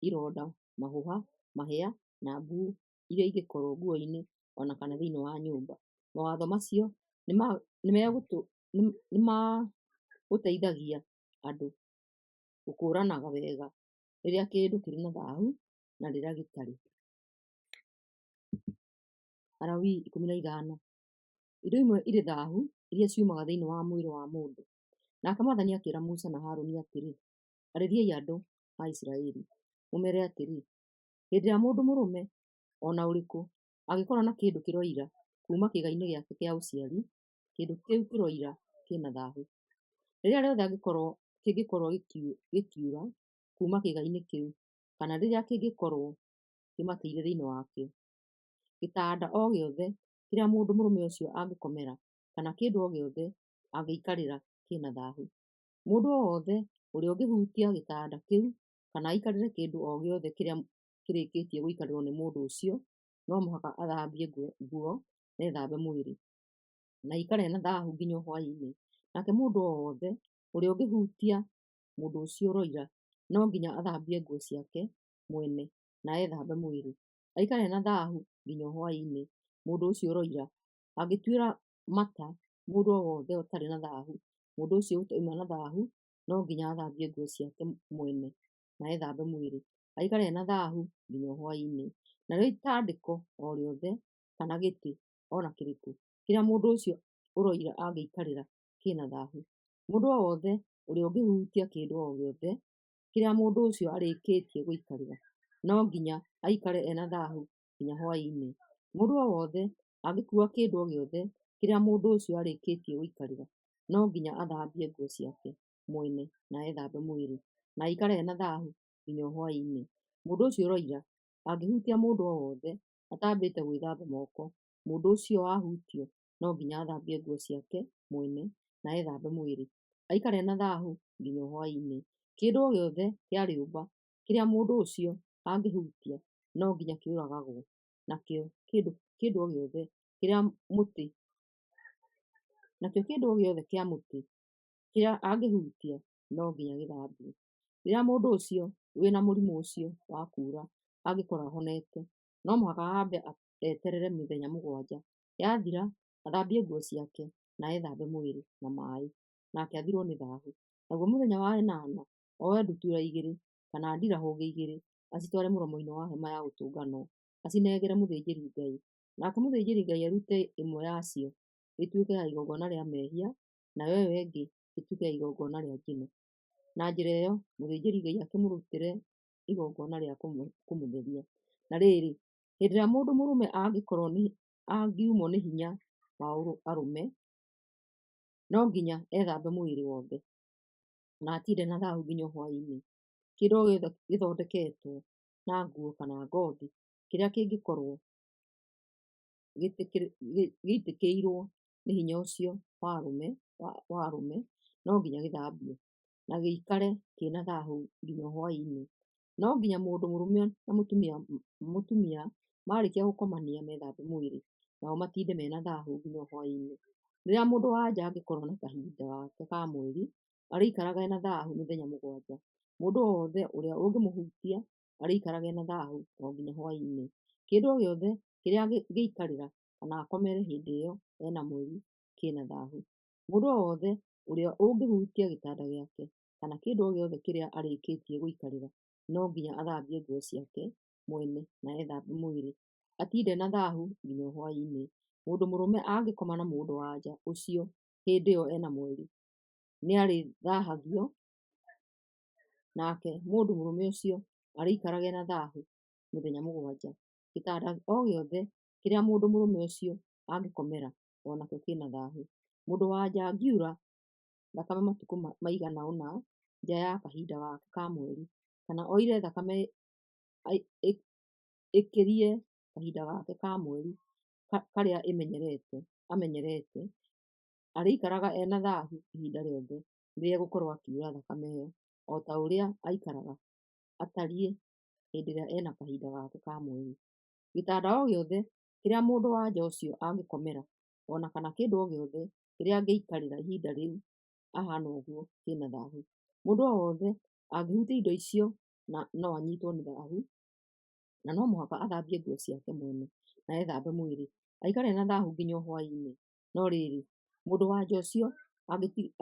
ironda, mahũha, mahĩa, na mbuu iria ingĩkorũo nguo-inĩ o na kana thĩinĩ wa nyũmba. Mawatho macio nĩ magũteithagia andũ gũkũũranaga wega rĩrĩa kĩndũ kĩrĩ na thaahu na rĩrĩa gĩtarĩ. Alawii 15. Indo imwe irĩ thaahu iria ciumaga thĩinĩ wa mwĩrĩ wa mũndũ. Nake mwathani akĩĩra Musa na Harũni atĩrĩ, Arĩriai andũ a Isiraeli, mũmeere atĩrĩ, 'Hĩndĩ ĩrĩa mũndũ mũrũme o na ũrĩkũ angĩkorwo na kĩndũ kĩroira kuuma kĩĩga-inĩ gĩake kĩa ũciari, kĩndũ kĩu kĩroira kĩ na thaahu. Rĩrĩa rĩothe kĩngĩkorwo gĩkiura kuuma kĩĩga-inĩ kĩu, kana rĩrĩa kĩngĩkorwo kĩmatĩire thĩinĩ wakĩo. Gĩtanda o gĩothe kĩrĩa mũndũ mũrũme ũcio angĩkomera kana kĩndũ o gĩothe angĩikarĩra kĩ na thaahu. Mũndũ o wothe ũrĩa ũngĩhutia gĩtanda kĩu kana aikarĩre kĩndũ o gĩothe kĩrĩa kĩrĩkĩtie gũikarĩrwo nĩ mũndũ ũcio no mũhaka athambie nguo na ethambe mwĩrĩ, na aikare ena thaahu nginya hwaĩ-inĩ. Nake mũndũ o wothe ũrĩa ũngĩhutia mũndũ ũcio ũroira no nginya athambie nguo ciake mwene na ethambe mwĩrĩ, aikare ena thaahu nginya hwaĩ-inĩ. Mũndũ ũcio ũroira angĩtuĩra mata mũndũ o wothe ũtarĩ na thaahu, mũndũ ũcio ũtoima na thaahu no nginya athambie nguo ciake mwene na ethambe mwĩrĩ, aikare ena thaahu nginya hwaĩ-inĩ. Narĩo itandĩko o rĩothe kana gĩtĩ o na kĩrĩkũ kĩrĩa mũndũ ũcio ũroira angĩikarĩra kĩ na thaahu. Mũndũ o wothe ũrĩa ũngĩhutia kĩndũ o gĩothe kĩrĩa mũndũ ũcio arĩkĩtie gũikarĩra no nginya aikare ena thaahu nginya hwaĩ-inĩ. Mũndũ o wothe angĩkuua kĩndũ o gĩothe kĩrĩa mũndũ ũcio arĩkĩtie gũikarĩra no nginya athambie nguo ciake mwene na ethambe mwĩrĩ, na aikare ena thaahu nginya hwaĩ-inĩ. Mũndũ ũcio ũroira angĩhutia mũndũ o wothe atambĩte gwĩthamba moko, mũndũ ũcio wahutio no nginya athambie nguo ciake mwene na ethambe mwĩrĩ, aikare ena thaahu nginya hwaĩ-inĩ. Kĩndũ o gĩothe kĩa rĩũmba kĩrĩa mũndũ ũcio angĩhutia no nginya kĩũragagwo, nakĩo kĩndũ o gĩothe kĩa mũtĩ kĩrĩa angĩhutia no nginya gĩthambio. Rĩrĩa mũndũ ũcio wĩ na mũrimũ ũcio wa kuura angĩkorũo ahonete, no mũhaka ambe eterere mĩthenya mũgwanja yathira athambie nguo ciake na ethambe mwĩrĩ na maĩ, nake athirũo nĩ thahu. Naguo mũthenya wa ĩnana oe ndutura igĩrĩ kana ndirahũgĩ igĩrĩ acitware mũromo-inĩ wa hema-ya-gũtũnganwo, acinengere mũthĩnjĩri-Ngai. Nake mũthĩnjĩri-Ngai arute ĩmwe yacio ĩtuĩke ya igongona rĩa mehia, nayo ĩo ĩngĩ ĩtuĩke ya igongona rĩa njino. Na njĩra ĩyo mũthĩnjĩri-Ngai akĩmũrutĩre igongona rĩa kũmũtheria. Na rĩrĩ, hĩndĩ ĩrĩa mũndũ mũrũme angĩũmwo nĩ hinya wa arũme, no nginya ethambe mwĩrĩ wothe, na atinde na thaahu nginya hwaĩ-inĩ. Kĩndũ o gĩothe gĩthondeketwo na nguo kana ngothi kĩrĩa kĩngĩkorũo gĩitĩkĩirũo nĩ hinya ũcio wa arũme, no nginya gĩthambio, na gĩikare kĩ na thahu nginya hwaĩ-inĩ. No nginya mũndũ mũrũme na mũtumia maarĩkia gũkomania methambe mwĩrĩ, nao matinde me na thahu nginya hwaĩ-inĩ. Rĩrĩa mũndũ-wa-nja angĩkorũo na kahinda gake ka mweri, arĩikaraga e na thahu mĩthenya mũgwanja, mũndũ o wothe ũrĩa ũngĩmũhutia arĩikaraga e na thahu o nginya hwaĩ-inĩ. Kĩndũ o gĩothe kĩrĩa angĩikarĩra kana akomere hĩndĩ ĩo e na mweri kĩ na thahu. Mũndũ o wothe ũrĩa ũngĩhutia gĩtanda gĩake, kana kĩndũ o gĩothe kĩrĩa arĩkĩtie gũikarĩra, no nginya athambie nguo ciake mwene na ethambe mwĩrĩ, atinde e na thahu nginya hwaĩ-inĩ. Mũndũ mũrũme angĩkoma na mũndũ-wa-nja ũcio hĩndĩ ĩo e na mweri, nĩarĩthahagio, nake mũndũ mũrũme ũcio arĩikaraga e na thahu mĩthenya mũgwanja. Gĩtanda o gĩothe kĩrĩa mũndũ mũrũme ũcio angĩkomera o nakĩo kĩ na thahu. Mũndũ-wa-nja angiura thakame matukũ maigana ũna nja ya kahinda gake ka mweri, kana oire thakame ĩkĩrie kahinda gake ka mweri karĩa amenyerete, arĩikaraga e na thahu ihinda rĩothe rĩrĩa egũkorũo akiura thakame ĩo, o ta ũrĩa aaikaraga atariĩ hĩndĩ ĩrĩa e na kahinda gake ka mweri. Gĩtanda o gĩothe kĩrĩa mũndũ-wa-nja ũcio angĩkomera, o na kana kĩndũ o gĩothe kĩrĩa angĩikarĩra ihinda rĩu ahaana ũguo, kĩ na thahu. Mũndũ o wothe angĩhutia indo icio no anyitwo nĩ thahu, na no mũhaka athambie nguo ciake mwene, na ethambe mwĩrĩ, aikare e na thahu nginya hwaĩ-inĩ. No rĩrĩ, mũndũ-wa-nja ũcio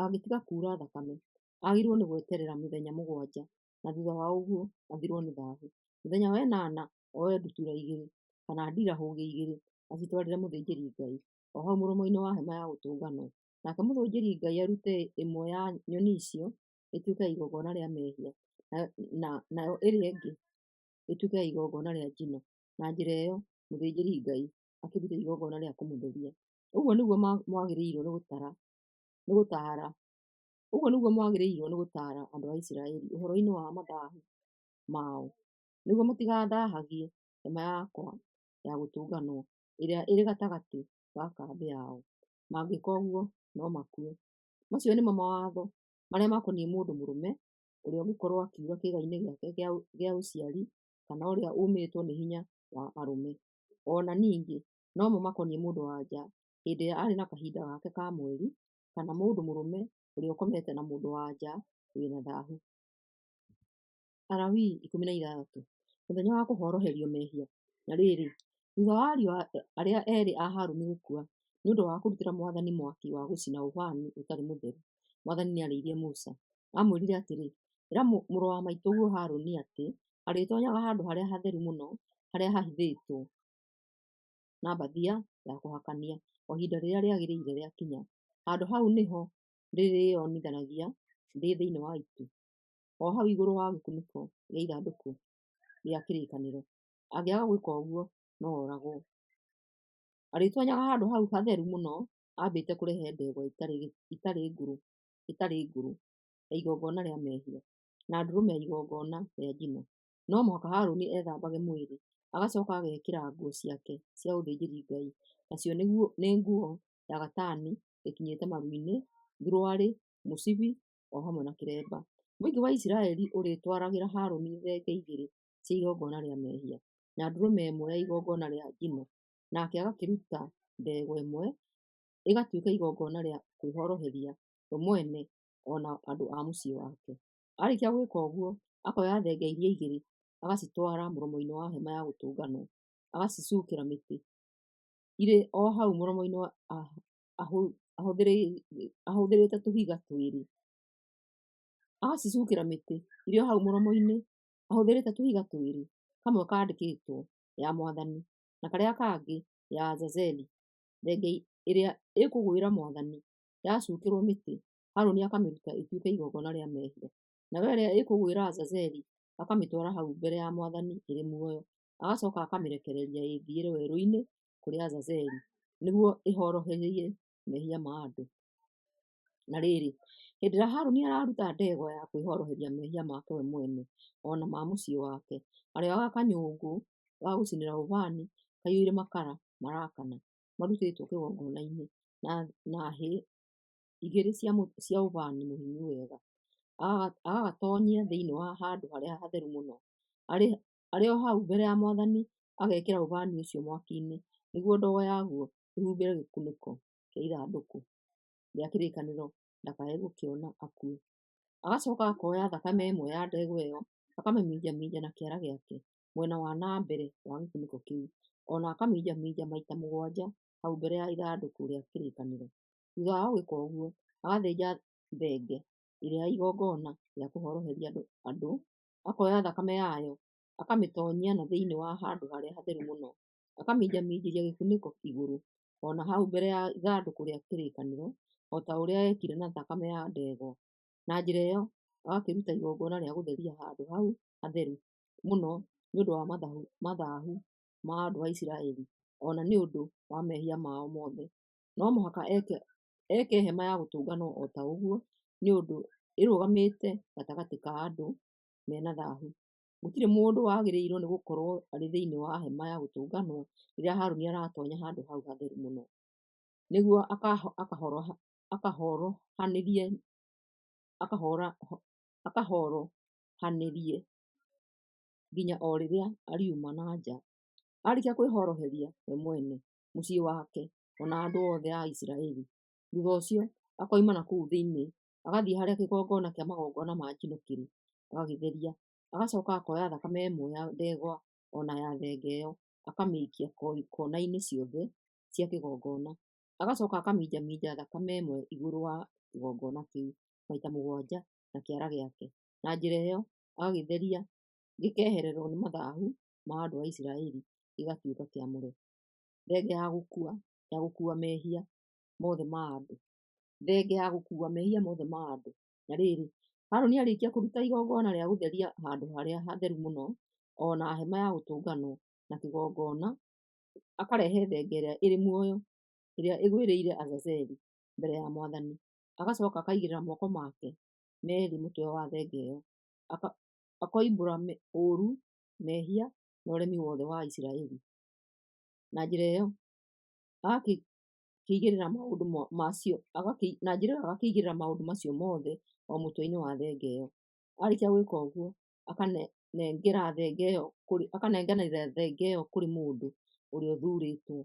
angĩtiga kuura thakame, agĩrĩirũo nĩ gweterera mĩthenya mũgwanja, na thutha wa ũguo athirũo nĩ thahu. Mũthenya wa ĩnana oe ndutura igĩrĩ kana ndirahũgĩ igĩrĩ acitwarĩre mũthĩnjĩri-Ngai o hau mũromo-inĩ wa hema-ya-gũtũnganwo. Nake mũthĩnjĩri-Ngai arute ĩmwe ya nyoni icio ĩtuĩke ya igongona rĩa mehia, nayo ĩrĩa ĩngĩ ĩtuĩke ya igongona rĩa njino, na njĩra ĩyo mũthĩnjĩri-Ngai akĩrute igongona rĩa kũmũtheria. Ũguo nĩguo mwagĩrĩirũo nĩ gũtaara andũ a Isiraeli ũhoro-inĩ wa mathaahu mao, nĩguo matigathaahagie hema yakwa ya gũtũnganwo ĩrĩa ĩrĩ gatagatĩ ga kambĩ yao; mangĩka ũguo no makue. Macio nĩmo mawatho marĩa makoniĩ mũndũ mũrũme ũrĩa ũngĩkorũo akiura kĩĩga-inĩ gĩake gĩa ũciari, kana ũrĩa uumĩtwo nĩ hinya wa arũme, o na ningĩ nomo makoniĩ mũndũ-wa-nja hĩndĩ ĩrĩa arĩ na kahinda gake ka mweri, kana mũndũ mũrũme ũrĩa ũkomete na mũndũ-wa-nja wĩ na thahu. Alawii 16 Mũthenya wa Kũhoroherio Mehia Na rĩrĩ, thuutha wa ariũ arĩa eerĩ a Harũni gũkua nĩ ũndũ wa kũrutĩra mwathani mwaki wa gũcina ũbaani ũtarĩ mũtheru, mwathani nĩarĩirie Musa. Aamwĩrire atĩrĩ, Ĩra mũrũ wa maitũguo Harũni atĩ arĩtoonyaga Handũ Harĩa Hatheru Mũno harĩa hahithĩtwo na mbathiya ya kũhakania o ihinda rĩrĩa rĩagĩrĩire rĩakinya. Handũ hau nĩho ndĩrĩĩonithanagia ndĩ thĩinĩ wa itu, o hau igũrũ wa gĩkunĩko gĩa ithandũkũ rĩa kĩrĩkanĩro. Angĩaga gwĩka ũguo, no oragwo. Arĩtoonyaga Handũ hau Hatheru Mũno ambĩte kũrehe ndegwa ĩtarĩ ngũrũ ya igongona rĩa mehia, na ndũrũme ya igongona rĩa njino. No mũhaka Harũni ethambage mwĩrĩ, agacooka agekĩra nguo ciake cia ũthĩnjĩri-Ngai, nacio nĩ nguo ya gatani ĩkinyĩte maru-inĩ, thuruarĩ, mũcibi, o hamwe na kĩremba. Mũingĩ wa Isiraeli ũrĩtwaragĩra Harũni thenge igĩrĩ cia igongona rĩa mehia, na ndũrũme ĩmwe ya igongona rĩa njino, nake agakĩruta ndegwa ĩmwe ĩgatuĩka igongona rĩa kwĩhoroheria we mwene o na andũ a mũciĩ wake. Aarĩkia gwĩka ũguo, akoya thenge iria igĩrĩ agacitwara mũromo-inĩ wa hema-ya-Gũtũnganwo, agacicukĩra mĩtĩ irĩ o hau mũromo-inĩ ahũthĩrĩte tũhiga twĩrĩ. Agacicukĩra mĩtĩ irĩ o hau mũromo-inĩ ahũthĩrĩte tũhiga twĩrĩ, kamwe kandĩkĩtwo 'Ya Mwathani' na karĩa kangĩ 'Ya Azazeli'. Thenge ĩrĩa ĩkũgwĩra Mwathani yacukĩrwo mĩtĩ, Harũni akamĩruta ĩtuĩke igongona rĩa mehia, nayo ĩrĩa ĩkũgwĩra Azazeli akamĩtwara hau mbere ya Mwathani ĩrĩ muoyo, agacooka akamĩrekereria ĩĩthiĩre werũ-inĩ kũrĩ Azazeli, nĩguo ĩhoroherie mehia ma andũ. Na rĩrĩ, hĩndĩ ĩrĩa Harũni araruta ndegwa ya kwĩhoroheria mehia make we mwene o na ma mũciĩ wake, arĩoyaga kanyũngũ ga gũcinĩra ũbani kaiyũire makara marakana marutĩtwo kĩgongona-inĩ, na hĩ igĩrĩ cia ũbani mũhinyu wega, agagatoonyia thĩinĩ wa Handũ-harĩa-Hatheru-Mũno. Arĩ o hau mbere ya Mwathani agekĩra ũbani ũcio mwaki-inĩ nĩguo ndogo yaguo ĩhumbĩre gĩkunĩko kĩa ithandũkũ rĩa kĩrĩkanĩro ndakae gũkĩona akue. Agacoka akoya thakame ĩmwe ya ndegwa ĩyo akamĩminjaminja na kĩara gĩake mwena wa na mbere wa gĩkunĩko kĩu, o na akaminjaminja maita mũgwanja hau mbere ya ithandũkũ rĩa kĩrĩkanĩro. Thutha wa gwĩka ũguo, agathĩnja thenge ĩrĩa ya igongona rĩa kũhoroheria andũ, akoya thakame yayo akamĩtoonyia na thĩinĩ wa Handũ-harĩa-Hatheru-Mũno, akaminjaminjĩria gĩkunĩko igũrũ, o na hau mbere ya ithandũkũ rĩa kĩrĩkanĩro, o ta ũrĩa eekire na thakame ya ndegwa. Na njĩra ĩyo agakĩruta igongona rĩa gũtheria handũ hau hatheru mũno nĩ ũndũ wa mathahu ma andũ a Isiraeli, o na nĩ ũndũ wa mehia mao mothe. No mũhaka eke Hema-ya-Gũtũnganwo o ta ũguo, nĩ ũndũ ĩrũgamĩte gatagatĩ ka andũ me na thaahu. Gũtirĩ mũndũ wagĩrĩirwo nĩgũkorwo arĩ thĩinĩ wa Hema-ya-Gũtũnganwo rĩrĩa Harũni aratoonya Handũ hau Hatheru Mũno, nĩguo akahorohanĩrie nginya o rĩrĩa ariuma na nja, aarĩkia kwĩhoroheria we mwene, mũciĩ wake, o na andũ othe a Isiraeli. Thuutha ũcio akoima na kũu thĩinĩ agathiĩ harĩa kĩgongona kĩa magongona ma njino kĩrĩ, agagĩtheria. Agacooka akoya thakame ĩmwe ya ndegwa o na ya thenge ĩyo, akamĩikia koine-inĩ ciothe cia kĩgongona. Agacooka akaminjaminja thakame ĩmwe igũrũ wa kĩgongona kĩu maita mũgwanja na kĩara gĩake. Na njĩra ĩyo agagĩtheria gĩkehererwo nĩ mathaahu ma andũ a Isiraeli, gĩgatuĩka kĩamũre. Thenge ya gũkuua mehia mothe ma andũ. Thenge ya gũkuua mehia mothe ma andũ. Na rĩrĩ, Harũni aarĩkia kũruta igongona rĩa gũtheria Handũ-harĩa-Hatheru-Mũno, o na Hema-ya-Gũtũnganwo na kĩgongona, akarehe thenge ĩrĩa ĩrĩ muoyo, ĩrĩa ĩgwĩrĩire Azazeli, mbere ya Mwathani. Agacooka akaigĩrĩra moko make meerĩ mũtwe wa thenge ĩyo, akoimbũra ũũru, mehia, na ũremi wothe wa Isiraeli. Na njĩra ĩyo agakĩigĩrĩra maũndũ macio mothe o mũtwe-inĩ wa thenge ĩyo. Aarĩkia gwĩka ũguo, akanengera thenge ĩyo kũrĩ mũndũ ũrĩa ũthuurĩtwo,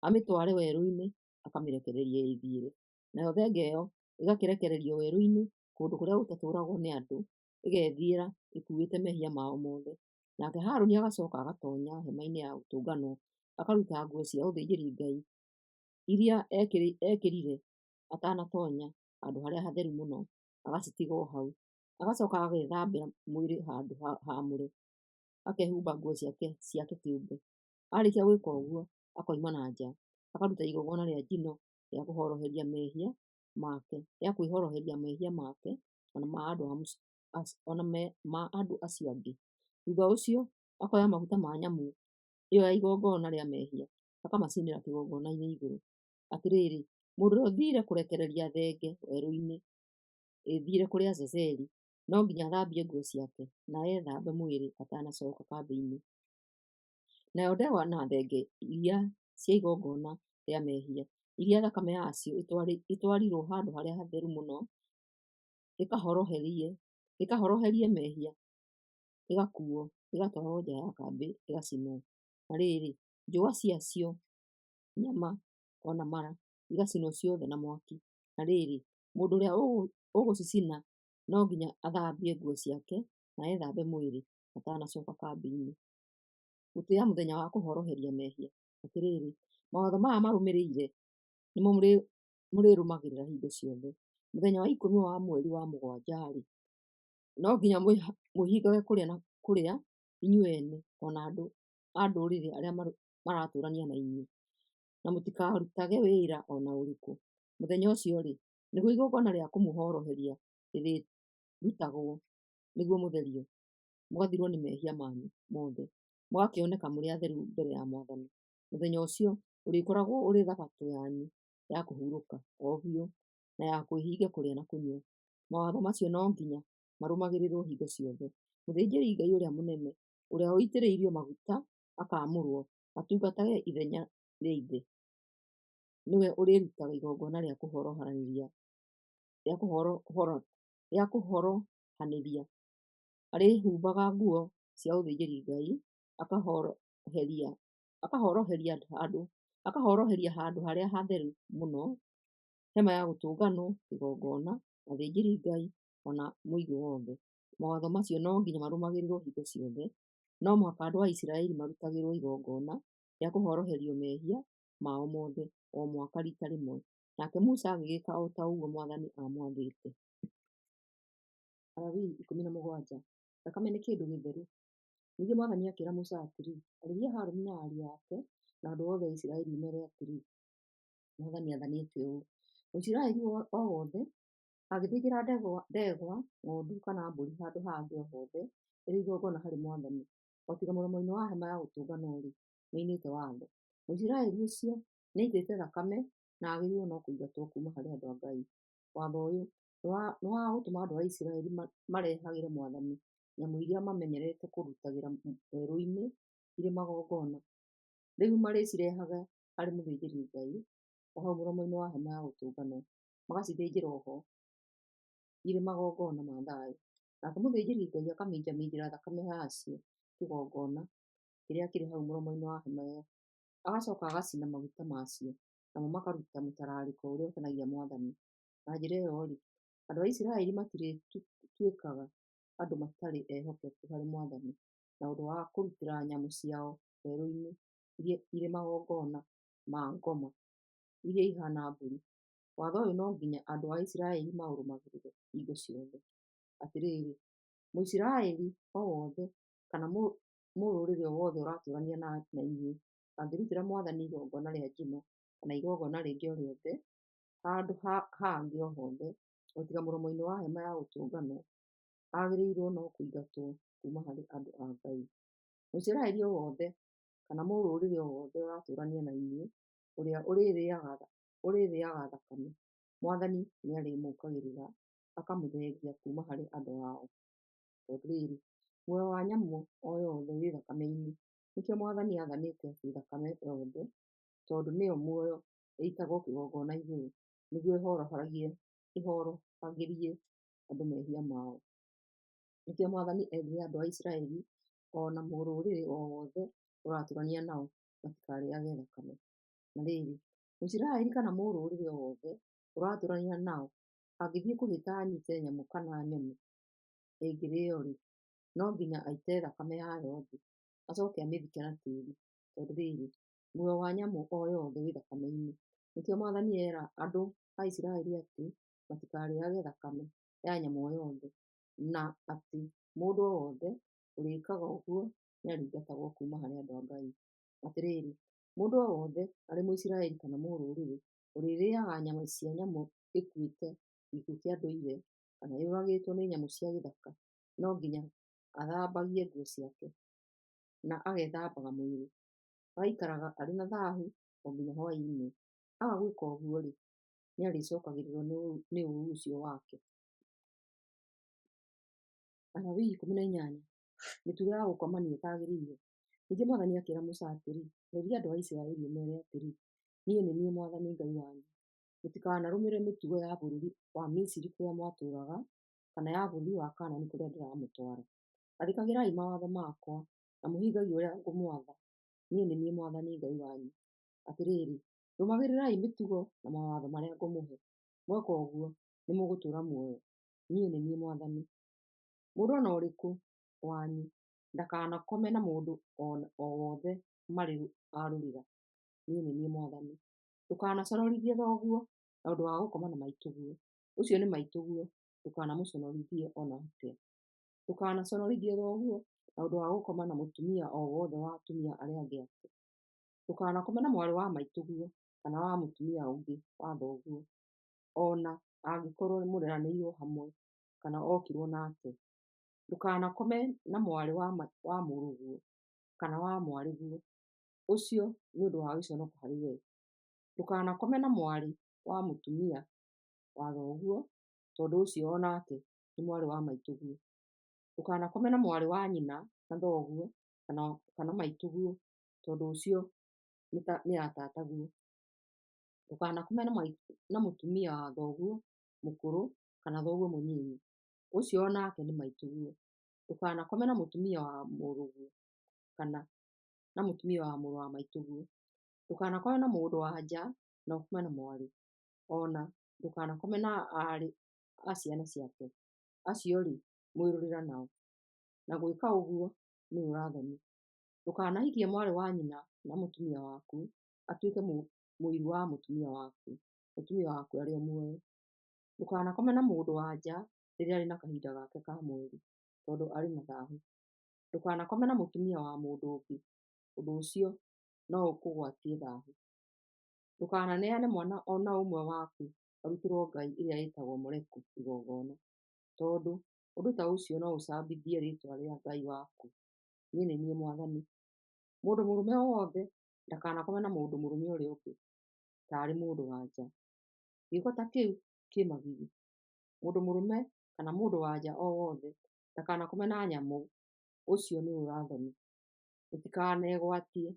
amĩtware werũ-inĩ akamĩrekererie ĩĩthiĩre. Nayo thenge ĩyo ĩgakĩrekererio werũ-inĩ, kũndũ kũrĩa gũtatũũragwo nĩ andũ, ĩgethiĩra ĩkuuĩte mehia mao mothe. Nake Harũni agacooka agatoonya Hema-inĩ-ya-Gũtũnganwo, akaruta nguo cia ũthĩnjĩri-Ngai iria eekĩrire atanatoonya Handũ-harĩa-Hatheru-Mũno, agacitiga o hau. Agacooka agethamba mwĩrĩ handũ haamũre, akehumba nguo ciake ciake kĩũmbe. Aarĩkia gwĩka ũguo, akoima na nja, akaruta igongona rĩa njino rĩa kũhoroheria mehia make, o na ma andũ acio angĩ. Thuutha ũcio akoya maguta ma nyamũ ĩyo ya igongona rĩa mehia, akamacinĩra kĩgongona-inĩ igũrũ. Atĩrĩrĩ, mũndũ ũrĩa ũthiire kũrekereria thenge werũ-inĩ ĩĩthiĩre kũrĩ Azazeli, no nginya athambie nguo ciake na ethambe mwĩrĩ atanacooka kambĩ-inĩ. Nayo ndegwa na thenge iria cia igongona rĩa mehia, iria thakame yacio ĩtwarirwo Handũ-harĩa-Hatheru-Mũno ĩkahoroherie mehia, igakuuo igatwarwo nja ya kambĩ igacinwo. Na rĩrĩ, njũa ciacio, nyama, o na mara igacinwo ciothe na mwaki. Na rĩrĩ, mũndũ ũrĩa ũgũcicina no nginya athambie nguo ciake na ethambe mwĩrĩ atanacooka kambĩ-inĩ. Gũtĩĩa Mũthenya wa Kũhoroheria Mehia. Atĩrĩrĩ, mawatho maya marũmĩrĩire nĩmo mũrĩrũmagĩrĩra hingo ciothe: Mũthenya wa ikũmi wa mweri wa mũgwanja-rĩ, no nginya mwĩhingage kũrĩa na kũrĩa, inyuĩ ene, o na andũ a ndũrĩrĩ arĩa maratũũrania na inyuĩ, na mũtikarutage wĩra o na ũrĩkũ. Mũthenya ũcio-rĩ, nĩguo igongona rĩa kũmũhoroheria rĩrĩrutagwo nĩguo mũtherio, mũgathirwo nĩ mehia manyu mothe, mũgakĩoneka mũrĩ atheru mbere ya Mwathani. Mũthenya ũcio ũrĩkoragwo ũrĩ thabatũ yanyu ya kũhurũka o biũ na ya kwĩhinga kũrĩa na kũnyua. Mawatho macio no nginya marũmagĩrĩrũo hingo ciothe. Mũthĩnjĩri-Ngai ũrĩa mũnene ũrĩa ũitĩrĩirio maguta akaamũrwo atungatage ithenya rĩa ithe, nĩwe ũrĩrutaga igongona rĩa kũhoroheria. rĩa kũhorohanĩria. Arĩĩhumbaga nguo cia ũthĩnjĩri Ngai, akahoroheria Handũ harĩa Hatheru Mũno, Hema ya gũtũnganwo, kĩgongona, athĩnjĩri Ngai, o na mũingĩ wothe. Mawatho macio no nginya marũmagĩrĩrwo hingo ciothe. No mũhaka andũ a Isiraeli marutagĩrwo igongona rĩa kũhoroherio mehia mao mothe, o mwaka riita rĩmwe. Nake Musa agĩgĩĩka o ta ũguo mwathani aamwathĩte. Alawii 17. Thakame nĩ Kĩndũ Gĩtheru Ningĩ Mwathani akĩĩra Musa atĩrĩ, Arĩria Harũni na ariũ ake na andũ othe a Isiraeli ũmeere atĩrĩ, mwathani aathanĩte ũũ: Mũisiraeli o wothe angĩthĩnjĩra ndegwa, ng'ondu kana mbũri handũ hangĩ o hothe ĩrĩ igongona harĩ mwathani, o tiga mũromo-inĩ wa Hema-ya-Gũtũnganwo-rĩ, nĩoinĩte watho. Mũisiraeli ũcio nĩaitĩte thakame na agĩrĩirwo nĩ kũingatwo kuuma harĩ andũ a Ngai. Watho ũyũ nĩ wa gũtũma andũ a Isiraeli marehagĩre mwathani nyamũ iria mamenyerete kũrutagĩra werũ-inĩ irĩ magongona. Rĩu marĩcirehaga harĩ mũthĩnjĩri-Ngai o hau mũromo-inĩ wa Hema-ya-Gũtũnganwo, magacithĩnjĩra ho irĩ magongona ma thayũ. Nake mũthĩnjĩri-Ngai akaminjaminjĩria thakame yacio kĩgongona kĩrĩa kĩrĩ hau mũromo-inĩ wa hema ĩyo, agacooka agacina maguta macio, namo makaruta mũtararĩko ũrĩa ũkenagia Mwathani. Na njĩra ĩyo-rĩ, andũ a Isiraeli matirĩtuĩkaga andũ matarĩ ehokeku harĩ Mwathani na ũndũ wa kũrutĩra nyamũ ciao werũ-inĩ irĩ magongona ma ngoma iria ihaana mbũri. Watho ũyũ no nginya andũ a Isiraeli maũrũmagĩrĩre hingo ciothe. Atĩrĩrĩ, Mũisiraeli o wothe kana mũrũrĩrĩ o wothe ũratũũrania na inyuĩ angĩrutĩra mwathani igongona rĩa njino kana igongona rĩngĩ o rĩothe handũ hangĩ o hothe, o tiga mũromo-inĩ wa Hema-ya-Gũtũnganwo, agĩrĩirwo no kũingatwo kuuma harĩ andũ a Ngai. Mũisiraeli o wothe kana mũrũrĩrĩ o wothe ũratũũrania na inyuĩ ũrĩa ũrĩrĩĩaga thakame, Mwathani nĩarĩmũũkagĩrĩra akamũthengia kuuma harĩ andũ ao. Tondũ rĩrĩ, muoyo wa nyamũ o yothe wĩ thakame-inĩ, nĩkĩo Mwathani aathanĩte atĩ thakame yothe, tondũ nĩyo muoyo, ĩitagwo kĩgongona igũrũ, nĩguo ĩhorohagĩrie andũ mehia mao. Nĩkĩo Mwathani eerire andũ a Isiraeli o na mũrũrĩrĩ o wothe ũratũũrania nao matikarĩĩage thakame. Na rĩrĩ, Mũisiraeli kana mũrũrĩrĩ o wothe ũratũũrania nao angĩthiĩ kũhĩta anyiite nyamũ kana nyoni ĩngĩrĩĩo-rĩ, no nginya aite thakame yayo thĩ, acooke amĩthike na tĩĩri. Tondũ rĩrĩ, muoyo wa nyamũ o yothe wĩ thakame-inĩ. Nĩkĩo Mwathani eera andũ a Isiraeli atĩ matikarĩĩage thakame ya nyamũ o yothe, na atĩ mũndũ o wothe ũrĩĩkaga ũguo nĩarĩingatagwo kuuma harĩ andũ a Ngai. Atĩrĩrĩ, mũndũ o wothe, arĩ Mũisiraeli kana mũrũrĩrĩ, ũrĩrĩĩaga nyama cia nyamũ ĩkuĩte gĩkuũ kĩa ndũire kana yũragĩtwo nĩ nyamũ cia gĩthaka, no nginya athambagie nguo ciake, na agethambaga mwĩrĩ, agaikaraga arĩ na thaahu o nginya hwaĩ-inĩ. Aaga gwĩka ũguo-rĩ, nĩarĩcookagĩrĩrwo nĩ ũũru ũcio wake. Alawii 18. Mĩtugo ya Gũkomania Ĩtagĩrĩire Ningĩ Mwathani akĩĩra Musa atĩrĩ, Arĩria andũ a Isiraeli ũmeere atĩrĩ, 'Niĩ nĩ niĩ mwathani Ngai wanyu. Mũtikanarũmĩrĩre mĩtugo ya bũrũri wa Misiri kũrĩa mwatũũraga, kana ya bũrũri wa Kaanani kũrĩa ndĩramũtwara. Athĩkagĩrai mawatho makwa na mũhingagie ũrĩa ngũmwatha. Niĩ nĩ niĩ mwathani Ngai wanyu. Atĩrĩrĩ, rũmagĩrĩrai mĩtugo na mawatho marĩa ngũmũhe. Mweka ũguo nĩmũgũtũũra muoyo. Niĩ nĩ niĩ mwathani. Mũndũ o na ũrĩkũ wanyu ndakanakome na mũndũ o wothe marĩ a rũrĩra. Niĩ nĩ niĩ mwathani. Ndũkanaconorithie thoguo na ũndũ wa gũkoma na maitũguo; ũcio nĩ maitũguo, ndũkanamũconorithie o na atĩa. Ndũkanaconorithie thoguo na ũndũ wa gũkoma na mũtumia o wothe wa atumia arĩa angĩ ake. Ndũkanakome na mwarĩ wa maitũguo kana wa mũtumia ũngĩ wa thoguo, o na angĩkorwo mũreranĩirwo hamwe kana okirwo nake. Ndũkanakome na mwarĩ wa mũrũguo kana wa mwarĩguo, ũcio nĩ ũndũ wa gĩconoko harĩ wee. Ndũkanakome na mwarĩ wa mũtumia wa thoguo, tondũ ũcio o nake nĩ mwarĩ wa maitũguo. Ndũkanakome na mwarĩ wa nyina na thoguo kana maitũguo, tondũ ũcio nĩ ya tataguo. Ndũkanakome na mũtumia wa thoguo, mũkũrũ kana thoguo mũnyinyi, ũcio o nake nĩ maitũguo. Ndũkanakome na mũtumia wa mũrũguo kana na mũtumia wa mũrũ wa maitũguo. Ndũkanakome na mũndũ-wa-nja na ũkome na mwarĩ, o na ndũkanakome na aarĩ a ciana ciake, acio-rĩ, mwĩ rũrĩra nao, na gwĩka ũguo nĩ ũũra-thoni. Ndũkanahikie mwarĩ wa nyina na mũtumia waku atuĩke mũiru wa mũtumia waku, mũtumia waku arĩ o muoyo. Ndũkanakome na mũndũ-wa-nja rĩrĩa arĩ na kahinda gake ka mweri, tondũ arĩ na thahu. Ndũkanakome na mũtumia wa mũndũ ũngĩ, ũndũ ũcio no ũkũgwatie thahu. Ndũkananeane mwana o na ũmwe waku arutĩrũo ngai ĩrĩa ĩĩtagwo Moleku igongona, tondũ ũndũ ta ũcio no ũcambithie rĩĩtwa rĩa Ngai waku. Niĩ nĩ niĩ Mwathani. Mũndũ mũrũme o wothe ndakanakome na mũndũ mũrũme ũrĩa ũngĩ ta arĩ mũndũ-wa-nja; gĩĩko ta kĩu kĩ magigi. Mũndũ mũrũme kana mũndũ-wa-nja o wothe ndakanakome na nyamũ; ũcio nĩ ũũra-thoni. Mũtikanegwatie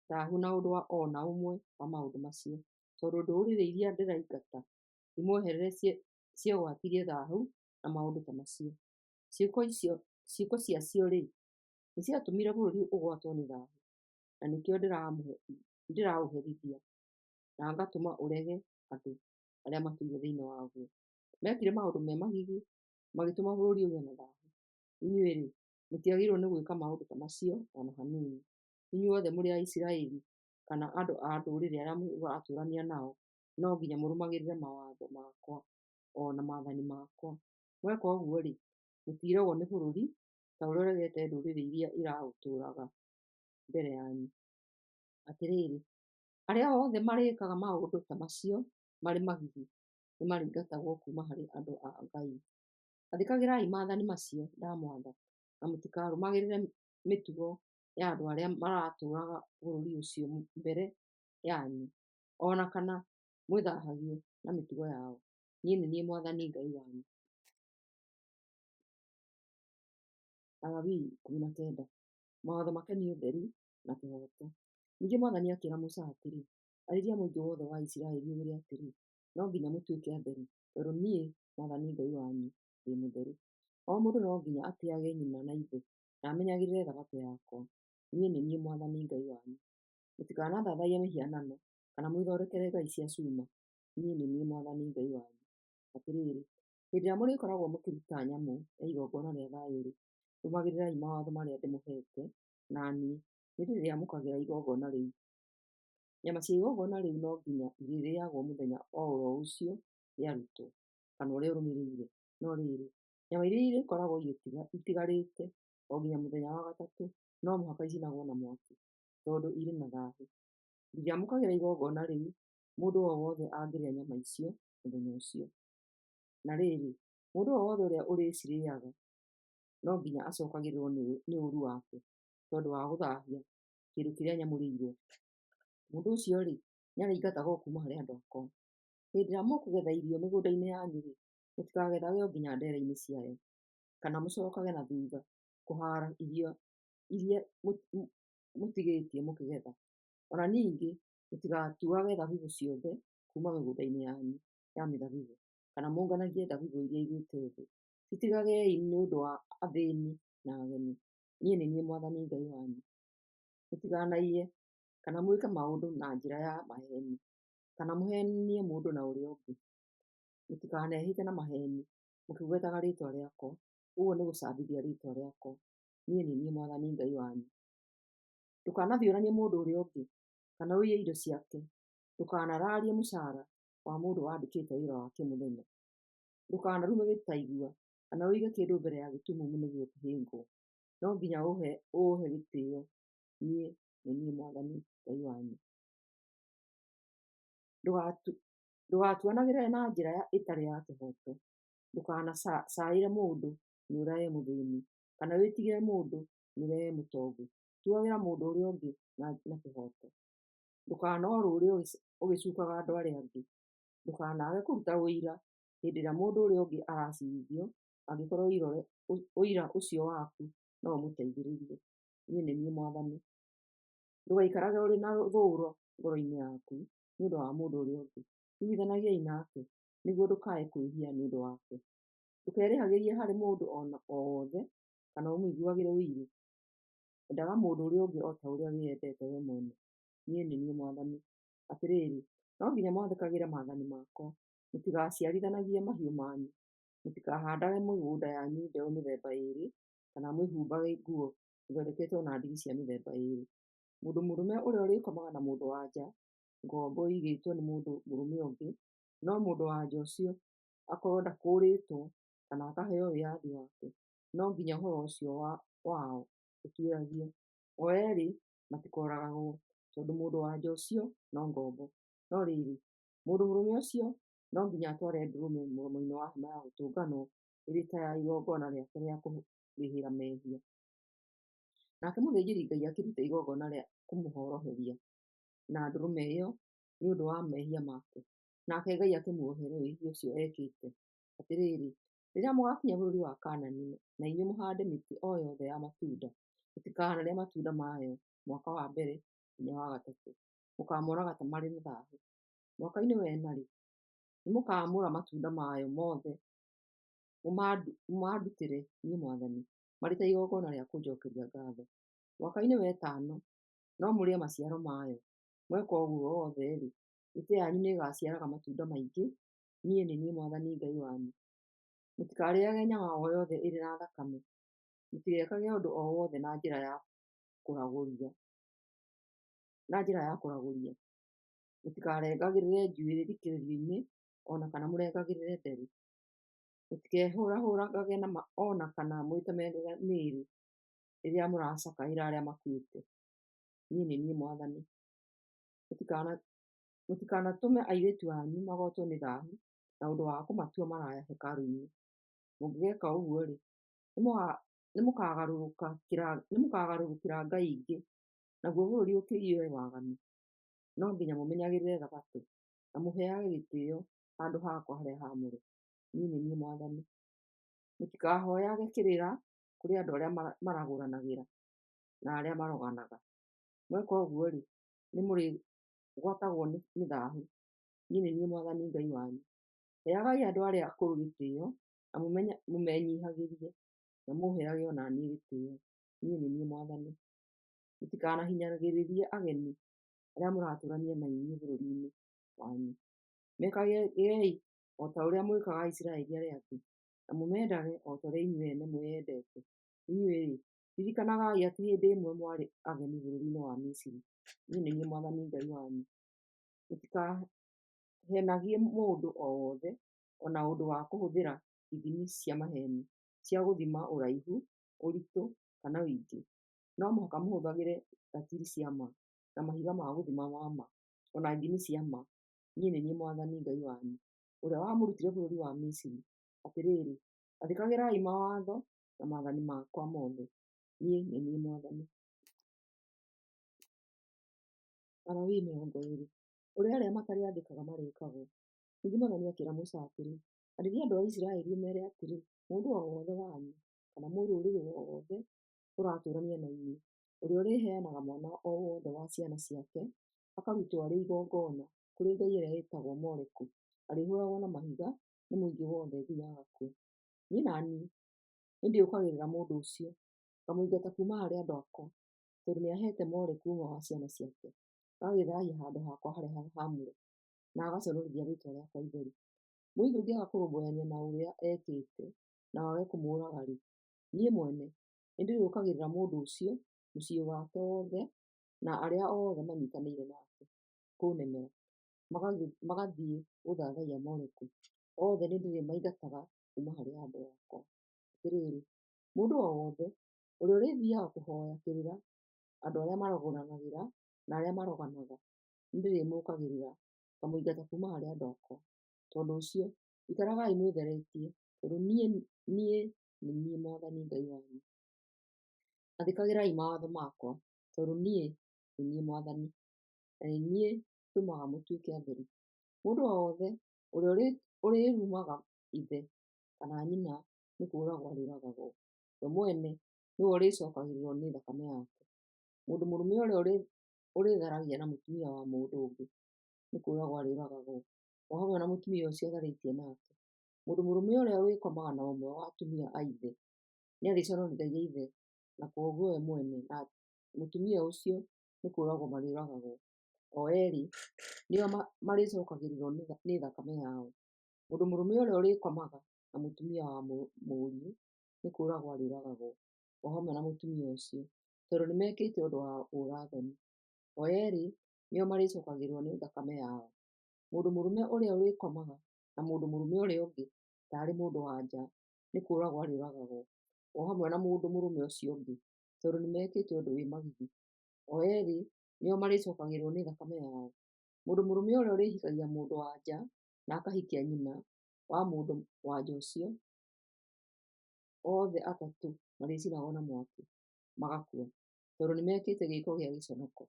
thaahu na ũndũ o na ũmwe wa maũndũ macio, tondũ ndũrĩrĩ iria ndĩraingata imweherere ciegwatirie thaahu na maũndũ ta macio. Ciĩko ciacio-rĩ, nĩciatũmire bũrũri ũgwatwo nĩ thaahu, na nĩkĩo ndĩraũherithia na ngatũma ũrege andũ arĩa matũire thĩinĩ waguo. Meekire maũndũ me magigi, magĩtũma bũrũri ũgĩe na thaahu. Inyuĩ-rĩ, mũtiagĩrĩirwo nĩ gwĩka maũndũ ta macio o na hanini, inyuothe mũrĩ Aisiraeli kana andũ a ndũrĩrĩ arĩa mũratũũrania nao, no nginya mũrũmagĩrĩre mawatho makwa o na maathani makwa. Mweka ũguo-rĩ, mũtiregwo nĩ bũrũri ta ũrĩa ũregete ndũrĩrĩ iria iraũtũũraga mbere yanyu. Atĩrĩrĩ, arĩa othe marĩĩkaga maũndũ ta macio marĩ magigi nĩmarĩingatagwo kuuma harĩ andũ a Ngai. Athĩkagĩrai maathani macio ndamwatha, na mũtikarũmagĩrĩre mĩtugo ya andũ arĩa maratũũraga bũrũri ũcio mbere yanyu, o na kana mwĩthaahagie na mĩtugo yao. Niĩ nĩ niĩ mwathani Ngai wanyu. Alawii 19. Mawatho makoniĩ ũtheru na kĩhooto. Ningĩ mwathani akĩĩra Musa atĩrĩ, Arĩria mũingĩ wothe wa Isiraeli ũwĩre atĩrĩ, 'No nginya mũtuĩke atheru, tondũ niĩ, mwathani Ngai wanyu, ndĩ mũtheru. O mũndũ no nginya atĩĩage nyina na ithe, na amenyagĩrĩre Thabatũ yakwa. Niĩ nĩ niĩ mwathani Ngai wanyu. Mũtikanathathaiye mĩhianano, kana mwĩthondekere ngai cia cuma. Niĩ nĩ niĩ mwathani Ngai wanyu. Atĩrĩrĩ, hĩndĩ ĩrĩa mũrĩkoragwo mũkĩruta nyamũ ya igongona rĩa thayũ-rĩ, rũmagĩrĩrai mawatho marĩa ndĩmũheete, na niĩ nĩndĩrĩamũkagĩra igongona rĩu. Nyama cia igongona rĩu no nginya irĩrĩagwo mũthenya o ro ũcio rĩarutwo, kana ũrĩa ũrũmĩrĩire; no rĩrĩ, nyama iria irĩkoragwo itigarĩte o nginya mũthenya wa gatatũ no mũhaka icinwo na mwaki, tondũ irĩ na thaahu. Ndirĩamũkagĩra igongona rĩu mũndũ o wothe angĩrĩa nyama icio mũthenya ũcio. Na rĩrĩ, mũndũ o wothe ũrĩa ũrĩcirĩaga no nginya acookagĩrĩrwo nĩ ũũru wake tondũ wa gũthaahia kĩndũ kĩrĩa nyamũrĩirwo. Mũndũ ũcio-rĩ, nĩarĩingatagwo kuuma harĩ andũ akwa. Hĩndĩ ĩrĩa mũkũgetha irio mĩgũnda-inĩ yanyu-rĩ, mũtikagethage o nginya ndeere-inĩ ciayo, kana mũcookage na thuutha kũhaara irio iria mũtigĩtie mũkĩgetha. O na ningĩ mũtigatuage thabibũ ciothe kuuma mĩgũnda-inĩ yanyu ya mĩthabibũ, kana mũnganagie thabibũ iria igwĩte thĩ. Citigagei nĩ ũndũ wa athĩĩni na ageni. Niĩ nĩ niĩ mwathani Ngai wanyu. Mũtikanaiye, kana mwĩke maũndũ na njĩra ya maheeni, kana mũheenie mũndũ na ũrĩa ũngĩ. Mũtikanehĩte na maheeni mũkĩgwetaga rĩĩtwa rĩakwa, ũguo nĩ gũcambithia rĩĩtwa rĩakwa. Niĩ nĩ niĩ mwathani Ngai wanyu. Ndũkanathioranie mũndũ ũrĩa ũngĩ, kana ũiye indo ciake. Ndũkanaraarie mũcaara wa mũndũ wandĩkĩte wĩra wa kĩmũthenya. Ndũkanarume gĩtaigua, kana ũige kĩndũ mbere ya gĩtumumu nĩguo kĩhĩngwo. No nginya ũũhe gĩtĩĩo. Niĩ nĩ niĩ mwathani Ngai wanyu. Ndũgatuanagĩre na njĩra ĩtarĩ ya kĩhooto. Ndũkanacaĩre mũndũ nĩ ũrĩa e mũthĩĩni, kana wĩtigĩre mũndũ nĩ ũrĩa e mũtongu. Tuagĩra mũndũ ũrĩa ũngĩ na kĩhooto. Ndũkanorũũre ũgĩcuukaga andũ arĩa angĩ. Ndũkanaage kũruta ũira hĩndĩ ĩrĩa mũndũ ũrĩa ũngĩ araciirithio, angĩkorwo ũira ũcio waku no ũmũteithĩrĩrie. Niĩ nĩ niĩ Mwathani. Ndũgaikarage ũrĩ na rũthũũro ngoro-inĩ yaku nĩ ũndũ wa mũndũ ũrĩa ũngĩ; iguithanagiai nake. nĩguo ndũkae kwĩhia nĩ ũndũ wake. Ndũkerĩhagĩrie harĩ mũndũ o wothe, kana ũmũiguagĩre ũiru. Endaga mũndũ ũrĩa ũngĩ o ta ũrĩa wĩendete wee mwene. Niĩ nĩ niĩ mwathani. Atĩrĩrĩ, no nginya mwathĩkagĩre maathani makwa. Mũtigaciarithanagie mahiũ manyu. Mũtikahaandage mĩgũnda yanyu mbeũ mĩthemba ĩĩrĩ, kana mwĩhumbage nguo ithondeketwo na ndigi cia mĩthemba ĩĩrĩ. Mũndũ mũrũme ũrĩa ũrĩkomaga na mũndũ-wa-nja ngombo ĩigĩtwo nĩ mũndũ mũrũme ũngĩ, no mũndũ-wa-nja ũcio akorwo ndakũũrĩtwo kana akaheo wĩyathi wake, no nginya ũhoro ũcio wao ũtuĩragio. O eerĩ matikooragwo, tondũ mũndũ-wa-nja ũcio no ngombo. No rĩrĩ, mũndũ mũrũme ũcio no nginya atware ndũrũme mũromo-inĩ wa Hema-ya-Gũtũnganwo ĩrĩ ta ya igongona rĩake rĩa kũrĩhĩra mehia. Nake mũthĩnjĩri-Ngai akĩrute igongona rĩa kũmũhoroheria na ndũrũme ĩyo nĩ ũndũ wa mehia make, nake Ngai akĩmuohere wĩhia ũcio ekĩte. Atĩrĩrĩ, rĩrĩa mũgaakinya bũrũri wa Kaanani, na inyuĩ mũhaande mĩtĩ o yothe ya matunda, mũtikanarĩe matunda mayo mwaka wa mbere nginya wa gatatũ; mũkaamonaga ta marĩ na thaahu. Mwaka-inĩ wa ĩna-rĩ, nĩmũkamũra matunda mayo mothe mũmandutĩre niĩ Mwathani, marĩ ta igongona rĩa kũnjookeria ngaatho. Mwaka-inĩ wa ĩtano no mũrĩe maciaro mayo. Mweka ũguo wothe-rĩ, mĩtĩ yanyu nĩĩgaciaraga matunda maingĩ. Niĩ nĩ niĩ Mwathani Ngai wanyu. Mũtikarĩĩage nyama o yothe ĩrĩ na thakame. Mũtigekage ũndũ o wothe na njĩra ya kũragũria. Mũtikarengagĩrĩre njuĩrĩ thikĩrĩrio-inĩ, o na kana mũrengagĩrĩre nderu. Mũtikehũrahũrage o na kana mwĩtemangage mĩĩrĩ rĩrĩa mũracakaĩra arĩa makuĩte. Niĩ nĩ niĩ Mwathani. Mũtikanatũme airĩtu anyu magwatwo nĩ thaahu na ũndũ wa kũmatua maraya hekarũ-inĩ. Mũngĩgeka ũguo-rĩ, nĩmũkagarũrũkĩra ngai ingĩ, naguo bũrũri ũkĩiyũre waganu. No nginya mũmenyagĩrĩre Thabatũ, na mũheage gĩtĩĩo handũ hakwa harĩa haamũre. Niĩ nĩ niĩ Mwathani. Mũtikahooyage kĩrĩra kũrĩ andũ arĩa maragũranagĩra na arĩa maroganaga. Mweka ũguo-rĩ, nĩmũrĩgwatagwo nĩ thaahu. Niĩ nĩ niĩ Mwathani Ngai wanyu. Heagai andũ arĩa akũrũ gĩtĩĩo, na mũmenyiihagĩrie, na mũũheage o na niĩ gĩtĩĩo. Niĩ nĩ niĩ Mwathani. Mũtikanahinyagĩrĩrie ageni arĩa mũratũũrania na inyuĩ bũrũri-inĩ wanyu. Mekagei o ta ũrĩa mwĩkaga Aisiraeli arĩa angĩ, na mũmendage o ta ũrĩa inyuĩ ene mwĩendete. Inyuĩ-rĩ, ririkanagai atĩ hĩndĩ ĩmwe mwarĩ ageni bũrũri-inĩ wa Misiri. Niĩ nĩ niĩ Mwathani Ngai wanyu. Mũtikaheenagie mũndũ o wothe o na ũndũ wa kũhũthĩra ithimi cia maheeni cia gũthima ũraihu, ũritũ, kana ũingĩ. No mũhaka mũhũthagĩre ratiri cia ma, na mahiga ma gũthima ma ma, o na ithimi cia ma. Niĩ nĩ niĩ Mwathani Ngai wanyu, ũrĩa wamũrutire bũrũri wa Misiri. Atĩrĩrĩ, athĩkagĩrai mawatho na maathani makwa mothe. Niĩ nĩ niĩ Mwathani. Alawii 20. Ũrĩa arĩa matarĩ athĩkaga marĩĩkagwo. Ningĩ Mwathani akĩĩra Musa atĩrĩ, Arĩria andũ a Isiraeli ũmeere atĩrĩ, 'Mũndũ o wothe wanyu, kana mũrũrĩrĩ o wothe ũratũũrania na inyuĩ, ũrĩa ũrĩheanaga mwana o wothe wa ciana ciake akarutwo arĩ igongona kũrĩ ngai ĩrĩa ĩtagwo Moleku, arĩhũũragwo na mahiga nĩ mũingĩ wothe nginya agakua. Niĩ na niĩ nĩndĩũkagĩrĩra mũndũ ũcio, ngamũingata kuuma harĩ andũ akwa, tondũ nĩaheete Moleku ũmwe wa ciana ciake, agagĩthaahia handũ hakwa harĩa haamũre, na agaconorithia rĩĩtwa rĩakwa itheru. Mũingĩ ũngĩaga kũrũmbũyania na ũrĩa ekĩte na wage kũmũũraga-rĩ, niĩ mwene nĩndĩrĩũkagĩrĩra mũndũ ũcio, mũciĩ wake wothe, na arĩa othe manyiitanĩire nake kũnemera, magathiĩ gũthathaiya Moleku. Othe nĩndĩrĩmaingataga kuuma harĩ andũ akwa. Atĩrĩrĩ, mũndũ o wothe ũrĩa ũrĩthiiaga kũhooya kĩrĩra andũ arĩa maragũranagĩra na arĩa maroganaga, nĩndĩrĩmũũkagĩrĩra, ngamũingata kuuma harĩ andũ akwa. Tondũ ũcio, ikaragai mwĩtheretie, tondũ niĩ nĩ niĩ Mwathani Ngai wanyu. Athĩkagĩrai mawatho makwa, tondũ niĩ nĩ niĩ Mwathani, na nĩ niĩ ndũmaga mũtuĩke atheru. Mũndũ o wothe ũrĩa ũrĩĩrumaga ithe kana nyina nĩ kũũragwo arĩũragagwo; we mwene nĩwe ũrĩcookagĩrĩrwo nĩ thakame yake. Mũndũ mũrũme ũrĩa ũrĩĩtharagia na mũtumia wa mũndũ ũngĩ nĩ kũũragwo arĩũragagwo. o hamwe na mũtumia ũcio atharĩtie nake. Mũndũ mũrũme ũrĩa ũrĩkomaga na ũmwe wa atumia a ithe nĩarĩconorithagia ithe, na kwoguo we mwene na mũtumia ũcio nĩ kũũragwo marĩũragagwo, o erĩ nĩo marĩcokagĩrĩrũo nĩ thakame yao. Mũndũ mũrũme ũrĩa ũrĩkomaga na mũtumia wa mũriũ nĩ kũũragwo arĩũragagwo, o hamwe na mũtumia ũcio, tondũ nĩmekĩte ũndũ wa ũũra-thoni. O erĩ nĩo marĩcokagĩrĩrũo nĩ thakame yao. Mũndũ mũrũme ũrĩa ũrĩkomaga na mũndũ mũrũme ũrĩa ũngĩ ta arĩ mũndũ-wa-nja nĩ kũũragwo arĩũragagwo, o hamwe na mũndũ mũrũme ũcio ũngĩ, tondũ nĩmekĩte ũndũ wĩ magigi. O erĩ nĩo marĩcokagĩrĩrũo nĩ thakame yao. Mũndũ mũrũme ũrĩa ũrĩhikagia mũndũ-wa-nja na akahikia nyina wa mũndũ-wa-nja ũcio, othe atatũ marĩcinagwo na mwaki magakua, tondũ nĩmekĩte gĩĩko gĩa gĩconoko.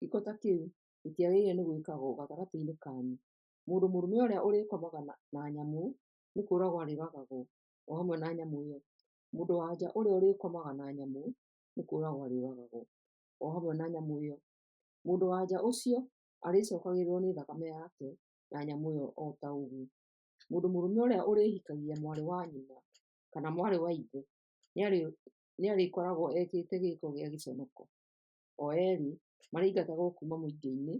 Gĩĩko ta kĩu gĩtiagĩrĩire nĩ gwĩkagwo gatagatĩ-inĩ kanyu. Mũndũ mũrũme ũrĩa ũrĩkomaga na nyamũ nĩ kũũragwo arĩũragagwo, o hamwe na nyamũ ĩyo. Mũndũ-wa-nja ũrĩa ũrĩkomaga na nyamũ nĩ kũũragwo arĩũragagwo, o hamwe na nyamũ ĩyo. Mũndũ-wa-nja ũcio arĩcokagĩrĩrũo nĩ thakame yake na nyamũ ĩyo o ta ũguo. Mũndũ mũrũme ũrĩa ũrĩhikagia mwarĩ wa nyina kana mwarĩ wa ithe nĩarĩkoragwo ekĩte gĩĩko gĩa gĩconoko. O erĩ marĩingatagwo kuuma mũingĩ-inĩ,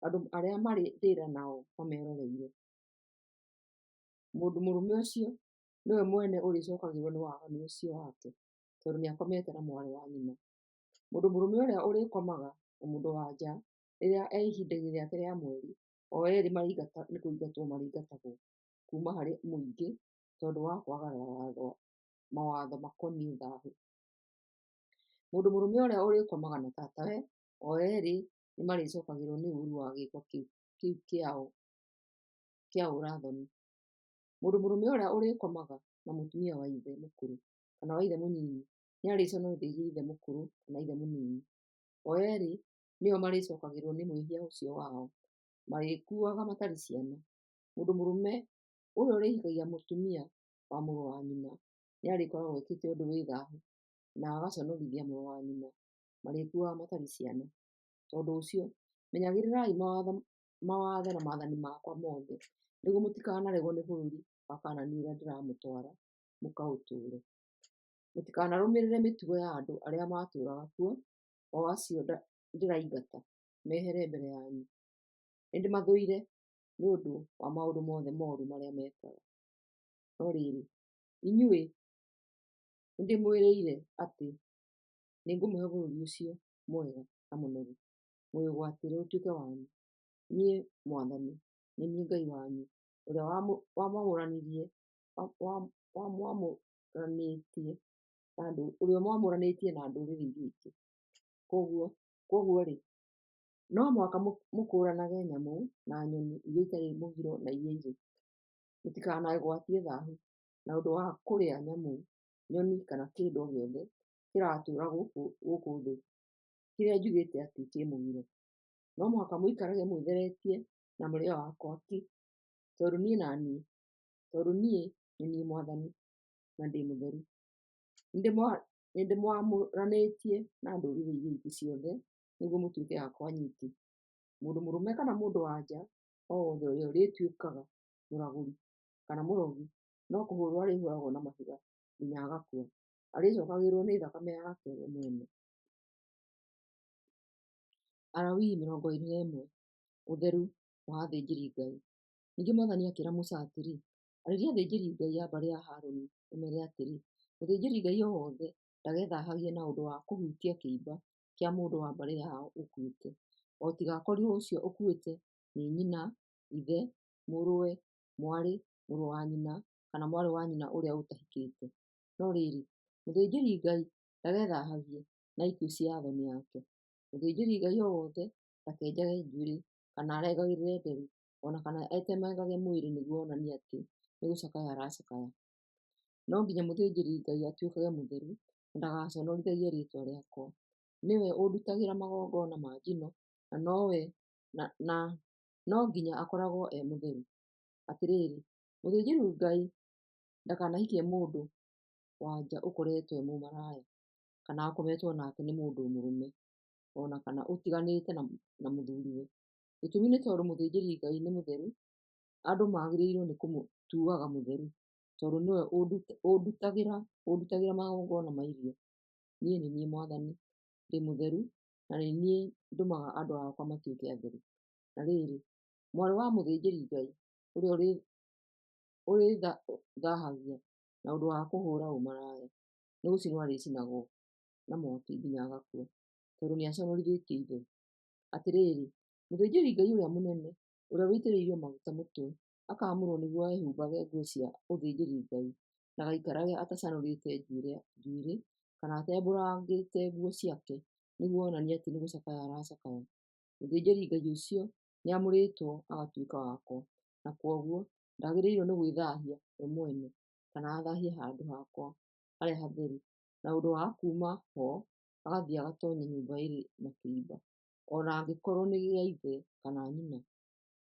andũ arĩa marĩ ndĩra nao mameroreire. Mũndũ mũrũme ũcio nĩwe mwene ũrĩcokagĩrĩrũo nĩ waganu ũcio wake, tondũ nĩakomete na mwarĩ wa nyina. Mũndũ mũrũme ũrĩa ũrĩkomaga na mũndũ-wa-nja rĩrĩa e ihinda-inĩ rĩake rĩa mweri, o erĩ nĩ kũingatwo marĩingatagwo kuuma harĩ mũingĩ tondũ wa kwagarara mawatho makoniĩ thaahu. Mũndũ mũrũme ũrĩa ũrĩkomaga na tatawe, o erĩ nĩmarĩcokagĩrĩrũo nĩ ũũru wa gĩĩko kĩu kĩao kĩa ũũra-thoni. Mũndũ mũrũme ũrĩa ũrĩkomaga na mũtumia wa ithe mũkũrũ kana wa ithe mũnini nĩarĩconorithagia ithe mũkũrũ kana ithe mũnini. O erĩ nĩo marĩcokagĩrĩrũo nĩ mwĩhia ũcio wao, marĩkuaga matarĩ ciana. Mũndũ mũrũme ũrĩa ũrĩhikagia mũtumia wa mũrũ wa nyina nĩarĩkoragwo ekĩte ũndũ wĩ thaahu na agaconorithia mũrũ wa nyina, marĩkuaga matarĩ ciana. Tondũ ũcio, menyagĩrĩrai mawatho na maathani makwa mothe, nĩguo mũtikanaregwo nĩ bũrũri wa Kaanani ũrĩa ndĩramũtwara mũkaũtũũre. Mũtikanarũmĩrĩre mĩtugo ya andũ arĩa matũũraga kuo, o acio ndĩraingata mehere mbere yanyu. Nĩndĩmathũire nĩ ũndũ wa maũndũ mothe mooru marĩa mekaga. No rĩrĩ, inyuĩ nĩndĩmwĩrĩire atĩ nĩngũmũhe bũrũri ũcio mwega na mũnoru, mũwĩgwatĩre ũtuĩke wanyu. Niĩ Mwathani nĩ niĩ Ngai wanyu, ũrĩa ũmwamũranĩtie na ndũrĩrĩ iria ingĩ. Kwoguo-rĩ, no mũhaka mũkũũranage nyamũ na nyoni iria itarĩ mũgiro na iria irĩ. Mũtikanegwatie thaahu na ũndũ wa kũrĩa nyamũ, nyoni kana kĩndũ o gĩothe kĩratũũra gũkũ thĩ kĩrĩa njugĩte atĩ kĩ mũgiro. No mũhaka mũikarage mwĩtheretie na mũrĩ o akwa ki, tondũ niĩ nĩ niĩ Mwathani, na ndĩ mũtheru. Nĩndĩmwamũranĩtie na ndũrĩrĩ iria ingĩ ciothe nĩguo mũtuĩke akwa nyiki. Mũndũ mũrũme kana mũndũ-wa-nja o wothe ũrĩa ũrĩtuĩkaga mũragũri kana mũrogi no kũhũũrwo arĩhũũragwo na mahiga nginya agakua. Arĩcookagĩrĩrwo nĩ thakame yake we mwene. Alawii 21. Ũtheru wa Athĩnjĩri-Ngai Ningĩ Mwathani akĩĩra Musa atĩrĩ, Arĩria athĩnjĩri-Ngai a mbarĩ ya Harũni ũmeere atĩrĩ, Mũthĩnjĩri-Ngai o wothe ndagethahagie na ũndũ wa kũhutia kĩimba kĩa mũndũ wa mbarĩ yao ũkuĩte, o tiga akorirwo ũcio ũkuĩte nĩ nyina, ithe, mũrũwe, mwarĩ, mũrũ wa nyina, kana mwarĩ wa nyina ũrĩa ũtahikĩte. No rĩrĩ, mũthĩnjĩri-Ngai ndagethahagie na ikuũ cia athoni ake. Mũthĩnjĩri-Ngai o wothe ndakenjage njuĩrĩ kana arengagĩrĩre nderu, o na kana etemangage mwĩrĩ nĩguo onanie atĩ nĩ gũcakaya aracakaya. No nginya mũthĩnjĩri-Ngai atuĩkage mũtheru na ndagaconorithagie rĩĩtwa rĩakwa. Nĩwe ũndutagĩra magongona ma njino na no nginya akoragwo e mũtheru. Atĩrĩrĩ, mũthĩnjĩri-Ngai ndakanahikie mũndũ-wa-nja ũkoretwo e mũmaraya, kana akometwo nake nĩ mũndũ mũrũme, o na kana ũtiganĩte na mũthuuriwe. Gĩtũmi nĩ tondũ mũthĩnjĩri-Ngai nĩ mũtheru. Andũ maagĩrĩirũo nĩ kũmũtuaga mũtheru, tondũ nĩwe ũndutagĩra magongona ma irio. Niĩ nĩ niĩ mwathani, ndĩ mũtheru, na nĩ niĩ ndũmaga andũ akwa matuĩke atheru. Na rĩrĩ, mwarĩ wa mũthĩnjĩri-Ngai ũrĩa ũrĩĩthaahagia na ũndũ wa kũhũũra ũmaraya, nĩ gũcinwo arĩcinagwo na mwaki nginya agakua, tondũ nĩaconorithĩtie ithe. Atĩrĩrĩ, mũthĩnjĩri-Ngai ũrĩa mũnene, ũrĩa ũitĩrĩirio maguta mũtwe akaamũrũo nĩguo ehumbage nguo cia ũthĩnjĩri-Ngai, ndagaikarage atacanũrĩte njuĩrĩ, kana atembũrangĩte nguo ciake nĩguo onanie atĩ nĩ gũcakaya aracakaya, mũthĩnjĩri-Ngai ũcio nĩamũrĩtwo agatuĩka wakwa, na kwoguo ndagĩrĩirũo nĩ gwĩthahia we mwene, kana athahie handũ hakwa harĩa hatheru na ũndũ wa kuuma ho agathiĩ agatonya nyũmba ĩrĩ na kĩimba, o na angĩkorũo nĩ gĩa ithe kana nyina.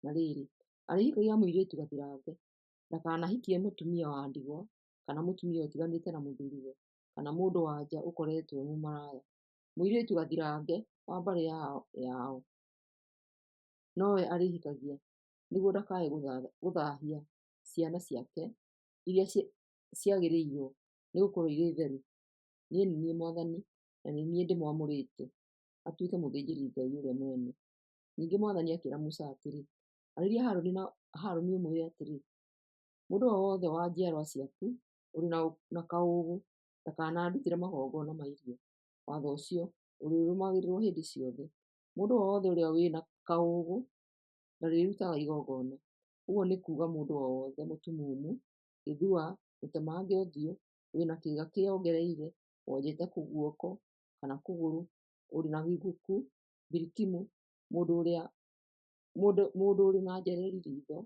Na rĩrĩ, arĩhikagia mũirĩtu gathirange. Ndakanahikie mũtumia wa ndigwa, kana mũtumia ũtiganĩte na mũthuuriwe, kana mũndũ-wa-nja ũkoretwo e mũmaraya. Mũirĩtu gathirange wa mbarĩ yao nowe arĩhikagia, nĩguo ndakae gũthaahia ciana ciake iria ciagĩrĩirũo nĩ gũkorũo irĩ theru. Niĩ nĩ niĩ mwathani, na nĩ niĩ ndĩmwamũrĩte atuĩke mũthĩnjĩri-Ngai ũrĩa mũnene. Ningĩ mwathani akĩĩra Musa atĩrĩ, Arĩria Harũni ũmwĩre atĩrĩ, 'Mũndũ o wothe wa njiarwa ciaku ũrĩ na kaũũgũ ndakanandutĩre magongona ma irio. Watho ũcio ũrĩrũmagĩrĩrwo hĩndĩ ciothe. Mũndũ o wothe ũrĩa wĩ na kaũũgũ ndarĩrutaga igongona, ũguo nĩ kuuga mũndũ o wothe mũtumumu, gĩthua, mũtemange ũthiũ, wĩ na kĩĩga kĩongereire, wonjete guoko kana kũgũrũ, ũrĩ na guku, mbirikimũ, mũndũ ũrĩ na njereeri riitho,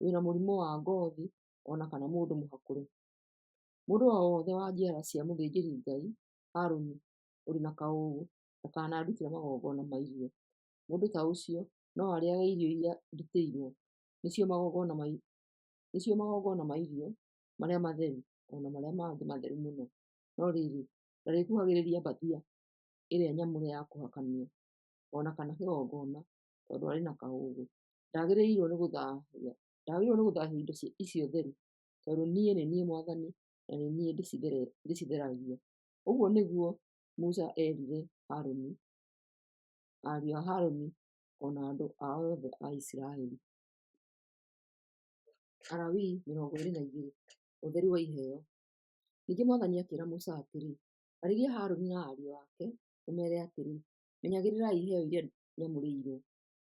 wĩ na mũrimũ wa ngothi, o na kana mũndũ mũhakũre. Mũndũ o wothe wa njiarwa cia mũthĩnjĩri Ngai Harũni ũrĩ na kaũũgũ ndakanandutĩre magongona ma irio. Mũndũ ta ũcio no arĩĩage irio iria ndutĩirwo, nĩcio magongona ma irio marĩa matheru o na marĩa mangĩ matheru mũno, no rĩrĩ, ndarĩkuhagĩrĩria mbathia ĩrĩa nyamũre ya kũhorohanio, o na kana kĩgongona, tondũ arĩ na kaũũgũ. Ndagĩrĩirwo nĩ gũthaahia indo icio theru, tondũ niĩ nĩ niĩ mwathani, na nĩ niĩ ndĩcitheragia. Ũguo nĩguo Musa eerire Harũni, ariũ a Harũni, o na andũ othe a Isiraeli. Alawii 22. Ũtheru wa Iheo Ningĩ mwathani akĩĩra Musa atĩrĩ, Arĩria Harũni na ariũ ake, ũmeere atĩrĩ, ‘Menyagĩrĩrai iheo iria nyamũrĩirwo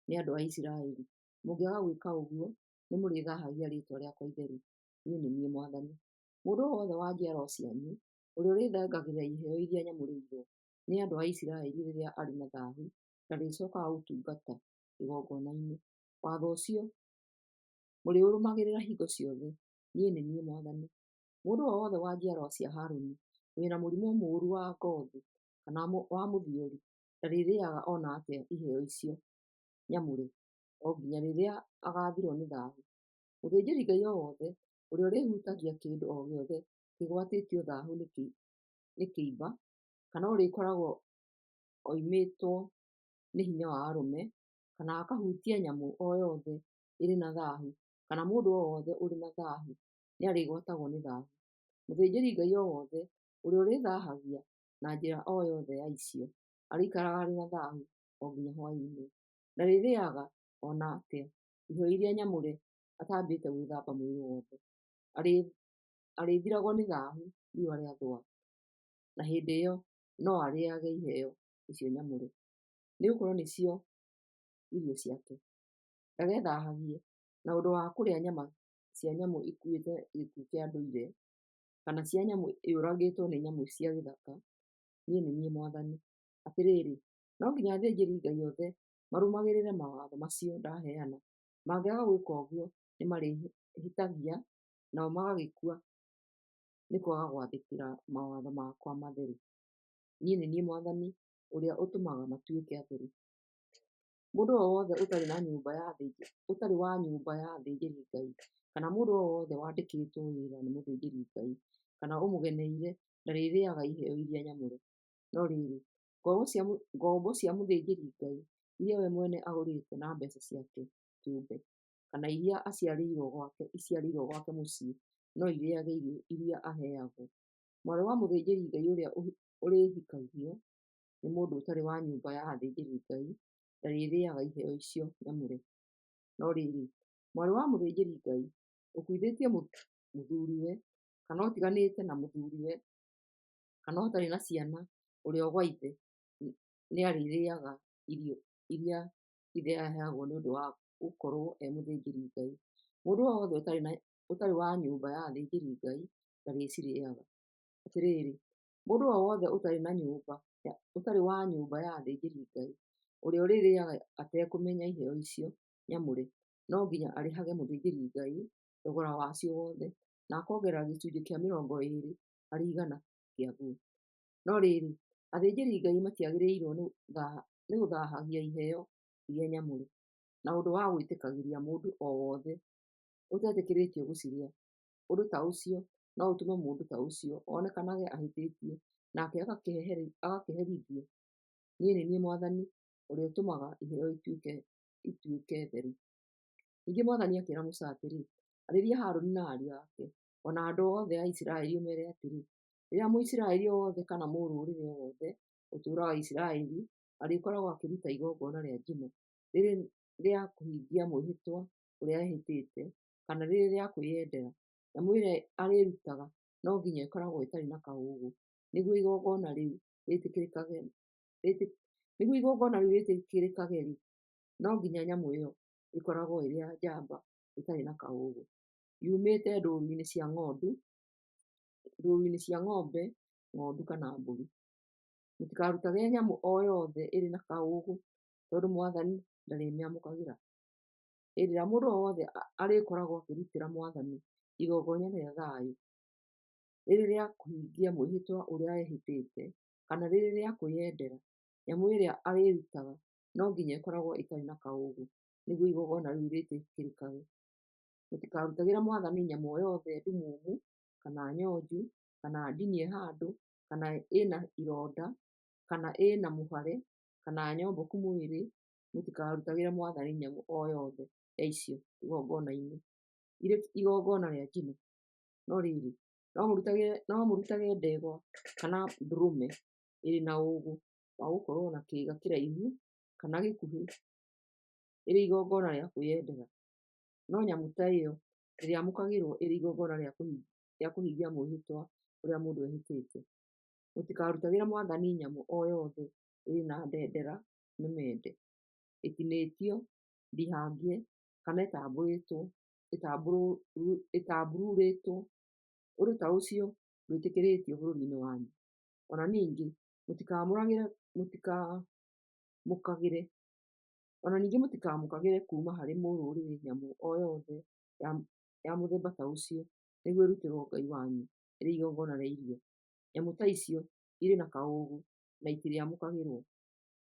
nĩ andũ a Isiraeli. Mũngĩaga gwĩka ũguo, nĩmũrĩthaahagia rĩĩtwa rĩakwa itheru. Niĩ nĩ niĩ mwathani. Mũndũ o wothe wa njiarwa cianyu ũrĩa ũrĩthengagĩrĩra iheo iria nyamũrĩirwo nĩ andũ a Isiraeli rĩrĩa arĩ na thaahu ndarĩcookaga gũtungata kĩgongonainĩ. Watho ũcio mũrĩũrũmagĩrĩra hingo ciothe. Niĩ nĩ niĩ mwathani. Mũndũ o wothe wa njiarwa cia Harũni wĩ na mũrimũ mũũru wa ngoothi kana wa mũthiori ndarĩrĩaga o na atĩa iheo icio nyamũre, o nginya rĩrĩa agaathirwo nĩ thaahu. Mũthĩnjĩri Ngai o wothe ũrĩa ũrĩhutagia kĩndũ o gĩothe kĩgwatĩtio thaahu nĩ kĩimba, kana ũrĩkoragwo oimĩtwo nĩ hinya wa arũme, kana akahutia nyamũ o yothe ĩrĩ na thaahu, kana mũndũ o wothe ũrĩ na thaahu nĩarĩgwatagwo nĩ thaahu. Mũthĩnjĩri Ngai o wothe ũrĩa ũrĩĩthaahagia na njĩra o yothe ya icio arĩikaraga arĩ na thaahu o nginya hwaĩ-inĩ. Ndarĩrĩaga o na atĩa iheo iria nyamũre atambĩte gwĩthamba mwĩrĩ wothe. Arĩthiragwo nĩ thaahu riũa rĩathũa, na hĩndĩ ĩyo no arĩĩage iheo icio nyamũre, nĩgũkorwo nĩcio irio ciake. Ndagethahagie na ũndũ wa kũrĩa nyama cia nyamũ ĩkuĩte gĩkuũ kĩa ndũire, kana cia nyamũ yũragĩtwo nĩ nyamũ cia gĩthaka. Niĩ nĩ niĩ mwathani. Atĩrĩrĩ, no nginya athĩnjĩri-Ngai othe marũmagĩrĩre mawatho macio ndaheana; mangĩaga gwĩka ũguo nĩmarĩhĩtagia nao magagĩkua nĩ kwaga gwathĩkĩra mawatho makwa matheru. Niĩ nĩ niĩ mwathani ũrĩa ũtũmaga matuĩke atheru. Mũndũ o wothe ũtarĩ wa nyũmba ya athĩnjĩri Ngai, kana mũndũ o wothe wandĩkĩtwo wĩra nĩ mũthĩnjĩri Ngai kana ũmũgeneire ndarĩrĩĩaga iheo iria nyamũre. No rĩrĩ, ngombo cia mũthĩnjĩri Ngai iria we mwene agũrĩte na mbeeca ciake kĩũmbe, kana iria aciarĩirũo gwake mũciĩ, no irĩage irio iria aheagwo. Mwarĩ wa mũthĩnjĩri-Ngai ũrĩa ũrĩhikagio nĩ mũndũ ũtarĩ wa nyũmba ya athĩnjĩri-Ngai ndarĩrĩaga iheo icio nyamũre. No rĩrĩ, mwarĩ wa mũthĩnjĩri-Ngai ũkuithĩtie mũthuriwe, kana ũtiganĩte na mũthuriwe, kana ũtarĩ na ciana ũrĩ o gwa ithe, nĩarĩrĩaga irio iria ithe aheagwo nĩ ũndũ wa gũkorũo e mũthĩnjĩri-Ngai. Mũndũ o wothe ũtarĩ wa nyũmba ya athĩnjĩri-Ngai ndarĩcirĩaga. Atĩrĩrĩ, mũndũ o wothe ũtarĩ wa nyũmba ya athĩnjĩri-Ngai ũrĩa ũrĩrĩaga atekũmenya iheo icio nyamũre, no nginya arĩhage mũthĩnjĩri-Ngai thogora wacio wothe, na akongerera gĩcunjĩ kĩa 20 harĩ igana kĩaguo. No rĩrĩ, athĩnjĩri-Ngai matiagĩrĩirũo nĩ gũthahagia iheo iria nyamũre, na ũndũ wa gwĩtĩkagĩria mũndũ o wothe ũtetĩkĩrĩtio gũcirĩa; ũndũ ta ũcio no ũtũme mũndũ ta ũcio onekanage ahĩtĩtie, nake agakĩherithio. Niĩ nĩ niĩ Mwathani ũrĩa ũtũmaga iheo ituĩke theru. Ningĩ Mwathani akĩĩra Musa atĩrĩ, Arĩria Harũni na ariũ ake, o na andũ othe a Isiraeli, ũmeere atĩrĩ, Rĩrĩa Mũisiraeli o wothe kana mũrũrĩrĩ o wothe ũtũũraga Isiraeli arĩkoragwo akĩruta igongona rĩa njino, rĩrĩ rĩa kũhingia mwĩhĩtwa ũrĩa ehĩtĩte kana rĩrĩ rĩa kwĩyendera, nyamũ ĩrĩa arĩrutaga no nginya ĩkoragwo ĩtarĩ na kaũũgũ nĩguo igongona rĩu rĩĩtĩkĩrĩkage-rĩ, no nginya nyamũ ĩyo ĩkoragwo ĩrĩ njamba ĩtarĩ na kaũũgũ, yumĩte ndũũru-inĩ cia ng'ombe, ng'ondu kana mbũri. Mũtikarutage nyamũ o yothe ĩrĩ na kaũũgũ, tondũ Mwathani ndarĩmĩamũkagĩra. Hĩndĩ ĩrĩa mũndũ o wothe arĩkoragwo akĩrutĩra Mwathani igongona rĩa thayũ, rĩrĩ rĩa kũhingia mwĩhĩtwa ũrĩa ehĩtĩte kana rĩrĩ rĩa kwĩyendera, nyamũ ĩrĩa arĩrutaga no nginya ĩkoragwo ĩtarĩ na kaũũgũ nĩguo igongona rĩu rĩĩtĩkĩrĩkage. Mũtikarutagĩre Mwathani nyamũ o yothe ndumumu, kana yonju, kana ndinie handũ, kana ĩĩ na ironda, kana ĩĩ na mũbare, kana nyomboku mwĩrĩ; mũtikarutagĩre Mwathani nyamũ o yothe ya icio igongona-inĩ, irĩ igongona rĩa njino. No rĩrĩ, no mũrutage ndegwa kana ndũrũme ĩrĩ na ũũgũ wa gũkorũo na kĩĩga kĩraihu kana gĩkuhĩ ĩrĩ igongona rĩa kwĩyendera, no nyamũ ta ĩyo ndĩrĩamũkagĩrũo ĩrĩ igongona rĩa kũhingia mwĩhĩtwa ũrĩa mũndũ ehĩtĩte. Mũtikarutagĩre Mwathani nyamũ o yothe ĩrĩ na ndendera memende, ĩtinĩtio, ndihangie, kana ĩtambuurĩtwo; ũndũ ta ũcio ndwĩtĩkĩrĩtio bũrũri-inĩ wanyu. O na ningĩ mũtikamũkagĩre kuuma harĩ mũrũrĩrĩ nyamũ o yothe ya mũthemba ta ũcio nĩguo ĩrutĩrũo Ngai wanyu ĩrĩ igongona rĩa irio; nyamũ ta icio irĩ na kaũũgũ na itirĩamũkagĩrũo.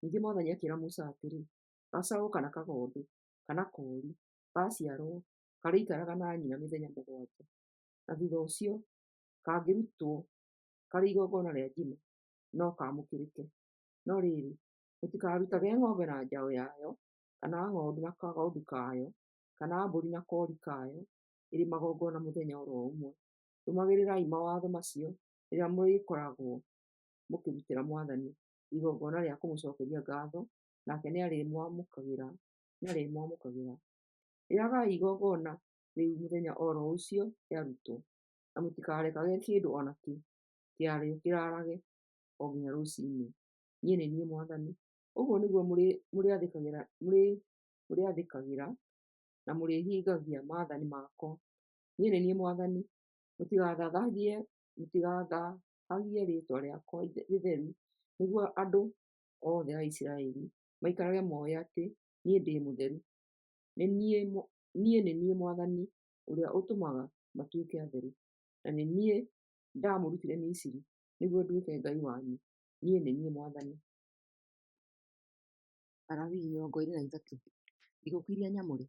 Ningĩ Mwathani akĩĩra Musa atĩrĩ, Gacaũ kana kagondu kana koori gaaciarwo, karĩikaraga na nyina mĩthenya 7, na thuutha ũcio kangĩrutwo karĩ igongona rĩa njino, no kaamũkĩrĩke. No rĩrĩ, mũtikarutage ng'ombe na njaũ yayo, kana ng'ondu na kagondu kayo, kana mbũri na koori kayo ĩrĩ magongona mũthenya o ro ũmwe. Rũmagĩrĩrai mawatho macio rĩrĩa mũrĩkoragwo mũkĩrutĩra Mwathani igongona rĩa kũmũcookeria ngaatho, nake nĩarĩmwamũkagĩra. Rĩĩagai igongona rĩu mũthenya o ro ũcio rĩarutwo, na mũtikarekage kĩndũ o nakĩ kĩarĩo kĩraarage o nginya rũciinĩ. Niĩ nĩ niĩ Mwathani. Ũguo nĩguo mũrĩathĩkagĩra na mũrĩhingagia maathani makwa. Niĩ nĩ niĩ Mwathani. Mũtigathaahagie rĩĩtwa rĩakwa rĩtheru, nĩguo andũ othe a Isiraeli maikarage mooĩ atĩ niĩ ndĩ mũtheru. Niĩ nĩ niĩ Mwathani ũrĩa ũtũmaga matuĩke atheru, na nĩ niĩ ndaamũrutire Misiri nĩguo nduĩke Ngai wanyu. Niĩ nĩ niĩ Mwathani. Alawii 23. Thigũkũ iria Nyamũre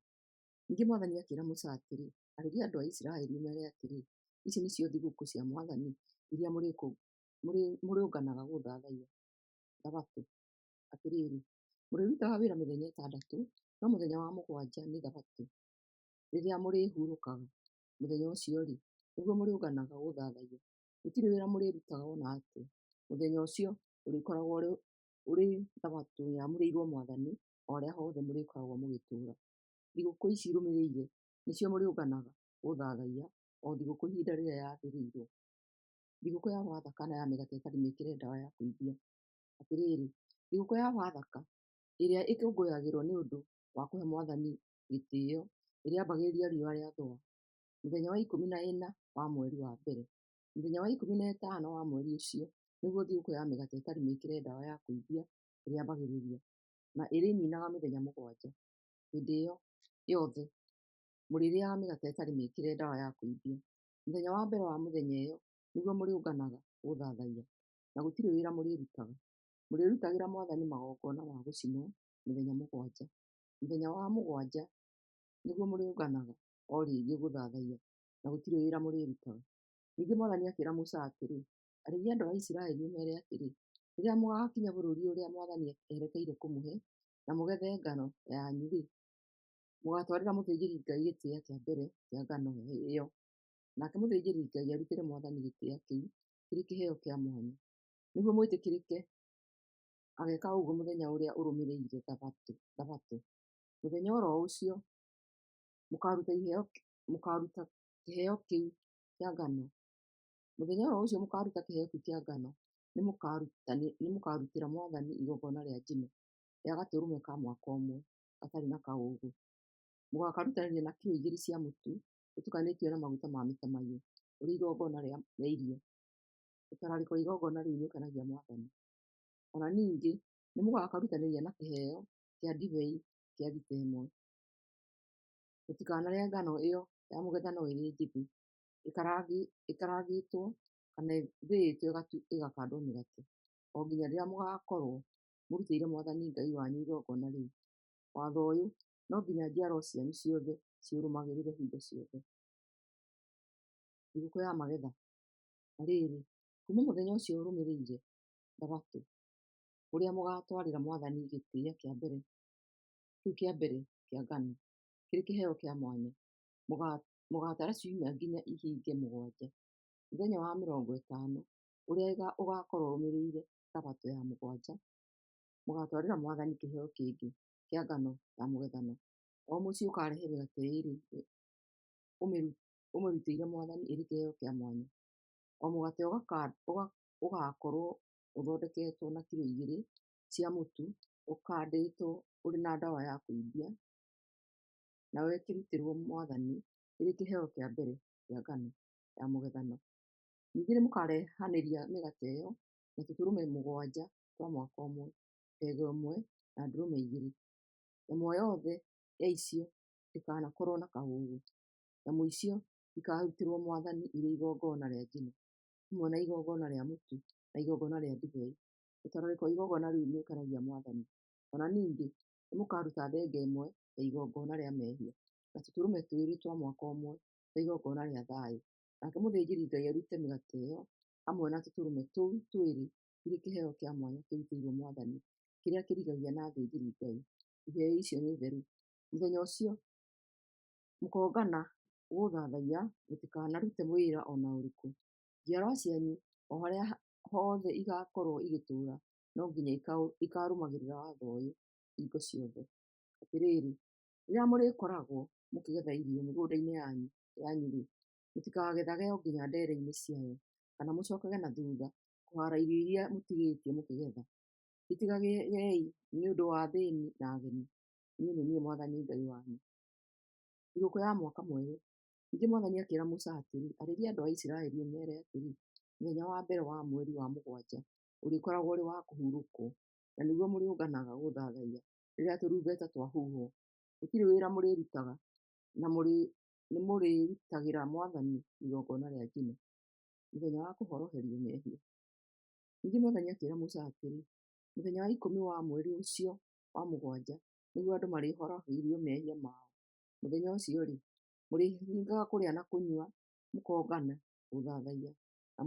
Ningĩ Mwathani akĩĩra Musa atĩrĩ, Arĩria andũ a Isiraeli ũmeere atĩrĩ, ‘Ici nĩcio thigũkũ cia mwathani iria mũrĩũnganaga gũthathaiya: Thabatũ. Atĩrĩrĩ, mũrĩrutaga wĩra mĩthenya ĩtandatũ, no mũthenya wa mũgwanja nĩ Thabatũ. rĩrĩa mũrĩhurũkaga, mũthenya ũcio-rĩ, nĩguo mũrĩũnganaga gũthathaiya, gũtirĩ wĩra mũrĩrutaga o na atĩa, mũthenya ũcio ũrĩkoragwo ũrĩ thabatũ yamũrĩirũo Mwathani o harĩa hothe mũrĩkoragwo mũgĩtũũra. Thigũkũ ici irũmĩrĩire nĩcio mũrĩũnganaga gũthathaiya, o thigũkũ ihinda rĩrĩa yathĩrĩirũo. Thigũkũ ya Bathaka na ya mĩgate ĩtarĩ mĩĩkĩre ndawa ya kũimbia. Atĩrĩrĩ, thigũkũ ya Bathaka ĩrĩa ĩkũngũyagĩrwo nĩ ũndũ wa kũhe Mwathani gĩtĩĩo ĩrĩambagĩrĩria riũa rĩathũa, mũthenya wa 14 wa mweri wa mbere. Mũthenya wa 15 wa mweri ũcio nĩguo thigũkũ ya mĩgate ĩtarĩ mĩĩkĩre ndawa ya kũimbia ĩrĩambagĩrĩria, na ĩrĩninaga mĩthenya 7. Hĩndĩ ĩyo yothe mũrĩrĩaga mĩgate ĩtarĩ mĩĩkĩre ndawa ya kũimbia. Mũthenya wa mbere wa mĩthenya ĩyo nĩguo mũrĩũnganaga gũthathaiya, na gũtirĩ wĩra mũrĩrutaga. Mũrĩrutagĩra Mwathani magongona ma gũcinwo mĩthenya 7. Mũthenya wa mũgwanja nĩguo mũrĩũnganaga o rĩngĩ gũthathaiya, na gũtirĩ wĩra mũrĩrutaga. Ningĩ Mwathani akĩĩra Musa atĩrĩ, Arĩria andũ a Isiraeli ũmeere atĩrĩ, 'Rĩrĩa mũgaakinya bũrũri ũrĩa Mwathani erekeire kũmũhe, na mũgethe ngano yanyu-rĩ, mũgaatwarĩra mũthĩnjĩri Ngai gĩtĩa kĩa mbere kĩa ngano ĩyo. Nake mũthĩnjĩri Ngai arutĩre Mwathani gĩtĩa kĩu kĩrĩ kĩheo kĩa mwanya, nĩguo mwĩtĩkĩrĩke. Ageeka ũguo mũthenya ũrĩa ũrũmĩrĩire Thabatũ. Mũthenya o ro ũcio mũkaaruta kĩheo kĩu kĩa ngano, mũthenya o ro ũcio mũkaaruta kĩheo kĩu kĩa ngano, nĩmũkarutĩra Mwathani igongona rĩa njino rĩa gatũrũme ka mwaka ũmwe, gatarĩ na kaũũgũ. Mũgaakarutanĩria na kilo 2 cia mũtu ũtukanĩtio na maguta ma mĩtamaiyũ ũrĩ igongona rĩa irio. Mũtararĩko wa igongona rĩu nĩũkenagia Mwathani. O na ningĩ nĩmũgakarutanĩria na kĩheo kĩa ndibei kĩa rita 1. Mũtikanarĩe ngano ĩyo ya mũgethano ĩrĩ njĩthĩ, ĩkarangĩtwo kana ĩthĩĩtwo ĩgakandwo mĩgate, o nginya rĩrĩa mũgaakorwo mũrutĩire Mwathani Ngai wanyu igongona rĩu. Watho ũyũ no nginya njiarwa cianyu ciothe ciũrũmagĩrĩre hingo ciothe. Thigũkũ ya Magetha. Na rĩrĩ, kuuma mũthenya ũcio ũrũmĩrĩire Thabatũ, ũrĩa mũgaatwarĩra Mwathani gĩtĩa kĩu kĩa mbere kĩa ngano kĩrĩ kĩheo kĩa mwanya, mũgaatara ciumia nginya ihinge 7. Mũthenya wa 50 ũrĩa ũgaakorwo ũrũmĩrĩire Thabatũ ya mũgwanja, mũgaatwarĩra Mwathani kĩheo kĩngĩ kĩa ngano ya mũgethano. O mũciĩ ũkaarehe mĩgate 2 ũmĩrutĩre Mwathani ĩrĩ kĩheo kĩa mwanya. O mũgate ũgaakorwo ũthondeketwo na kilo 2 cia mũtu ũkandĩtwo ũrĩ na ndawa ya kũimbia, na ũkĩrutĩrwo Mwathani ĩrĩ kĩheo kĩa mbere kĩa ngano ya mũgethano. Ningĩ nĩmũkarehanĩria mĩgate ĩyo na tũtũrũme 7 twa mwaka ũmwe, ndegwa ĩmwe, na ndũrũme 2, nyamũ o yothe ya icio ndĩkanakorwo na kaũũgũ. Nyamũ icio ikaarutĩrwo Mwathani irĩ igongona rĩa njino, hamwe na igongona rĩa mũtu na igongona rĩa ndibei. Mũtararĩko wa igongona rĩu nĩũkenagia Mwathani. O na ningĩ nĩmũkaruta thenge ĩmwe ya igongona rĩa mehia, na tũtũrũme 2 twa mwaka ũmwe twa igongona rĩa thayũ, nake mũthĩnjĩri-Ngai arute mĩgate ĩyo hamwe na tũtũrũme tũu twĩrĩ irĩ kĩheo kĩa mwanya kĩrutĩirwo Mwathani, kĩrĩa kĩrigagia na athĩnjĩri-Ngai. Iheo icio nĩ theru. Mũthenya ũcio mũkoongana gũthathaiya, mũtikanarute wĩra o na ũrĩkũ. Njiarwa cianyu o harĩa hothe igaakorwo igĩtũũra no nginya ikaarũmagĩrĩra watho ũyũ hingo ciothe. Atĩrĩrĩ, rĩrĩa mũrĩkoragwo mũkĩgetha irio mĩgũnda-inĩ yanyu-rĩ, mũtikagethage o nginya ndeere-inĩ ciayo, kana mũcookage na thuutha kũhaara irio iria mũtigĩtie mũkĩgetha. Citigagei nĩ ũndũ wa athĩĩni na ageni. Niĩ nĩ niĩ Mwathani Ngai wanyu. Thigũkũ ya Mwaka Mwerũ. Ningĩ Mwathani akĩĩra Musa atĩrĩ, Arĩria andũ a Isiraeli ũmeere atĩrĩ, 'Mũthenya wa mbere wa mweri wa mũgwanja ũrĩkoragwo ũrĩ wa kũhurũkwo, na nĩguo mũrĩũnganaga gũthathaiya rĩrĩa tũrumbeta twahuhwo. Gũtirĩ wĩra mũrĩrutaga, na nĩmũrĩrutagĩra Mwathani igongona rĩa njino. Mũthenya wa Kũhoroherio Mehia. Ningĩ Mwathani akĩĩra Musa atĩrĩ, Mũthenya wa 10 wa mweri ũcio wa mũgwanja nĩguo andũ marĩhorohagĩrio mehia mao. Mũthenya ũcio-rĩ, mũrĩĩhingaga kũrĩa na kũnyua, mũkongana gũthathaiya, na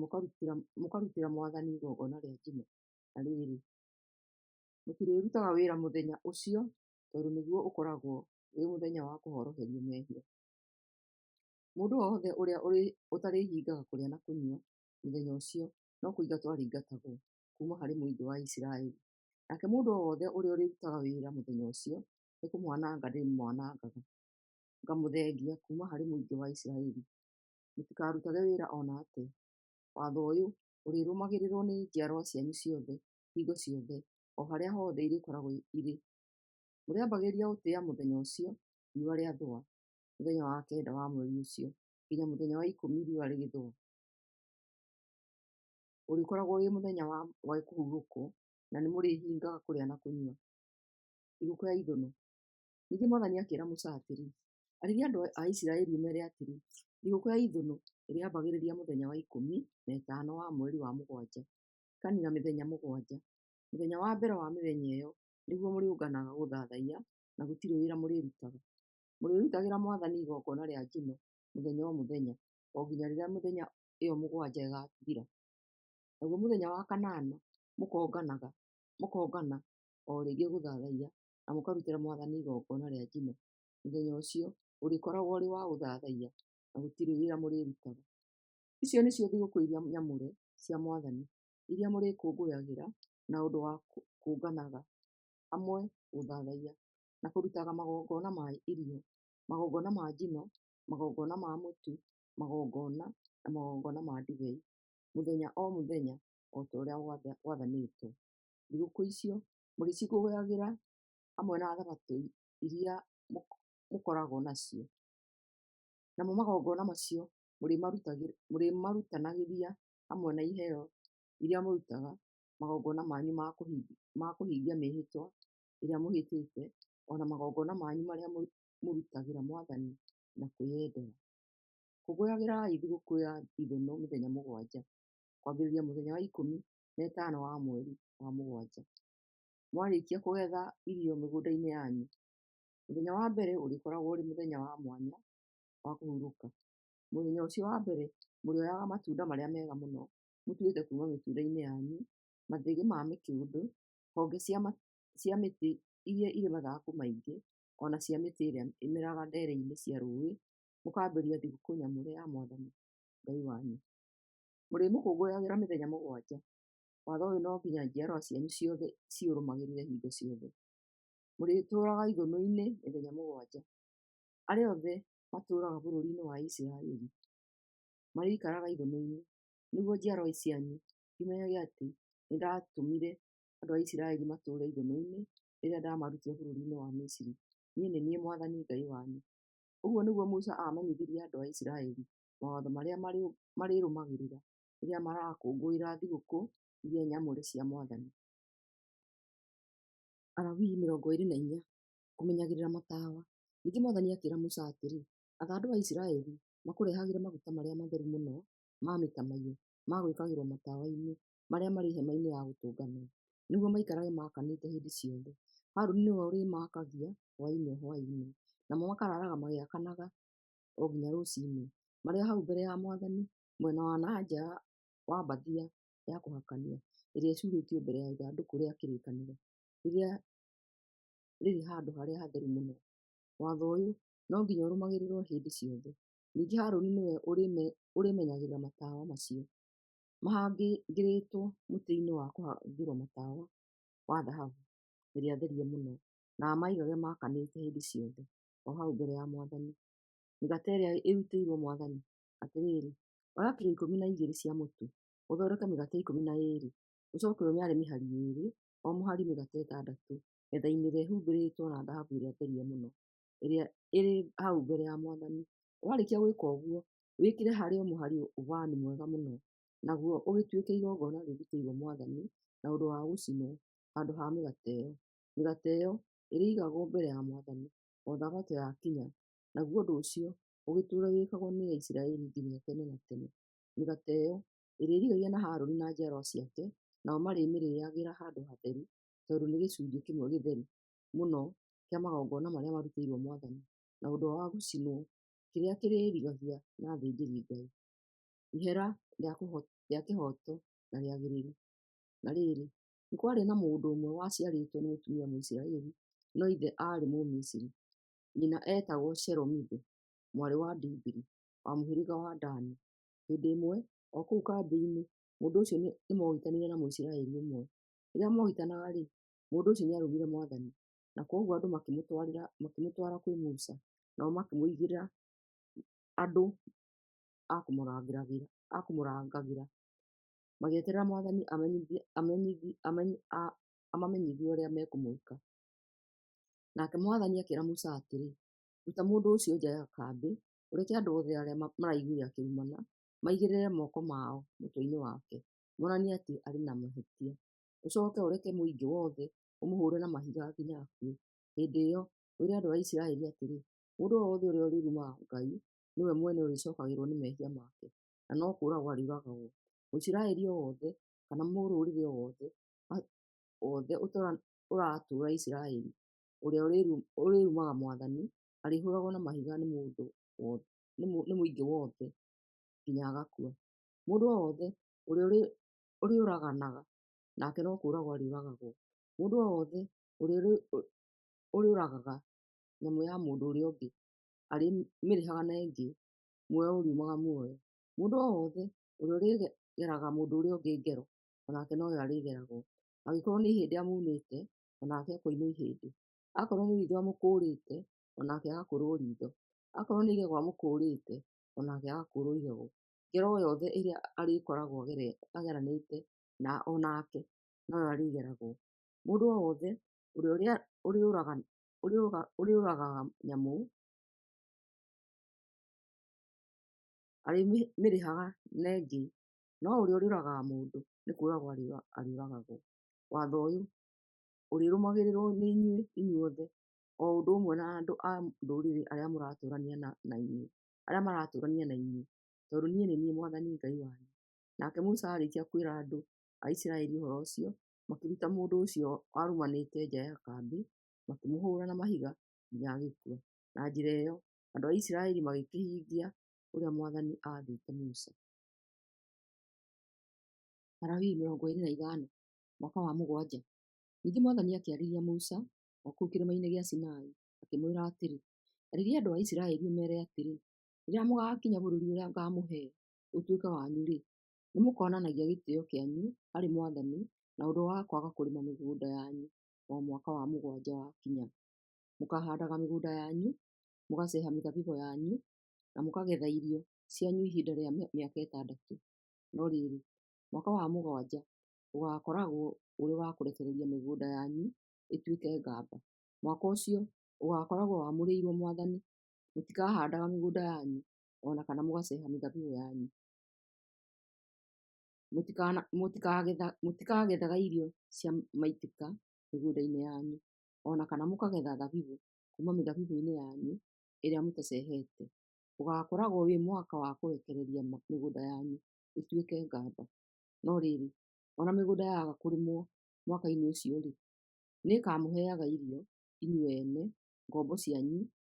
mũkarutĩra Mwathani igongona rĩa njino. Na rĩrĩ, mũtirĩrutaga wĩra mũthenya ũcio, tondũ nĩguo ũkoragwo wĩ mũthenya wa kũhoroherio mehia. Mũndũ o wothe ũrĩa ũtarĩĩhingaga kũrĩa na kũnyua mũthenya ũcio no kũingatwo arĩingatagwo kuuma harĩ mũingĩ wa Isiraeli. Nake mũndũ o wothe ũrĩa ũrĩrutaga wĩra mũthenya ũcio nĩ kũmwananga ndĩrĩmwanangaga, ngamũthengia kuuma harĩ mũingĩ wa Isiraeli. Mũtikarutage wĩra o na atĩa. Watho ũyũ ũrĩrũmagĩrĩrũo nĩ njiarũa cianyu ciothe hingo ciothe, o harĩa hothe irĩkoragwo irĩ. Mũrĩambagĩrĩria gũtĩa mũthenya ũcio riũa rĩathũa, mũthenya wa kenda wa mweri ũcio, nginya mũthenya wa 10 riũa rĩgĩthũa. Ũrĩkoragwo ũrĩ mũthenya wa kũhurũkwo, na nĩmũrĩĩhingaga kũrĩa na kũnyua. Thigũkũ ya Ithũnũ. Ningĩ mwathani akĩĩra Musa atĩrĩ, Arĩria andũ a Isiraeli ũmeere atĩrĩ, 'Thigũkũ ya Ithũnũ ĩrĩambagĩrĩria mũthenya wa 15 wa mweri wa mũgwanja, ĩkaniina mĩthenya 7. Mũthenya wa mbere wa mĩthenya ĩyo nĩguo mũrĩũnganaga gũthaathaiya na gũtirĩ wĩra mũrĩrutaga. Mũrĩrutagĩra mwathani igongoona rĩa njino mũthenya o mũthenya o nginya rĩrĩa mĩthenya ĩyo mũgwanja ĩgaathira. Naguo mũthenya wa kanana mũkoongana o rĩngĩ gũthaathaiya na mũkarutĩra mwathani igongoona rĩa njino. Mũthenya ũcio ũrĩkoragwo ũrĩ wa gũthaathaiya na gũtirĩ wĩra mũrĩrutaga. Icio nĩcio thigũkũ iria nyamũre cia mwathani iria mũrĩkũngũyagĩra na ũndũ wa kũũnganaga hamwe gũthaathaiya, na kũrutaga magongoona ma irio, magongoona ma njino, magongoona ma mũtu, magongoona, na magongoona ma ndibei, mũthenya o mũthenya o ta ũrĩa gwathanĩĩtwo. Thigũkũ icio mũrĩcikũngũyagĩra hamwe na thabatũ iria mũkoragwo nacio, namo magongona macio mũrĩmarutanagĩria hamwe na iheo iria mũrutaga, magongona manyu ma kũhingia mĩĩhĩtwa ĩrĩa mwĩhĩtĩte, o na magongona manyu marĩa mũrutagĩra mwathani na kwĩyendera. Kũngũyagĩrai thigũkũ ya Ithũnũ mĩthenya 7, kwambĩrĩria mũthenya wa 15 wa mweri wa mũgwanja, mwarĩĩkia kũgetha irio mĩgũndainĩ yanyu. Mũthenya wa mbere ũrĩkoragwo ũrĩ mũthenya wa mwanya wa kũhurũka. Mũthenya ũcio wa mbere mũrĩoyaga matunda marĩa mega mũno mũtuĩte kuuma mĩgũndainĩ yanyu, mathĩgĩ ma mĩkũndũ, honge cia mĩtĩ ĩrĩa ĩrĩ mathangũ maingĩ, o na cia mĩtĩ ĩrĩa ĩmeraga ndeereinĩ cia rũũĩ, mũkambĩrĩria thigũkũ nyamũre ya mwathani Ngai wanyu. Mũrĩmĩkũngũyagĩra mĩthenya 7. Watho ũyũ no nginya njiarwa cianyu ciothe ciũrũmagĩrĩre hingo ciothe. Mũrĩtũũraga ithũnũinĩ mĩthenya 7. Arĩa othe matũũraga bũrũriinĩ wa Isiraeli marĩikaraga ithũnũinĩ, nĩguo njiarwa cianyu imenyage atĩ nĩndatũmire andũ a Isiraeli matũũre ithũnũinĩ rĩrĩa ndamarutire bũrũriinĩ wa Misiri. Niĩ nĩ niĩ mwathani Ngai wanyu. Ũguo nĩguo Musa aamenyithirie andũ a Isiraeli mawatho marĩa marĩrũmagĩrĩra rĩrĩa marakũngũĩra thigũkũ iria nyamũre cia mwathani. Alawii 24. Kũmenyagĩrĩra matawa. Ningĩ mwathani akĩĩra Musa atĩrĩ, Atha andũ a Isiraeli makũrehagĩre maguta marĩa matheru mũno ma mĩtamaiyũ ma gwĩkagĩrwo matawainĩ marĩa marĩ Hemainĩ ya gũtũnganwo, nĩguo maikarage maakanĩte hĩndĩ ciothe. Harũni nĩ we ũrĩmaakagia hwaĩinĩ o hwaĩinĩ, namo makaraaraga magĩakanaga o nginya rũciinĩ, marĩ o hau mbere ya mwathani mwena wa na nja wa mbathiya ya kũhakania ĩrĩa ĩcuurĩtio mbere ya Ithandũkũ rĩa Kĩrĩkanĩro rĩrĩa rĩrĩ Handũ Harĩa Hatheru Mũno. Watho ũyũ no nginya ũrũmagĩrĩrwo hĩndĩ ciothe. Ningĩ Harũni nĩ we ũrĩmenyagĩrĩra matawa macio, mahangĩrĩtwo mũtĩ-inĩ wa kũhangĩrwo matawa wa thahabu ĩrĩa therie mũno, na amaigage maakanĩte hĩndĩ ciothe, o hau mbere ya mwathani. Mĩgate ĩrĩa ĩrutĩirwo Mwathani. Atĩrĩrĩ, oya kilo 12 cia mũtu, ũthondeke mĩgate 12. Ũcooke ũmĩare mĩhari ĩĩrĩ, o mũhari mĩgate ĩtandatũ, metha-inĩ ĩrĩa ĩhumbĩrĩtwo na thahabu ĩrĩa therie mũno, ĩrĩa ĩrĩ hau mbere ya Mwathani. Warĩkia gwĩka ũguo, wĩkĩre harĩ o mũhari ũbani mwega mũno, naguo ũgĩtuĩke igongona rĩrutĩirwo Mwathani na ũndũ wa gũcinwo handũ ha mĩgate ĩyo. Mĩgate ĩyo ĩrĩigagwo mbere ya Mwathani o Thabatũ yakinya, naguo ũndũ ũcio ũgĩtũũre wĩkagwo nĩ Aisiraeli nginya tene na tene. Mĩgate ĩyo ĩrĩrigagia na Harũni na njiarwa ciake, nao marĩmĩrĩagĩra handũ hatheru, tondũ nĩ gĩcunjĩ kĩmwe gĩtheru mũno kĩa magongona marĩa marutĩirwo mwathani na ũndũ wa gũcinwo, kĩrĩa kĩrĩrigagia na athĩnjĩri Ngai. Ihera rĩa kĩhooto na rĩagĩrĩru. Na rĩrĩ, nĩ kwarĩ na mũndũ ũmwe waciarĩtwo nĩ mũtumia Mũisiraeli, no ithe aarĩ Mũmisiri. Nyina eetagwo Shelomithu mwarĩ wa Dibiri. wa mũhĩrĩga wa Dani. Hĩndĩ ĩmwe, o kũu kambĩ-inĩ, mũndũ ũcio nĩmogitanire na Mũisiraeli ũmwe. Rĩrĩa mogitanaga-rĩ, mũndũ ũcio nĩarumire mwathani, na kwoguo andũ makĩmũtwara kwĩ Musa, nao makĩmũigĩra andũ a kũmũrangagĩra, magĩeterera mwathani amamenyithie ũrĩa mekũmwĩka. Nake mwathani akĩĩra Musa atĩrĩ, Ruta mũndũ ũcio nja ya kambĩ, ũreke andũ othe arĩa maraiguire akĩrumana maigĩrĩre moko mao mũtwe-inĩ wake, monanie atĩ arĩ na mahĩtia. Ũcoke ũreke mũingĩ wothe ũmũhũre na mahiga nginya akue. Hĩndĩ ĩyo wĩre andũ a Isiraeli atĩrĩ, 'Mũndũ o wothe ũrĩa ũrĩrumaga Ngai nĩwe mwene ũrĩcookagĩrĩrwo nĩ mehia make, na no kũũragwo arĩũragagwo. Mũisiraeli o wothe kana mũrũrĩrĩ o wothe ũratũũra Isiraeli ũrĩa ũrĩrumaga mwathani arĩhũũragwo na mahiga nĩ mũingĩ wothe nginya agakua. Mũndũ o wothe ũrĩa ũrĩũraganaga nake no kũũragwo arĩũragagwo. Mũndũ o wothe ũrĩa ũrĩũragaga nyamũ ya mũndũ ũrĩa ũngĩ arĩmĩrĩhaga na ĩngĩ, muoyo ũriumaga muoyo. Mũndũ o wothe ũrĩa ũrĩgeraga mũndũ ũrĩa ũngĩ ngero, o nake noyo arĩgeragwo. Angĩkorwo nĩ ihĩndĩ amuunĩte, o nake akoinwo ihĩndĩ; akorwo nĩ riitho amũkũũrĩte, o nake agakũũrwo riitho; akorwo nĩ igego amũkũũrĩte, o nake agakũũrwo igego. Ngero o yothe ĩrĩa arĩkoragwo ageranĩte o nake, noyo arĩgeragwo. Mũndũ o wothe ũrĩa ũrĩũragaga nyamũ arĩmĩrĩhaga na ĩngĩ, no ũrĩa ũrĩũragaga mũndũ nĩ kũũragwo arĩũragagwo. Watho ũyũ ũrĩrũmagĩrĩrwo nĩ inyuĩ inyuothe, o ũndũ ũmwe na andũ a ndũrĩrĩ arĩa maratũũrania na inyuĩ, tondũ niĩ nĩ niĩ mwathani Ngai wanyu. Nake Musa aarĩkia kwĩra andũ a Isiraeli ũhoro ũcio, makĩruta mũndũ ũcio warumanĩte nja ya kambĩ, makĩmũhũũra na mahiga nginya agĩkua. Na njĩra ĩyo andũ a Isiraeli magĩkĩhingia ũrĩa mwathani aathĩte Musa. Alawii 25 Mwaka wa mũgwanja. Ningĩ mwathani akĩarĩria Musa o kũu kĩrĩmainĩ gĩa Sinai akĩmwĩra atĩrĩ, Arĩria andũ a Isiraeli ũmeere atĩrĩ, 'Rĩrĩa mũgaakinya bũrũri ũrĩa ngaamũhe ũtuĩke wanyu-rĩ, nĩmũkonanagia gĩtĩĩo kĩanyu harĩ mwathani na ũndũ wa kwaga kũrĩma mĩgũnda yanyu o mwaka wa mũgwanja wakinya. Mũkaahandaga mĩgũnda yanyu, mũgaceeha mĩthabibũ yanyu, na mũkagetha irio cianyu ihinda rĩa mĩaka ĩtandatũ. No rĩrĩ, mwaka wa mũgwanja ũgaakoragwo ũrĩ wa kũrekereria mĩgũnda yanyu ĩtuĩke ngamba. Mwaka ũcio ũgaakoragwo wamũrĩirwo mwathani; mũtikahandaga mĩgũnda yanyu, o na kana mũgaceeha mĩthabibũ yanyu. Mũtikagethaga irio cia maitĩka mĩgũnda-inĩ yanyu, o na kana mũkagetha thabibũ kuuma mĩthabibũ-inĩ yanyu ĩrĩa mũtacehete. Ũgaakoragwo wĩ mwaka wa kũrekereria mĩgũnda yanyu ĩtuĩke ngamba. No rĩrĩ, o na mĩgũnda yaaga kũrĩmwo mwaka-inĩ ũcio-rĩ, nĩĩkamũheaga irio inyuĩ ene, ngombo cianyu,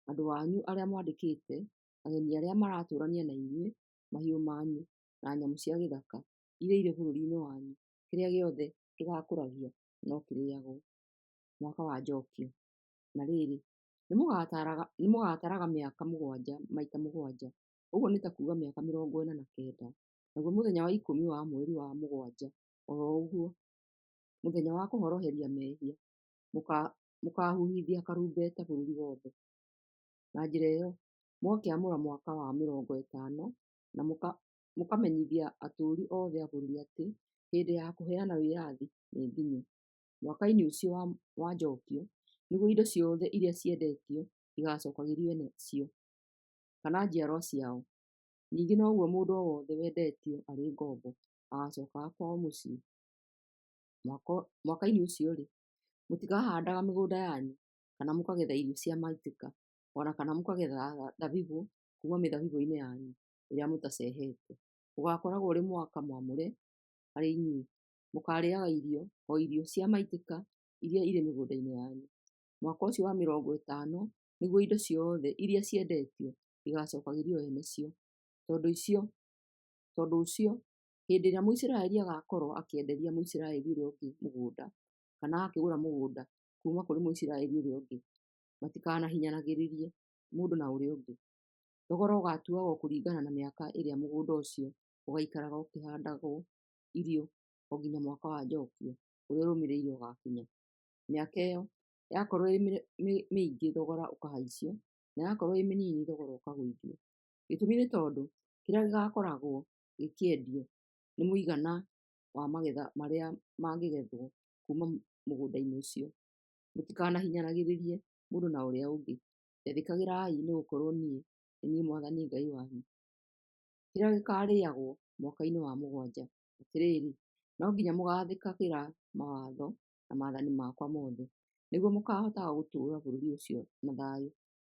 andũ anyu arĩa mwandĩkĩte, ageni arĩa maratũũrania na inyuĩ, mahiũ manyu, na nyamũ cia gĩthaka iria irĩ bũrũri-inĩ wanyu. Kĩrĩa gĩothe gĩgaakũragia no kĩrĩĩagwo. Mwaka wa Njookio. Na rĩrĩ, nĩmũgataraga mĩaka mũgwanja maita mũgwanja, ũguo nĩ ta kuuga mĩaka 49, naguo mũthenya wa ikũmi wa mweri wa mũgwanja, o ro ũguo mũthenya wa kũhoroheria mehia, mũkaahuhithia karumbeta bũrũri wothe. Na njĩra ĩyo mũgakĩamũra mwaka wa 50, na mũkamenyithia atũũri othe a bũrũri atĩ hĩndĩ ya kũheana wĩyathi nĩ nginyu. Mwaka-inĩ ũcio wa Njookio nĩguo indo ciothe iria ciendetio igacookagĩrio ene cio, kana njiarwa ciao. Ningĩ noguo mũndũ o wothe wendetio arĩ ngombo agaacookaga kwao mũciĩ. Mwaka-inĩ ũcio-rĩ, mũtikahandaga mĩgũnda yanyu, kana mũkagetha irio cia maitĩka, o na kana mũkagetha thabibũ kuuma mĩthabibũ-inĩ yanyu ĩrĩa mũtacehete. Ũgaakoragwo ũrĩ mwaka mwamũre harĩ inyuĩ; mũkaarĩĩaga irio, o irio cia maitĩka iria irĩ mĩgũnda-inĩ yanyu. Mwaka ũcio wa 50 nĩguo indo ciothe iria ciendetio igaacookagĩrio ene cio. Tondũ ũcio, hĩndĩ ĩrĩa Mũisiraeli agaakorwo akĩenderia Mũisiraeli ũrĩa ũngĩ mũgũnda, kana akĩgũra mũgũnda kuuma kũrĩ Mũisiraeli ũrĩa ũngĩ, matikanahinyanagĩrĩrie mũndũ na ũrĩa ũngĩ. Thogora ũgaatuagwo kũringana na mĩaka ĩrĩa mũgũnda ũcio ũgaaikaraga ũkĩhandagwo irio o nginya Mwaka wa Njokio ũrĩa ũrũmĩrĩire ũgaakinya. Mĩaka ĩyo yakorũo ĩrĩ mĩingĩ thogora ũkahaicio, na yakorũo ĩrĩ mĩnini thogora ũkagũithio. Gĩtũmi nĩ tondũ kĩrĩa gĩgaakoragwo gĩkĩendio nĩ mũigana wa magetha marĩa mangĩgethwo kuuma mũgũnda-inĩ ũcio. Mũtikanahinyanagĩrĩrie mũndũ na ũrĩa ũngĩ; njathĩkagĩrai, nĩgũkorwo niĩ nĩ niĩ mwathani Ngai wanyu. Kĩrĩa gĩkaarĩagwo mwaka-inĩ wa mũgwanja. Atĩrĩrĩ, no nginya mũgaathĩkagĩra mawatho na maathani makwa mothe, nĩguo mũkaahotaga gũtũũra bũrũri ũcio na thayũ.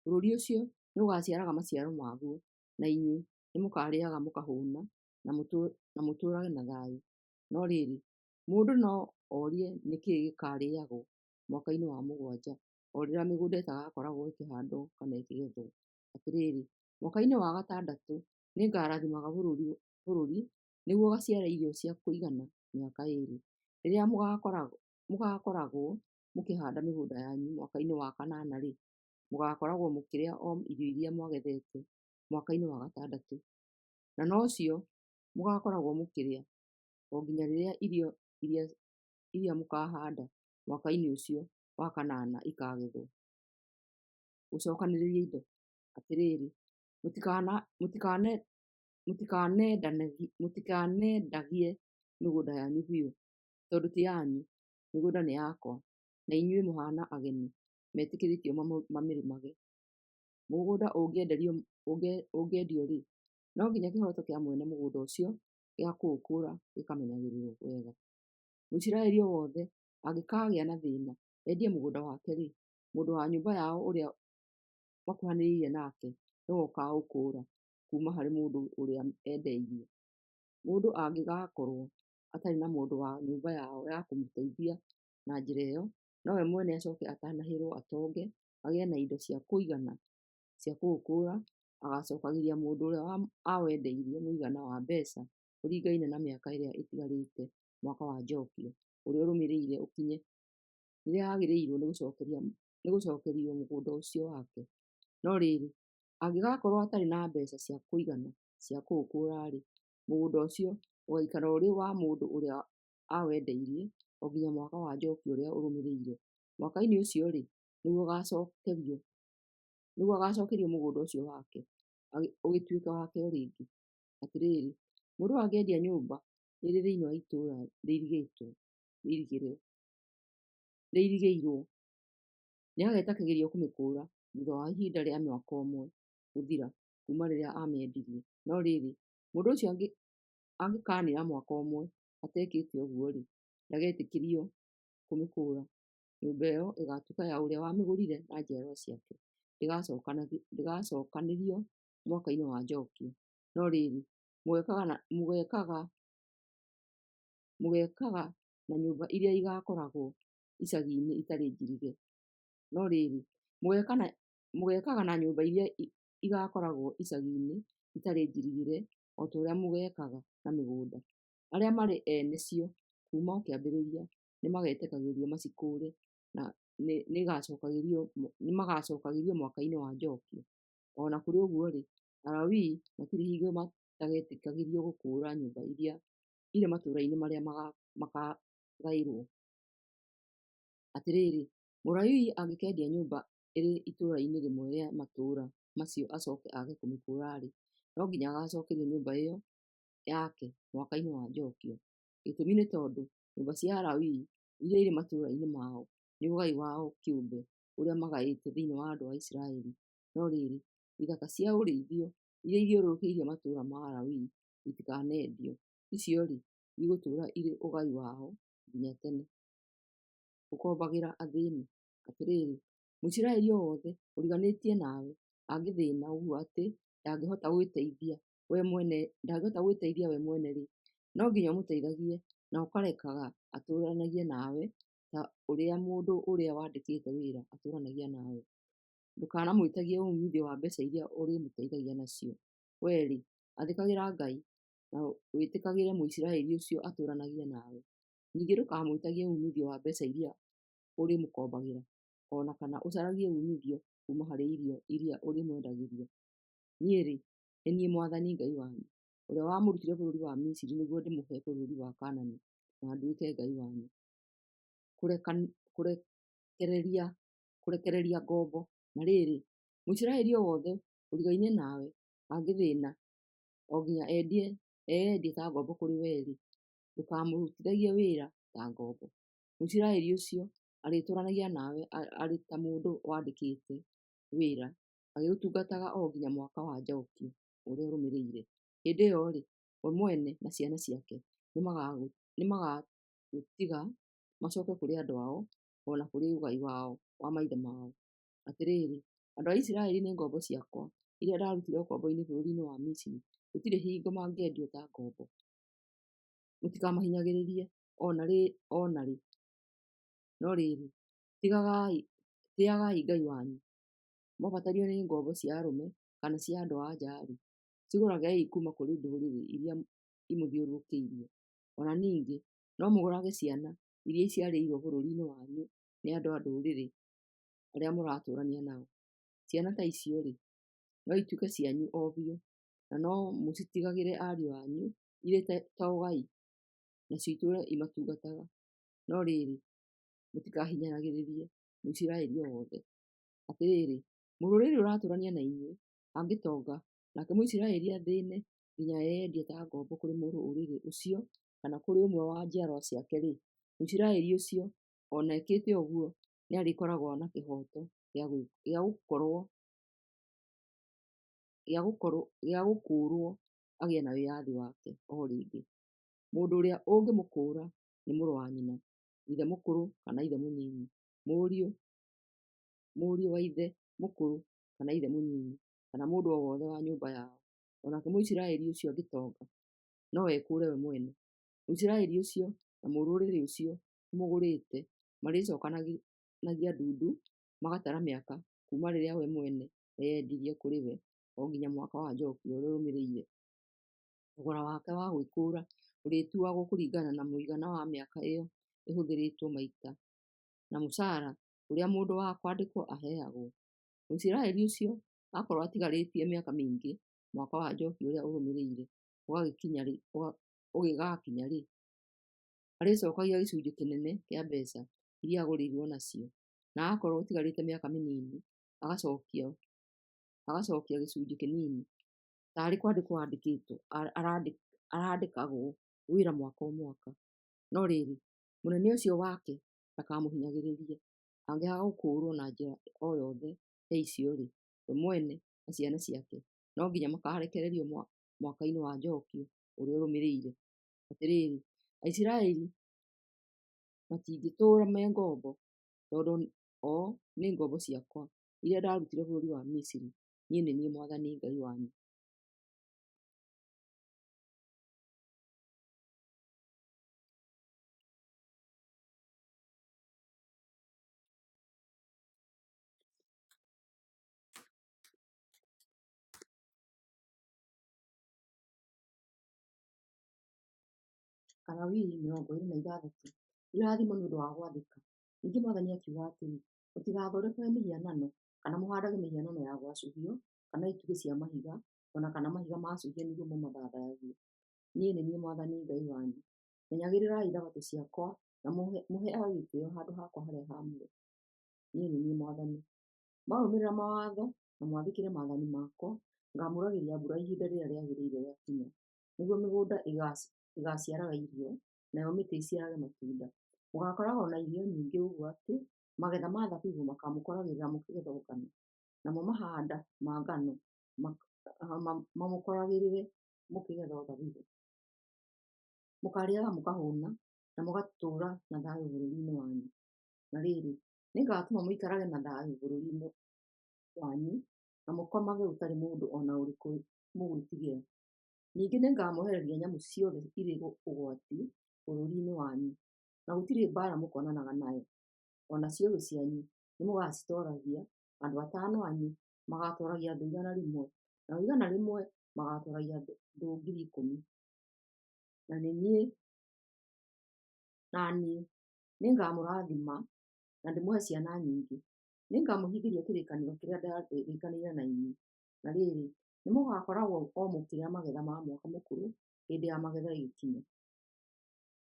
Bũrũri ũcio nĩũgaciaraga maciaro maguo, na inyuĩ nĩmũkarĩĩaga mũkahũũna, na mũtũũrage na thayũ. No rĩrĩ, mũndũ no orie nĩ kĩĩ gĩkaarĩagwo mwaka-inĩ wa mũgwanja, o rĩrĩa mĩgũnda ĩtagakoragwo ĩkĩhaandwo kana ĩkĩgethwo. Atĩrĩrĩ, mwaka-inĩ wa gatandatũ nĩngarathimaga bũrũri, nĩguo ũgaaciara irio cia kũigana mĩaka ĩĩrĩ. Rĩrĩa mũgaakoragwo mũkĩhaanda mĩgũnda yanyu mwaka-inĩ wa kanana-rĩ, mũgaakoragwo mũkĩrĩa o irio iria mwagethete mwaka-inĩ wa gatandatũ, na nocio mũgaakoragwo mũkĩrĩa o nginya rĩrĩa irio iria mũkaahaanda mwaka-inĩ ũcio wa kanana ikaagethwo. Gũcookanĩrĩria indo. Atĩrĩrĩ, mũtikanendagie mĩgũnda yanyu biũ, tondũ ti yanyu; mĩgũnda nĩ yakwa, na inyuĩ mũhaana ageni metĩkĩrĩtio mamĩrĩmage. Mũgũnda ũngĩendio-rĩ, no nginya kĩhooto kĩa mwene mũgũnda ũcio gĩa kũũkũũra gĩkamenyagĩrĩrwo wega. Mũisiraeli o wothe angĩkaagĩa na thĩĩna endie mũgũnda wake-rĩ, mũndũ wa nyũmba yao ũrĩa makuhanĩrĩirie nake nĩwe ũkaaũkũũra kuuma harĩ mũndũ ũrĩa endeirie. Mũndũ angĩgakorũo atarĩ na mũndũ wa nyũmba yao wa kũmũteithia na njĩra ĩyo, nowe mwene acoke atanahĩrũo atonge agĩe na indo cia kũigana cia kũũkũũra, agaacookagĩria mũndũ ũrĩa aawendeirie mũigana wa mbeeca ũringaine na mĩaka ĩrĩa ĩtigarĩte Mwaka wa Njokio ũrĩa ũrũmĩrĩire ũkinye, rĩrĩa agĩrĩirwo nĩ gũcookerio mũgũnda ũcio wake. No rĩrĩ, angĩgakorũo atarĩ na mbeeca cia kũigana cia kũũkũũra-rĩ, mũgũnda ũcio ũgaikara ũrĩ wa mũndũ ũrĩa aawendeirie o nginya Mwaka wa Njokio ũrĩa ũrũmĩrĩire. Mwaka-inĩ ũcio-rĩ, nĩguo agaacookerio mũgũnda ũcio wake, ũgĩtuĩke wake rĩngĩ. Atĩrĩrĩ, mũndũ angĩendia nyũmba ĩrĩ thĩinĩ wa itũũra rĩirigĩirwo, nĩagetĩkagĩrio kũmĩkũũra thuutha wa ihinda rĩa mwaka ũmwe gũthira kuuma rĩrĩa aamĩendirie. No rĩrĩ, mũndũ ũcio angĩkaaniina mwaka ũmwe atekĩte ũguo-rĩ, ndagetĩkĩrio kũmĩkũũra. Nyũmba ĩyo ĩgaatuĩka ya ũrĩa wamĩgũrire na njiarwa ciake; ndĩgaacookanĩrio Mwaka-inĩ wa Njokio. No rĩrĩ, mũgeekaga na nyũmba iria igaakoragwo icagi-inĩ itarĩ njirigĩre. No rĩrĩ, mũgeekaga na nyũmba iria igaakoragwo icagi-inĩ itarĩ njirigĩre o ta ũrĩa mũgeekaga na mĩgũnda; arĩa maarĩ ene cio kuuma o kĩambĩrĩria nĩmagetĩkagĩrio macikũũre, na nĩmagacookagĩrio Mwaka-inĩ wa Njokio. O na kũrĩ ũguo-rĩ, Alawii matirĩ hingo matagetĩkagĩrio gũkũũra nyũmba iria irĩ matũũra-inĩ marĩa makaagaĩrwo. Atĩrĩrĩ, Mũlawii angĩkeendia nyũmba ĩrĩ itũũra-inĩ rĩmwe rĩa matũũra macio acooke aage kũmĩkũũra-rĩ, no nginya agacookerio nyũmba ĩyo yake Mwaka-inĩ wa Njokio. Gĩtũmi nĩ tondũ nyũmba cia Alawii iria irĩ matũũra-inĩ mao nĩ ũgai wao kĩũmbe ũrĩa magaĩte thĩinĩ wa andũ a Isiraeli. No rĩrĩ, ithaka cia ũrĩithio iria ithiũrũrũkĩirie matũũra ma Alawii itikanendio; icio-rĩ, igũtũũra irĩ ũgai wao nginya tene. Gũkombagĩra athĩĩni. Atĩrĩrĩ, Mũisiraeli o wothe ũriganĩtie nawe angĩthĩĩna ũguo atĩ ndangĩhota gwĩteithia we mwene-rĩ, no nginya ũmũteithagie na ũkarekaga atũũranagie nawe ta ũrĩa mũndũ ũrĩa wandĩkĩte wĩra atũũranagia nawe. Ndũkanamwĩtagie uumithio wa mbeeca iria ũrĩmũteithagia nacio. Wee-rĩ, athĩkagĩra Ngai, na wĩtĩkagĩre Mũisiraeli ũcio atũũranagie nawe. Ningĩ ndũkamwĩtagie uumithio wa mbeeca iria ũrĩmũkombagĩra, o na kana ũcaragie uumithio kuuma harĩ irio iria ũrĩmwendagĩria. Niĩ-rĩ, nĩ niĩ mwathani Ngai wanyu, ũrĩa wamũrutire bũrũri wa Misiri nĩguo ndĩmũhe bũrũri wa Kaanani na nduĩke Ngai wanyu. Kũrekereria Kũrekereria ngombo. Na rĩrĩ, Mũisiraeli o wothe ũrigainie nawe angĩthĩĩna o nginya eyendie ta ngombo kũrĩ wee-rĩ, ndũkamũrutithagie wĩra ta ngombo. Mũisiraeli ũcio arĩtũũranagia nawe arĩ ta mũndũ wandĩkĩte wĩra agĩgũtungataga o nginya mwaka wa Njoki ũrĩa ũrũmĩrĩire. Hĩndĩ ĩyo-rĩ, we mwene na ciana ciake nĩmagagũtiga macoke kũrĩ andũ ao, o na kũrĩ ũgai wao wa maithe mao. Atĩrĩrĩ, andũ a Isiraeli nĩ ngombo ciakwa, iria ndarutire ũkombo-inĩ bũrũri-inĩ wa Misiri; gũtirĩ hingo mangĩendio ta ngombo. Mũtikamahinyagĩrĩrie o na rĩ, no rĩrĩ, tĩagai Ngai wanyu. Mwabatario nĩ ngombo cia arũme kana cia andũ-a-nja-rĩ, cigũragei kuuma kũrĩ ndũrĩrĩ iria imũthiũrũrũkĩirie. O na ningĩ no mũgũrage ciana iria iciarĩirwo bũrũri-inĩ wanyu nĩ andũ a ndũrĩrĩ arĩa mũratũũrania nao. Ciana ta icio-rĩ, no ituĩke cianyu o biũ, na no mũcitigagĩre ariũ anyu irĩ ta ũgai, nacio itũũre imatungataga. No rĩrĩ, mũtikahinyagĩrĩrie Mũisiraeli o wothe. Atĩrĩrĩ, mũrũrĩrĩ ũratũũrania na inyuĩ angĩtonga, nake Mũisiraeli athĩĩne nginya eyendie ta ngombo kũrĩ mũrũrĩrĩ ũcio kana kũrĩ ũmwe wa njiarwa ciake-rĩ, Mũisiraeli ũcio o na ekĩte ũguo nĩarĩkoragwo na kĩhooto gĩa gũkũũrwo agĩe na wĩyathi wake o rĩngĩ. Mũndũ ũrĩa ũngĩmũkũũra nĩ mũrũ wa nyina, ithe mũkũrũ kana ithe mũnyinyi, mũriũ wa ithe mũkũrũ kana ithe mũnyinyi, kana mũndũ o wothe wa nyũmba yao. O nake Mũisiraeli ũcio angĩtonga, no ekũũre we mwene. Mũisiraeli ũcio na mũrũrĩrĩ ũcio ũmũgũrĩte marĩcokanagia ndundu magatara mĩaka kuuma rĩrĩa we mwene eyendirie kũrĩ we o nginya mwaka wa Njoki ũrĩa ũrũmĩrĩire. Thogora wake wa gwĩkũũra ũrĩtuagwo kũringana na mũigana wa mĩaka ĩyo ĩhũthĩrĩtwo maita na mũcara ũrĩa mũndũ wa kwandĩkwo aheagwo. Mũisiraeli ũcio akorwo atigarĩtie mĩaka mĩingĩ mwaka wa Njoki ũrĩa ũrũmĩrĩire ũgĩgakinya-rĩ, arĩcokagia gĩcunjĩ kĩnene kĩa mbeca iria agũrirwo nacio, na akorwo gũtigarĩte mĩaka mĩnini agacokia gĩcunjĩ kĩnini, ta arĩ kwandĩkwo arandĩkagwo wĩra mwaka o mwaka. No rĩrĩ, mũnene ũcio wake ndakamũhinyagĩrĩrie. Angĩaga gũkũũrwo na njĩra o yothe ya icio-rĩ, we mwene na ciana ciake no nginya makaarekererio mwaka-inĩ wa Njoki ũrĩa ũrũmĩrĩire. Atĩrĩrĩ, Aisiraeli matingĩtũũra me ngombo, tondũ o nĩ ngombo ciakwa iria ndarutire bũrũri wa Misiri. Niĩ nĩ niĩ mwathani Ngai wanyu. Alawii 26. Irathimo nĩ ũndũ wa gwathĩka. Ningĩ Mwathani akiuga atĩrĩ, Mũtigathondekage mĩhianano, kana mũhaandage mĩhianano ya gwacũhio, kana itugĩ cia mahiga, o na kana mahiga maacũhie nĩguo mũmathathayagie. Niĩ nĩ niĩ Mwathani Ngai wanyu. Menyagĩrĩrai thabatũ ciakwa na mũheage gĩtĩĩo handũ hakwa harĩa haamũre. Niĩ nĩ niĩ Mwathani. Mwarũmĩrĩra mawatho na mwathĩkĩre maathani makwa, ngaamuragĩria mbura ihinda rĩrĩa rĩagĩrĩire rĩakinya, nĩguo mĩgũnda ĩgaaciaraga irio, nayo mĩtĩ ĩciarage matunda. Mũgaakoragwo na irio nyingĩ ũguo atĩ magetha ma thabibũ makaamũkoragĩrĩra mũkĩgetha ngano, namo mahanda ma ngano mamũkoragĩrĩre mũkĩgetha thabibũ. Mũkaarĩĩaga mũkahũũna, na mũgatũũra na thayũ bũrũri-inĩ wanyu. Na rĩrĩ, nĩngatũma mũikarage na thayũ bũrũri-inĩ wanyu, na mũkomage gũtarĩ mũndũ o na ũrĩkũ mũgwĩtigĩra. Ningĩ nĩngamwehereria nyamũ ciothe irĩ ũgwati bũrũri-inĩ wanyu, na gũtirĩ mbaara mũkonanaga nayo. O nacio thũ cianyu nĩmũgacitooragia; andũ atano anyu magaatooragia thũ 100, nao 100 magaatooragia thũ 10,000. Na niĩ nĩngamũrathima na ndĩmũhe ciana nyingĩ. Nĩngamũhingĩria kĩrĩkanĩro kĩrĩa ndarĩkanĩire na inyuĩ. Na rĩrĩ, Nĩmũgakoragwo o mũkĩrĩa magetha ma mwaka mũkũrũ hĩndĩ ya magetha ĩgĩkinya,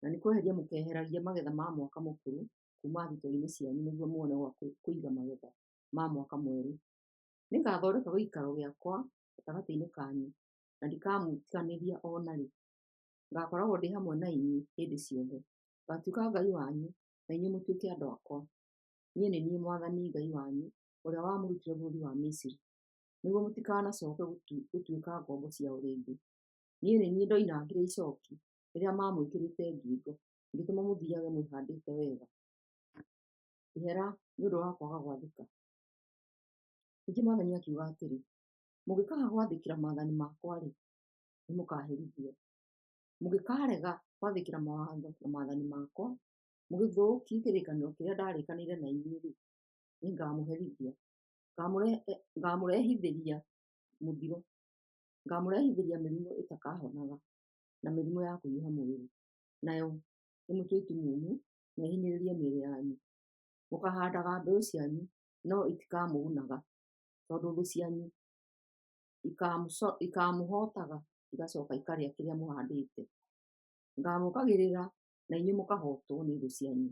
na nĩ kweheria mũkeheragia magetha ma mwaka mũkũrũ kuuma thitoo-inĩ cianyu nĩguo muone gwa kũiga magetha ma mwaka mwerũ. Nĩngathondeka gĩikaro gĩakwa gatagatĩ-inĩ kanyu, na ndikamũtiganĩria o na rĩ. Ngaakoragwo ndĩ hamwe na inyuĩ hĩndĩ ciothe. Ngaatuĩka Ngai wanyu, na inyuĩ mũtuĩke andũ akwa. Niĩ nĩ niĩ mwathani Ngai wanyu ũrĩa wamũrutire bũrũri wa Misiri, nĩguo mũtikanacooke gũtuĩka ngombo ciao rĩngĩ. Niĩ nĩ niĩ ndoinangire icooki rĩrĩa maamwĩkĩrĩte ngingo, ngĩtũma mũthiiage mwĩhaandĩte wega. Ihera nĩ ũndũ wa kwaga gwathĩka. Ningĩ mwathani akiuga atĩrĩ, Mũngĩkaaga gwathĩkĩra maathani makwa-rĩ, nĩmũkaherithio. Mũngĩkaarega gwathĩkĩra mawatho na maathani makwa, mũgĩthũkie kĩrĩkanĩro kĩrĩa ndarĩkanĩire na inyuĩ-rĩ, nĩngamũherithia. Ngaamũrehithĩria mũthiro. Ngaamũrehithĩria mĩrimũ ĩtakahonaga, na mĩrimũ ya kũhiũha mwĩrĩ, nayo ĩmũtue itumumu na ĩhinyĩrĩrie mĩĩrĩ yanyu. Mũkaahandaga mbeũ cianyu, no itikamũgunaga, tondũ thũ cianyu ikaamũhootaga igacooka ikarĩa kĩrĩa mũhaandĩte. Ngaamũũkagĩrĩra na inyuĩ mũkahootwo nĩ thũ cianyu.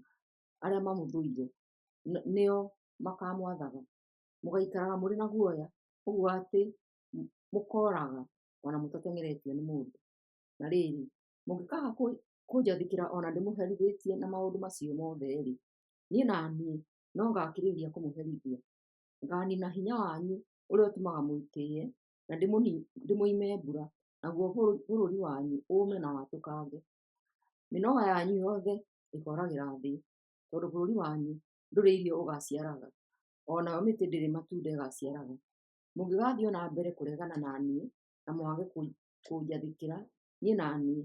Arĩa mamũthũire nĩo makaamwathaga. Mũgaikaraga mũrĩ na guoya, ũguo atĩ mũkooraga o na mũtateng'eretio nĩ mũndũ. Na rĩrĩ, mũngĩkaaga kũnjathĩkĩra o na ndĩmũherithĩtie na maũndũ macio mothe-rĩ, niĩ na niĩ no ngaakĩrĩrĩria kũmũherithia. Ngaaniina hinya wanyu ũrĩa ũtũmaga mwĩtĩĩe, na ndĩmũime mbura, naguo bũrũri wanyu ũũme na watũkange. Mĩnoga yanyu yothe ĩkooragĩra thĩ, tondũ bũrũri wanyu ndũrĩ irio ũgaaciaraga, o nayo mĩtĩ ndĩrĩ matunda ĩgaaciaraga. Mũngĩgaathiĩ o na mbere kũregana na niĩ na mwage kũnjathĩkĩra, niĩ na niĩ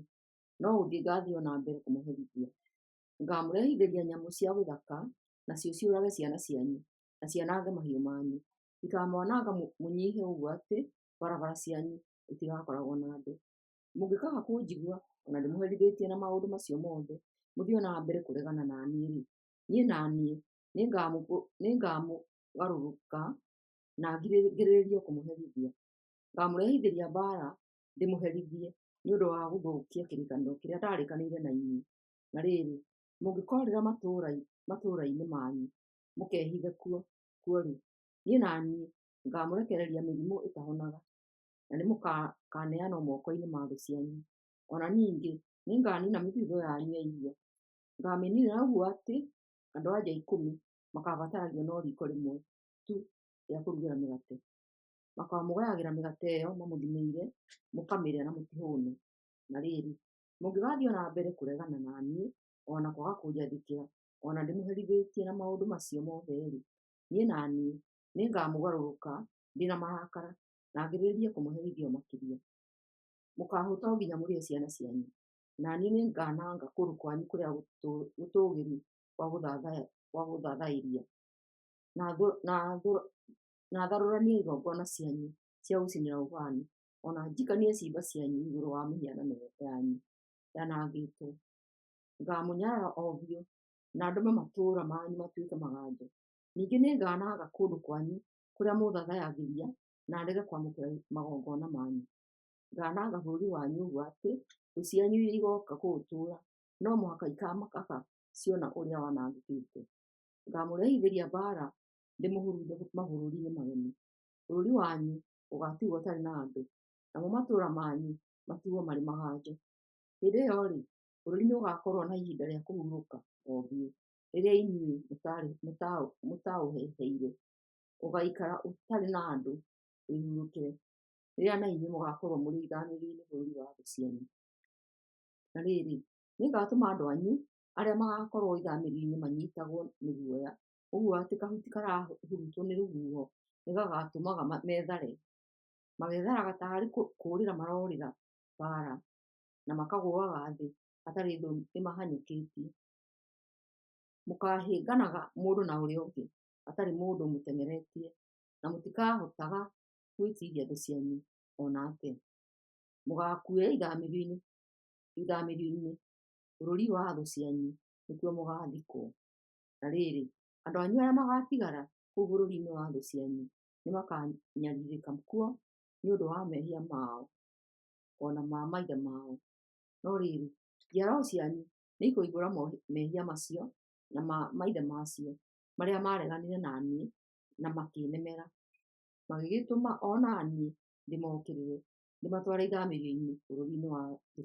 no gũthiĩ ngaathiĩ o na mbere kũmũherithia. Ngaamũrehithĩria nyamũ cia gĩthaka, nacio ciũrage ciana cianyu, na cianange mahiũ manyu. Ikaamwananga mũnyiihe ũguo atĩ barabara cianyu itigakoragwo na andũ. Mũngĩkaaga kũnjigua o na ndĩmũherithĩtie na maũndũ macio mothe, mũthiĩ o na mbere kũregana na niĩ-rĩ, niĩ na niĩ nĩngamũgarũrũka na ngirĩrĩrie kũmũherithia. Ngaamũrehithĩria mbaara ndĩmũherithie nĩ ũndũ wa gũthũkia kĩrĩkanĩro kĩrĩa ndarĩkanĩire na inyuĩ. Na rĩrĩ, mũngĩkoorĩra matũũra-inĩ manyu mũkehithe kuo-rĩ, niĩ na niĩ ngaamũrekereria mĩrimũ ĩtahonaga, na nĩmũkaneanwo moko-inĩ ma thũ cianyu. O na ningĩ nĩnganiina mĩthithũ yanyu ya irio. Ngaamĩniina ũguo atĩ andũ-a-nja 10 makaabataragio no riiko rĩmwe tu rĩa kũrugĩra mĩgate. Makaamũgayagĩra mĩgate ĩyo mamũthimĩire, mũkamĩrĩa na mũtihũũne. Na rĩrĩ, mũngĩgaathiĩ o na mbere kũregana na niĩ o na kwaga kũnjathĩkĩra o na ndĩmũherithĩtie na maũndũ macio mothe-rĩ, niĩ na niĩ nĩngamũgarũrũka ndĩ na marakara, na ngĩrĩrĩrie kũmũherithia o makĩria. Mũkaahũũta o nginya mũrĩe ciana cianyu, na niĩ nĩngananga kũndũ kwanyu kũrĩa gũtũũgĩru gwa gũthathaĩria, na tharũranie igongona cianyu cia gũcinĩra ũbani, o na njikanie ciimba cianyu igũrũ wa mĩhianano yanyu yanangĩtwo. Ngaamũnyarara o biũ, na ndũme matũũra manyu matuĩke maganjo. Ningĩ nĩngananga kũndũ kwanyu kũrĩa mũthathayagĩria, na ndege kwamũkĩra magongona manyu. Ngaananga bũrũri wanyu ũguo atĩ thũ cianyu iria igooka kũũtũũra no mũhaka ikaamakaga ciona ũrĩa wanangĩkĩte. Ngaamũrehithĩria mbaara ndĩmũhurunje mabũrũri-inĩ mageni. Bũrũri wanyu ũgaatigwo ũtarĩ na andũ, namo matũũra manyu matigwo marĩ maganjo. Hĩndĩ ĩyo-rĩ, bũrũri nĩũgakorwo na ihinda rĩa kũhurũka o biũ, rĩrĩa inyuĩ mũtaũheheire. Ũgaikara ũtarĩ na andũ wĩhurũkĩre, rĩrĩa na inyuĩ mũgaakorwo mũrĩ ithaamĩrio-inĩ bũrũri wa thũ cianyu. Na rĩrĩ, nĩngatũma andũ anyu arĩa magaakorwo ithaamĩrio-inĩ manyiitagwo nĩ guoya, ũguo atĩ kahuti karahurutwo nĩ rũhuho nĩgagatũmaga methare. Mageetharaga taarĩ kũũrĩra maroorĩra mbaara, na makagũũaga thĩ hatarĩ thũ ĩmahanyũkĩtie. Mũkaahĩnganaga mũndũ na ũrĩa ũngĩ, hatarĩ mũndũ ũmũteng'eretie, na mũtikahotaga gwĩtiiria thũ cianyu o na atĩa. Mũgaakuĩra ithaamĩrio-inĩ, bũrũri wa thũ cianyu nĩkuo mũgaathikwo. Na rĩrĩ, andũ anyu arĩa magaatigara kũu bũrũri-inĩ wa thũ cianyu nĩmakanyariirĩka kuo. nĩ ũndũ wa mehia mao o na ma maithe mao. No rĩrĩ, njiarwa cianyu nĩikoimbũra mehia macio na ma maithe macio, marĩa maareganire na niĩ na makĩĩnemera, magĩgĩtũma o na niĩ ndĩmokĩrĩre, ndĩmatware ithamĩrio-inĩ bũrũri-inĩ wa thũ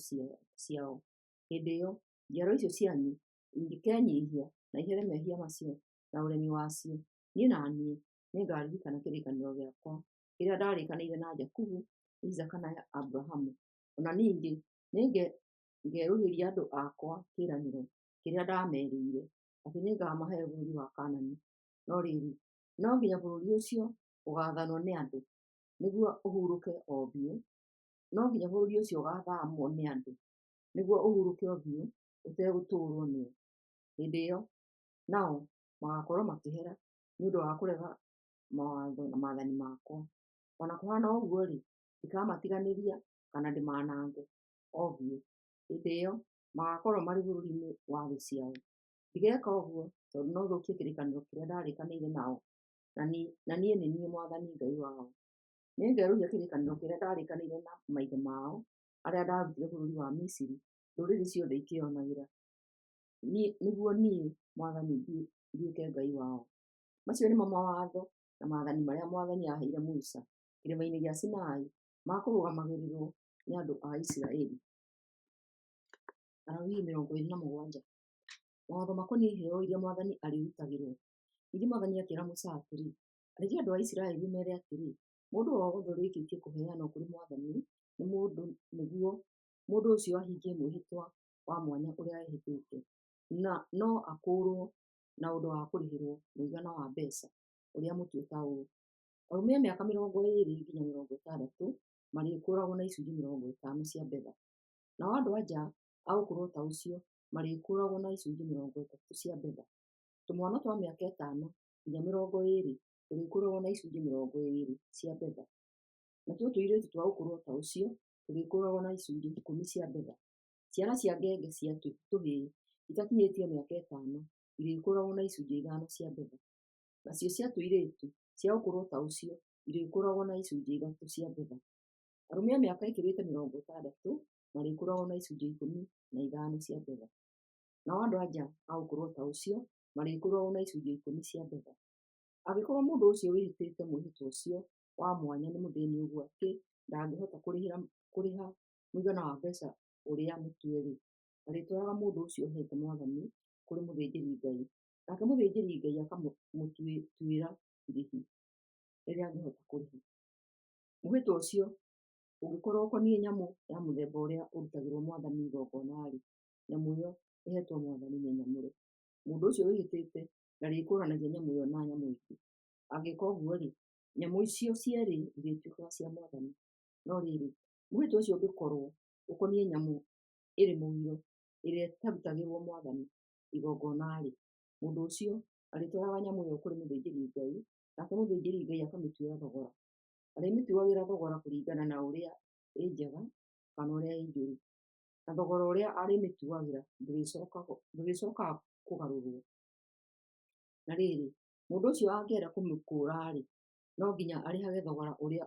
ciao. Hĩndĩ ĩyo njiaro icio cianyu ingĩkenyihia na ihere mehia macio na ũremi wacio, niĩ na niĩ nĩngaririkana kĩrĩkanĩro gĩakwa kĩrĩa ndarĩkanĩire na Jakubu, Isaaka na Abrahamu. O na ningĩ nĩngerũhĩria andũ akwa kĩĩranĩro kĩrĩa ndaamerĩire, atĩ nĩngamahe bũrũri wa Kaanani. No rĩrĩ, no nginya bũrũri ũcio ũgaathanwo nĩ andũ, nĩguo ũhurũke o biũ. No nginya bũrũri ũcio ũgaathamwo nĩ andũ, nĩguo ũhurũke o biũ ũtegũtũũrwo nĩo. Hĩndĩ ĩyo nao magaakorwo makĩhera nĩ ũndũ wa kũrega mawatho na maathani makwa. O na kũhaana ũguo-rĩ, ndikamatiganĩria kana ndĩmanange o biũ. Hĩndĩ ĩyo magaakorwo marĩ bũrũri-inĩ wa thũ ciao. Ndigeeka ũguo tondũ no thũkie kĩrĩkanĩro kĩrĩa ndarĩkanĩire nao, na niĩ nĩ niĩ Mwathani Ngai wao. Nĩngerũhia kĩrĩkanĩro kĩrĩa ndarĩkanĩire na maithe mao, arĩa ndaarutire bũrũri wa Misiri, ndũrĩrĩ ciothe ikĩĩonagĩra, nĩguo niĩ Mwathani nduĩke Ngai wao. Macio nĩmo mawatho na maathani marĩa Mwathani aaheire Musa kĩrĩma-inĩ gĩa Sinai ma kũrũgamagĩrĩrwo nĩ andũ a Isiraeli. Alawii 27. Mawatho makoniĩ iheo iria Mwathani arĩrutagĩrwo. Ningĩ Mwathani akĩĩra Musa atĩrĩ, Arĩria andũ a Isiraeli ũmeere atĩrĩ, Mũndũ o wothe ũrĩkĩtie kũheanwo kũrĩ Mwathani nĩ mũndũ nĩguo mũndũ ũcio ahingie mwĩhĩtwa wa mwanya ũrĩa ehĩtĩte, no akũũrwo na ũndũ wa kũrĩhĩrwo mũigana wa mbeeca ũrĩa mũtue ta ũũ: Arũme a mĩaka 20 nginya 60 marĩkũũragwo na icunjĩ 50 cia betha, nao andũ-a-nja a ũkũrũ o ta ũcio marĩkũũragwo na icunjĩ 30 cia betha. Tũmwana twa mĩaka 5 nginya 20 tũrĩkũũragwo na icunjĩ 20 cia betha, natuo tũirĩtu twa ũkũrũ o ta ũcio tũrĩkũũragwo na icunjĩ 10 cia betha. Ciana cia ngenge cia tũhĩĩ itakinyĩtie mĩaka 5 irĩkũũragwo na icunjĩ 5 cia betha, nacio cia tũirĩtu cia ũkũrũ o ta ũcio irĩkũũragwo na icunjĩ 3 cia betha. Arũme a mĩaka ĩkĩrĩte 60 marĩkũũragwo na icunjĩ 15 cia betha, nao andũ-a-nja a ũkũrũ o ta ũcio marĩkũũragwo na icunjĩ 10 cia betha. Angĩkorwo mũndũ ũcio wĩhĩtĩte mwĩhĩtwa ũcio wa mwanya nĩ mũthĩĩni ũguo atĩ ndangĩhota kũrĩha mũigana wa mbeeca ũrĩa mũtue-rĩ, arĩtwaraga mũndũ ũcio ũheete Mwathani kũrĩ mũthĩnjĩri-Ngai, nake mũthĩnjĩri-Ngai akamũtuĩra irĩhi rĩrĩa angĩhota kũrĩha. Mwĩhĩtwa ũcio ũngĩkorwo ũkoniĩ nyamũ ya mũthemba ũrĩa ũrutagĩrwo Mwathani igongona-rĩ, nyamũ ĩyo ĩheetwo Mwathani nĩ nyamũre. Mũndũ ũcio wĩhĩtĩte ndarĩkũũranagia nyamũ ĩyo na nyamũ ĩngĩ. Angĩka ũguo-rĩ, nyamũ icio cierĩ irĩtuĩkaga cia Mwathani. No rĩrĩ, mwĩhĩtwa ũcio ũngĩkorwo ũkoniĩ nyamũ ĩrĩ mũgiro ĩrĩa ĩtarutagĩrwo Mwathani igongona-rĩ, mũndũ ũcio arĩtwaraga nyamũ ĩyo kũrĩ mũthĩnjĩri-Ngai, nake mũthĩnjĩri-Ngai akamĩtuĩra thogora. Arĩmĩtuagĩra thogora kũringana na ũrĩa ĩ njega kana ũrĩa ĩ njũru, na thogora ũrĩa arĩmĩtuagĩra ndũrĩcokaga kũgarũrwo. Na rĩrĩ, mũndũ ũcio angĩenda kũmĩkũũra-rĩ, no nginya arĩhage thogora ũrĩa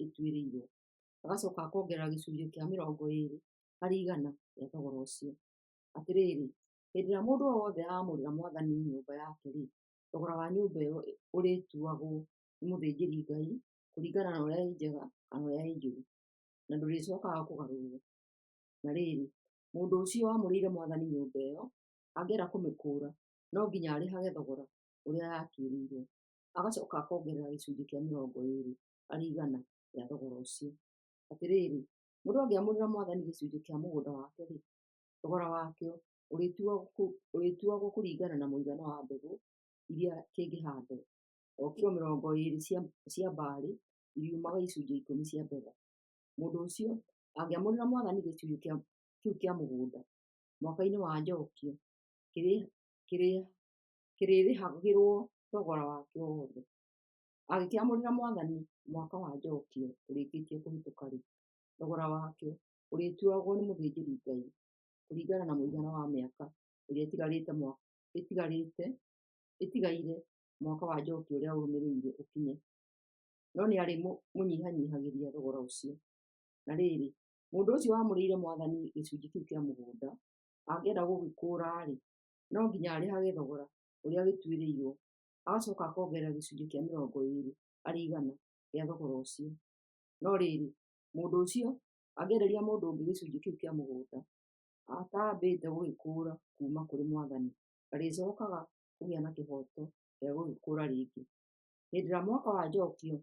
ĩtuĩrĩirwo, agacoka akongerera gĩcunjĩ kĩa 20 harĩ igana gĩa thogora ũcio. Atĩrĩrĩ, hĩndĩ ĩrĩa mũndũ o wothe aamũrĩra Mwathani nyũmba yake-rĩ, thogora wa nyũmba ĩyo ũrĩtuagwo nĩ mũthĩnjĩri-Ngai kũringana na ũrĩa ĩ njega kana ũrĩa ĩ njũru, na ndũrĩcokaga kũgarũrwo. Na rĩrĩ, mũndũ ũcio wamũrĩire Mwathani nyũmba ĩyo angĩenda kũmĩkũũra, no nginya arĩhage thogora ũrĩa yatuĩrĩirwo, agacoka akongerera gĩcunjĩ kĩa 20 harĩ igana gĩa thogora ũcio. Atĩrĩrĩ, mũndũ angĩamũrĩra Mwathani gĩcunjĩ kĩa mũgũnda wake-rĩ, thogora wakĩo ũrĩtuagwo kũringana na mũigana wa mbegũ iria kĩngĩhandwo. O kilo 20 cia mbaarĩ iriumaga icunjĩ 10 cia betha. Mũndũ ũcio angĩamũrĩra Mwathani gĩcunjĩ kĩu kĩa mũgũnda mwaka-inĩ wa Njokio, kĩrĩrĩhagĩrwo thogora wakĩo wothe. Angĩkĩamũrĩra Mwathani mwaka wa Njokio ũrĩkĩtie kũhĩtũka-rĩ, thogora wakĩo ũrĩtuagwo nĩ mũthĩnjĩri-Ngai kũringana na mũigana wa mĩaka ĩrĩa ĩtigaire mwaka wa Njokio ũrĩa ũrũmĩrĩire ũkinye. no nĩarĩmũnyihanyihagĩria thogora ũcio. Na rĩrĩ, mũndũ ũcio wamũrĩire Mwathani gĩcunjĩ kĩu kĩa mũgũnda angĩenda gũgĩkũũra-rĩ, no nginya arĩhage thogora ũrĩa gĩtuĩrĩirwo, agacoka akongerera gĩcunjĩ kĩa 20% gĩa thogora ũcio. No rĩrĩ, mũndũ ũcio angĩenderia mũndũ ũngĩ gĩcunjĩ kĩu kĩa mũgũnda ataambĩte gũgĩkũũra kuuma kũrĩ Mwathani, ndarĩcokaga kũgĩa na kĩhooto gĩa gũgĩkũũra rĩngĩ. Hĩndĩ ĩrĩa Mwaka wa Njokio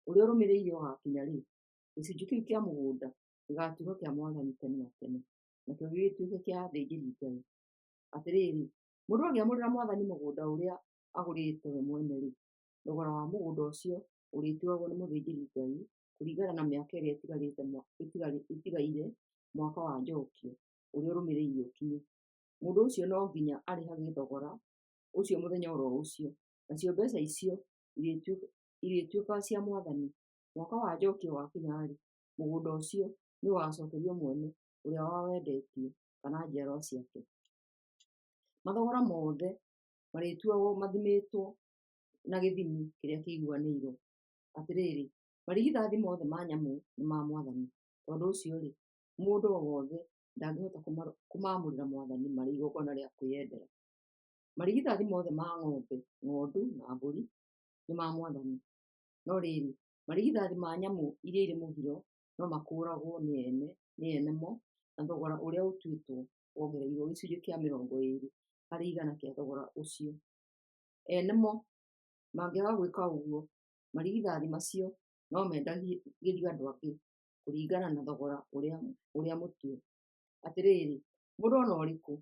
ũrĩa ũrũmĩrĩire ũgaakinya-rĩ, gĩcunjĩ kĩu kĩa mũgũnda gĩgaatuĩka kĩa Mwathani tene na tene, nakĩo gĩgĩtuĩke kĩa athĩnjĩri-Ngai. Atĩrĩrĩ, mũndũ angĩamũrĩra Mwathani mũgũnda ũrĩa agũrĩte we mwene-rĩ, thogora wa mũgũnda ũcio ũrĩtuagwo nĩ mũthĩnjĩri-Ngai kũringana na mĩaka ĩrĩa ĩtigaire Mwaka wa Njokio ũrĩa ũrũmĩrĩire ũkinye. Mũndũ ũcio no nginya arĩhage thogora ũcio mũthenya o ro ũcio, nacio mbeeca icio irĩtuĩkaga cia Mwathani. Mwaka wa Njokio wakinya-rĩ, mũgũnda ũcio nĩũgacookerio mwene ũrĩa wawendetie kana njiarwa ciake. Mathogora mothe marĩtuagwo mathimĩtwo na gĩthimi kĩrĩa kĩiguanĩirwo. Atĩrĩrĩ, marigithathi mothe ma nyamũ nĩ ma Mwathani, tondũ ũcio-rĩ, mũndũ o wothe ndangĩhota kũmaamũrĩra Mwathani marĩ igongona rĩa kwĩyendera. Marigithathi mothe ma ng'ombe, ng'ondu na mbũri nĩ ma Mwathani. No rĩrĩ, marigithathi ma nyamũ iria irĩ mũgiro no makũũragwo nĩ ene mo na thogora ũrĩa ũtuĩtwo wongereirwo gĩcunjĩ kĩa 20% kĩa thogora ũcio. Ene mo mangĩaga gwĩka ũguo, marigithathi macio no mendagĩrio andũ angĩ kũringana na thogora ũrĩa mũtue. Atĩrĩrĩ, mũndũ o na ũrĩkũ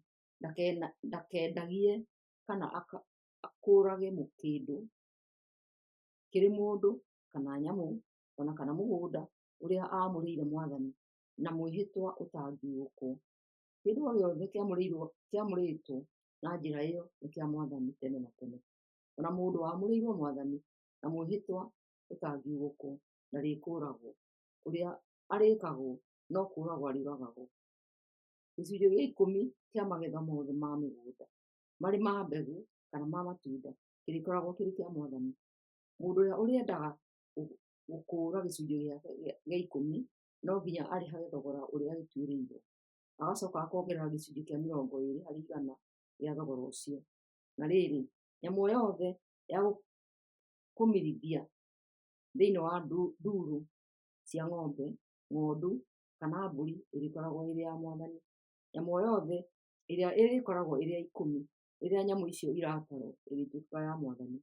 ndakendagie kana akũũrage kĩndũ kĩrĩ mũndũ kana nyamũ o na kana mũgũnda ũrĩa aamũrĩire Mwathani na mwĩhĩtwa ũtangiugũkwo. Kĩndũ o gĩothe kĩamũrĩtwo na njĩra ĩyo nĩ kĩa Mwathani tene na tene. O na mũndũ wamũrĩirwo Mwathani na mwĩhĩtwa ũtangiugũkwo ndarĩkũũragwo; ũrĩa arĩĩkagwo no kũũragwo arĩũragagwo. Gĩcunjĩ gĩa ikũmi kĩa magetha mothe ma mĩgũnda, marĩ ma mbegũ kana ma matunda, kĩrĩkoragwo kĩrĩ kĩa Mwathani. Mũndũ ũrĩa ũrĩendaga gũkũũra gĩcunjĩ gĩake gĩa ikũmi no nginya arĩhage thogora ũrĩa gĩtuĩrĩirwo, agacoka akongerera gĩcunjĩ kĩa 20% gĩa thogora ũcio. Na rĩrĩ, nyamũ o yothe ya kũmirithia thĩinĩ wa ndũũru cia ng'ombe, ng'ondu kana mbũri ĩrĩkoragwo ĩrĩ ya Mwathani. Nyamũ o yothe ĩrĩa ĩrĩkoragwo ĩrĩ ya ikũmi rĩrĩa nyamũ icio iratarwo ĩrĩtuĩkaga ya Mwathani.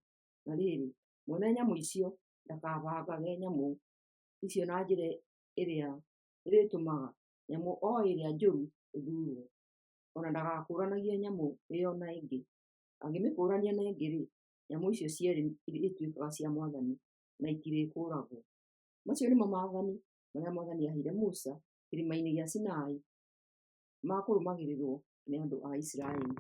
Na rĩrĩ, mwene nyamũ icio ndakabangage nyamũ icio na njĩra ĩrĩa ĩrĩtũmaga nyamũ o ĩrĩa njũru ĩthuurwo, o na ndagakũũranagie nyamũ ĩyo na ĩngĩ. Angĩmĩkũũrania na ĩngĩ-rĩ, nyamũ icio cierĩ irĩtuĩkaga cia Mwathani na itirĩkũũragwo. Macio nĩmo maathani marĩa Mwathani aaheire Musa kĩrĩma-inĩ gĩa Sinai ma kũrũmagĩrĩrwo nĩ andũ a Isiraeli.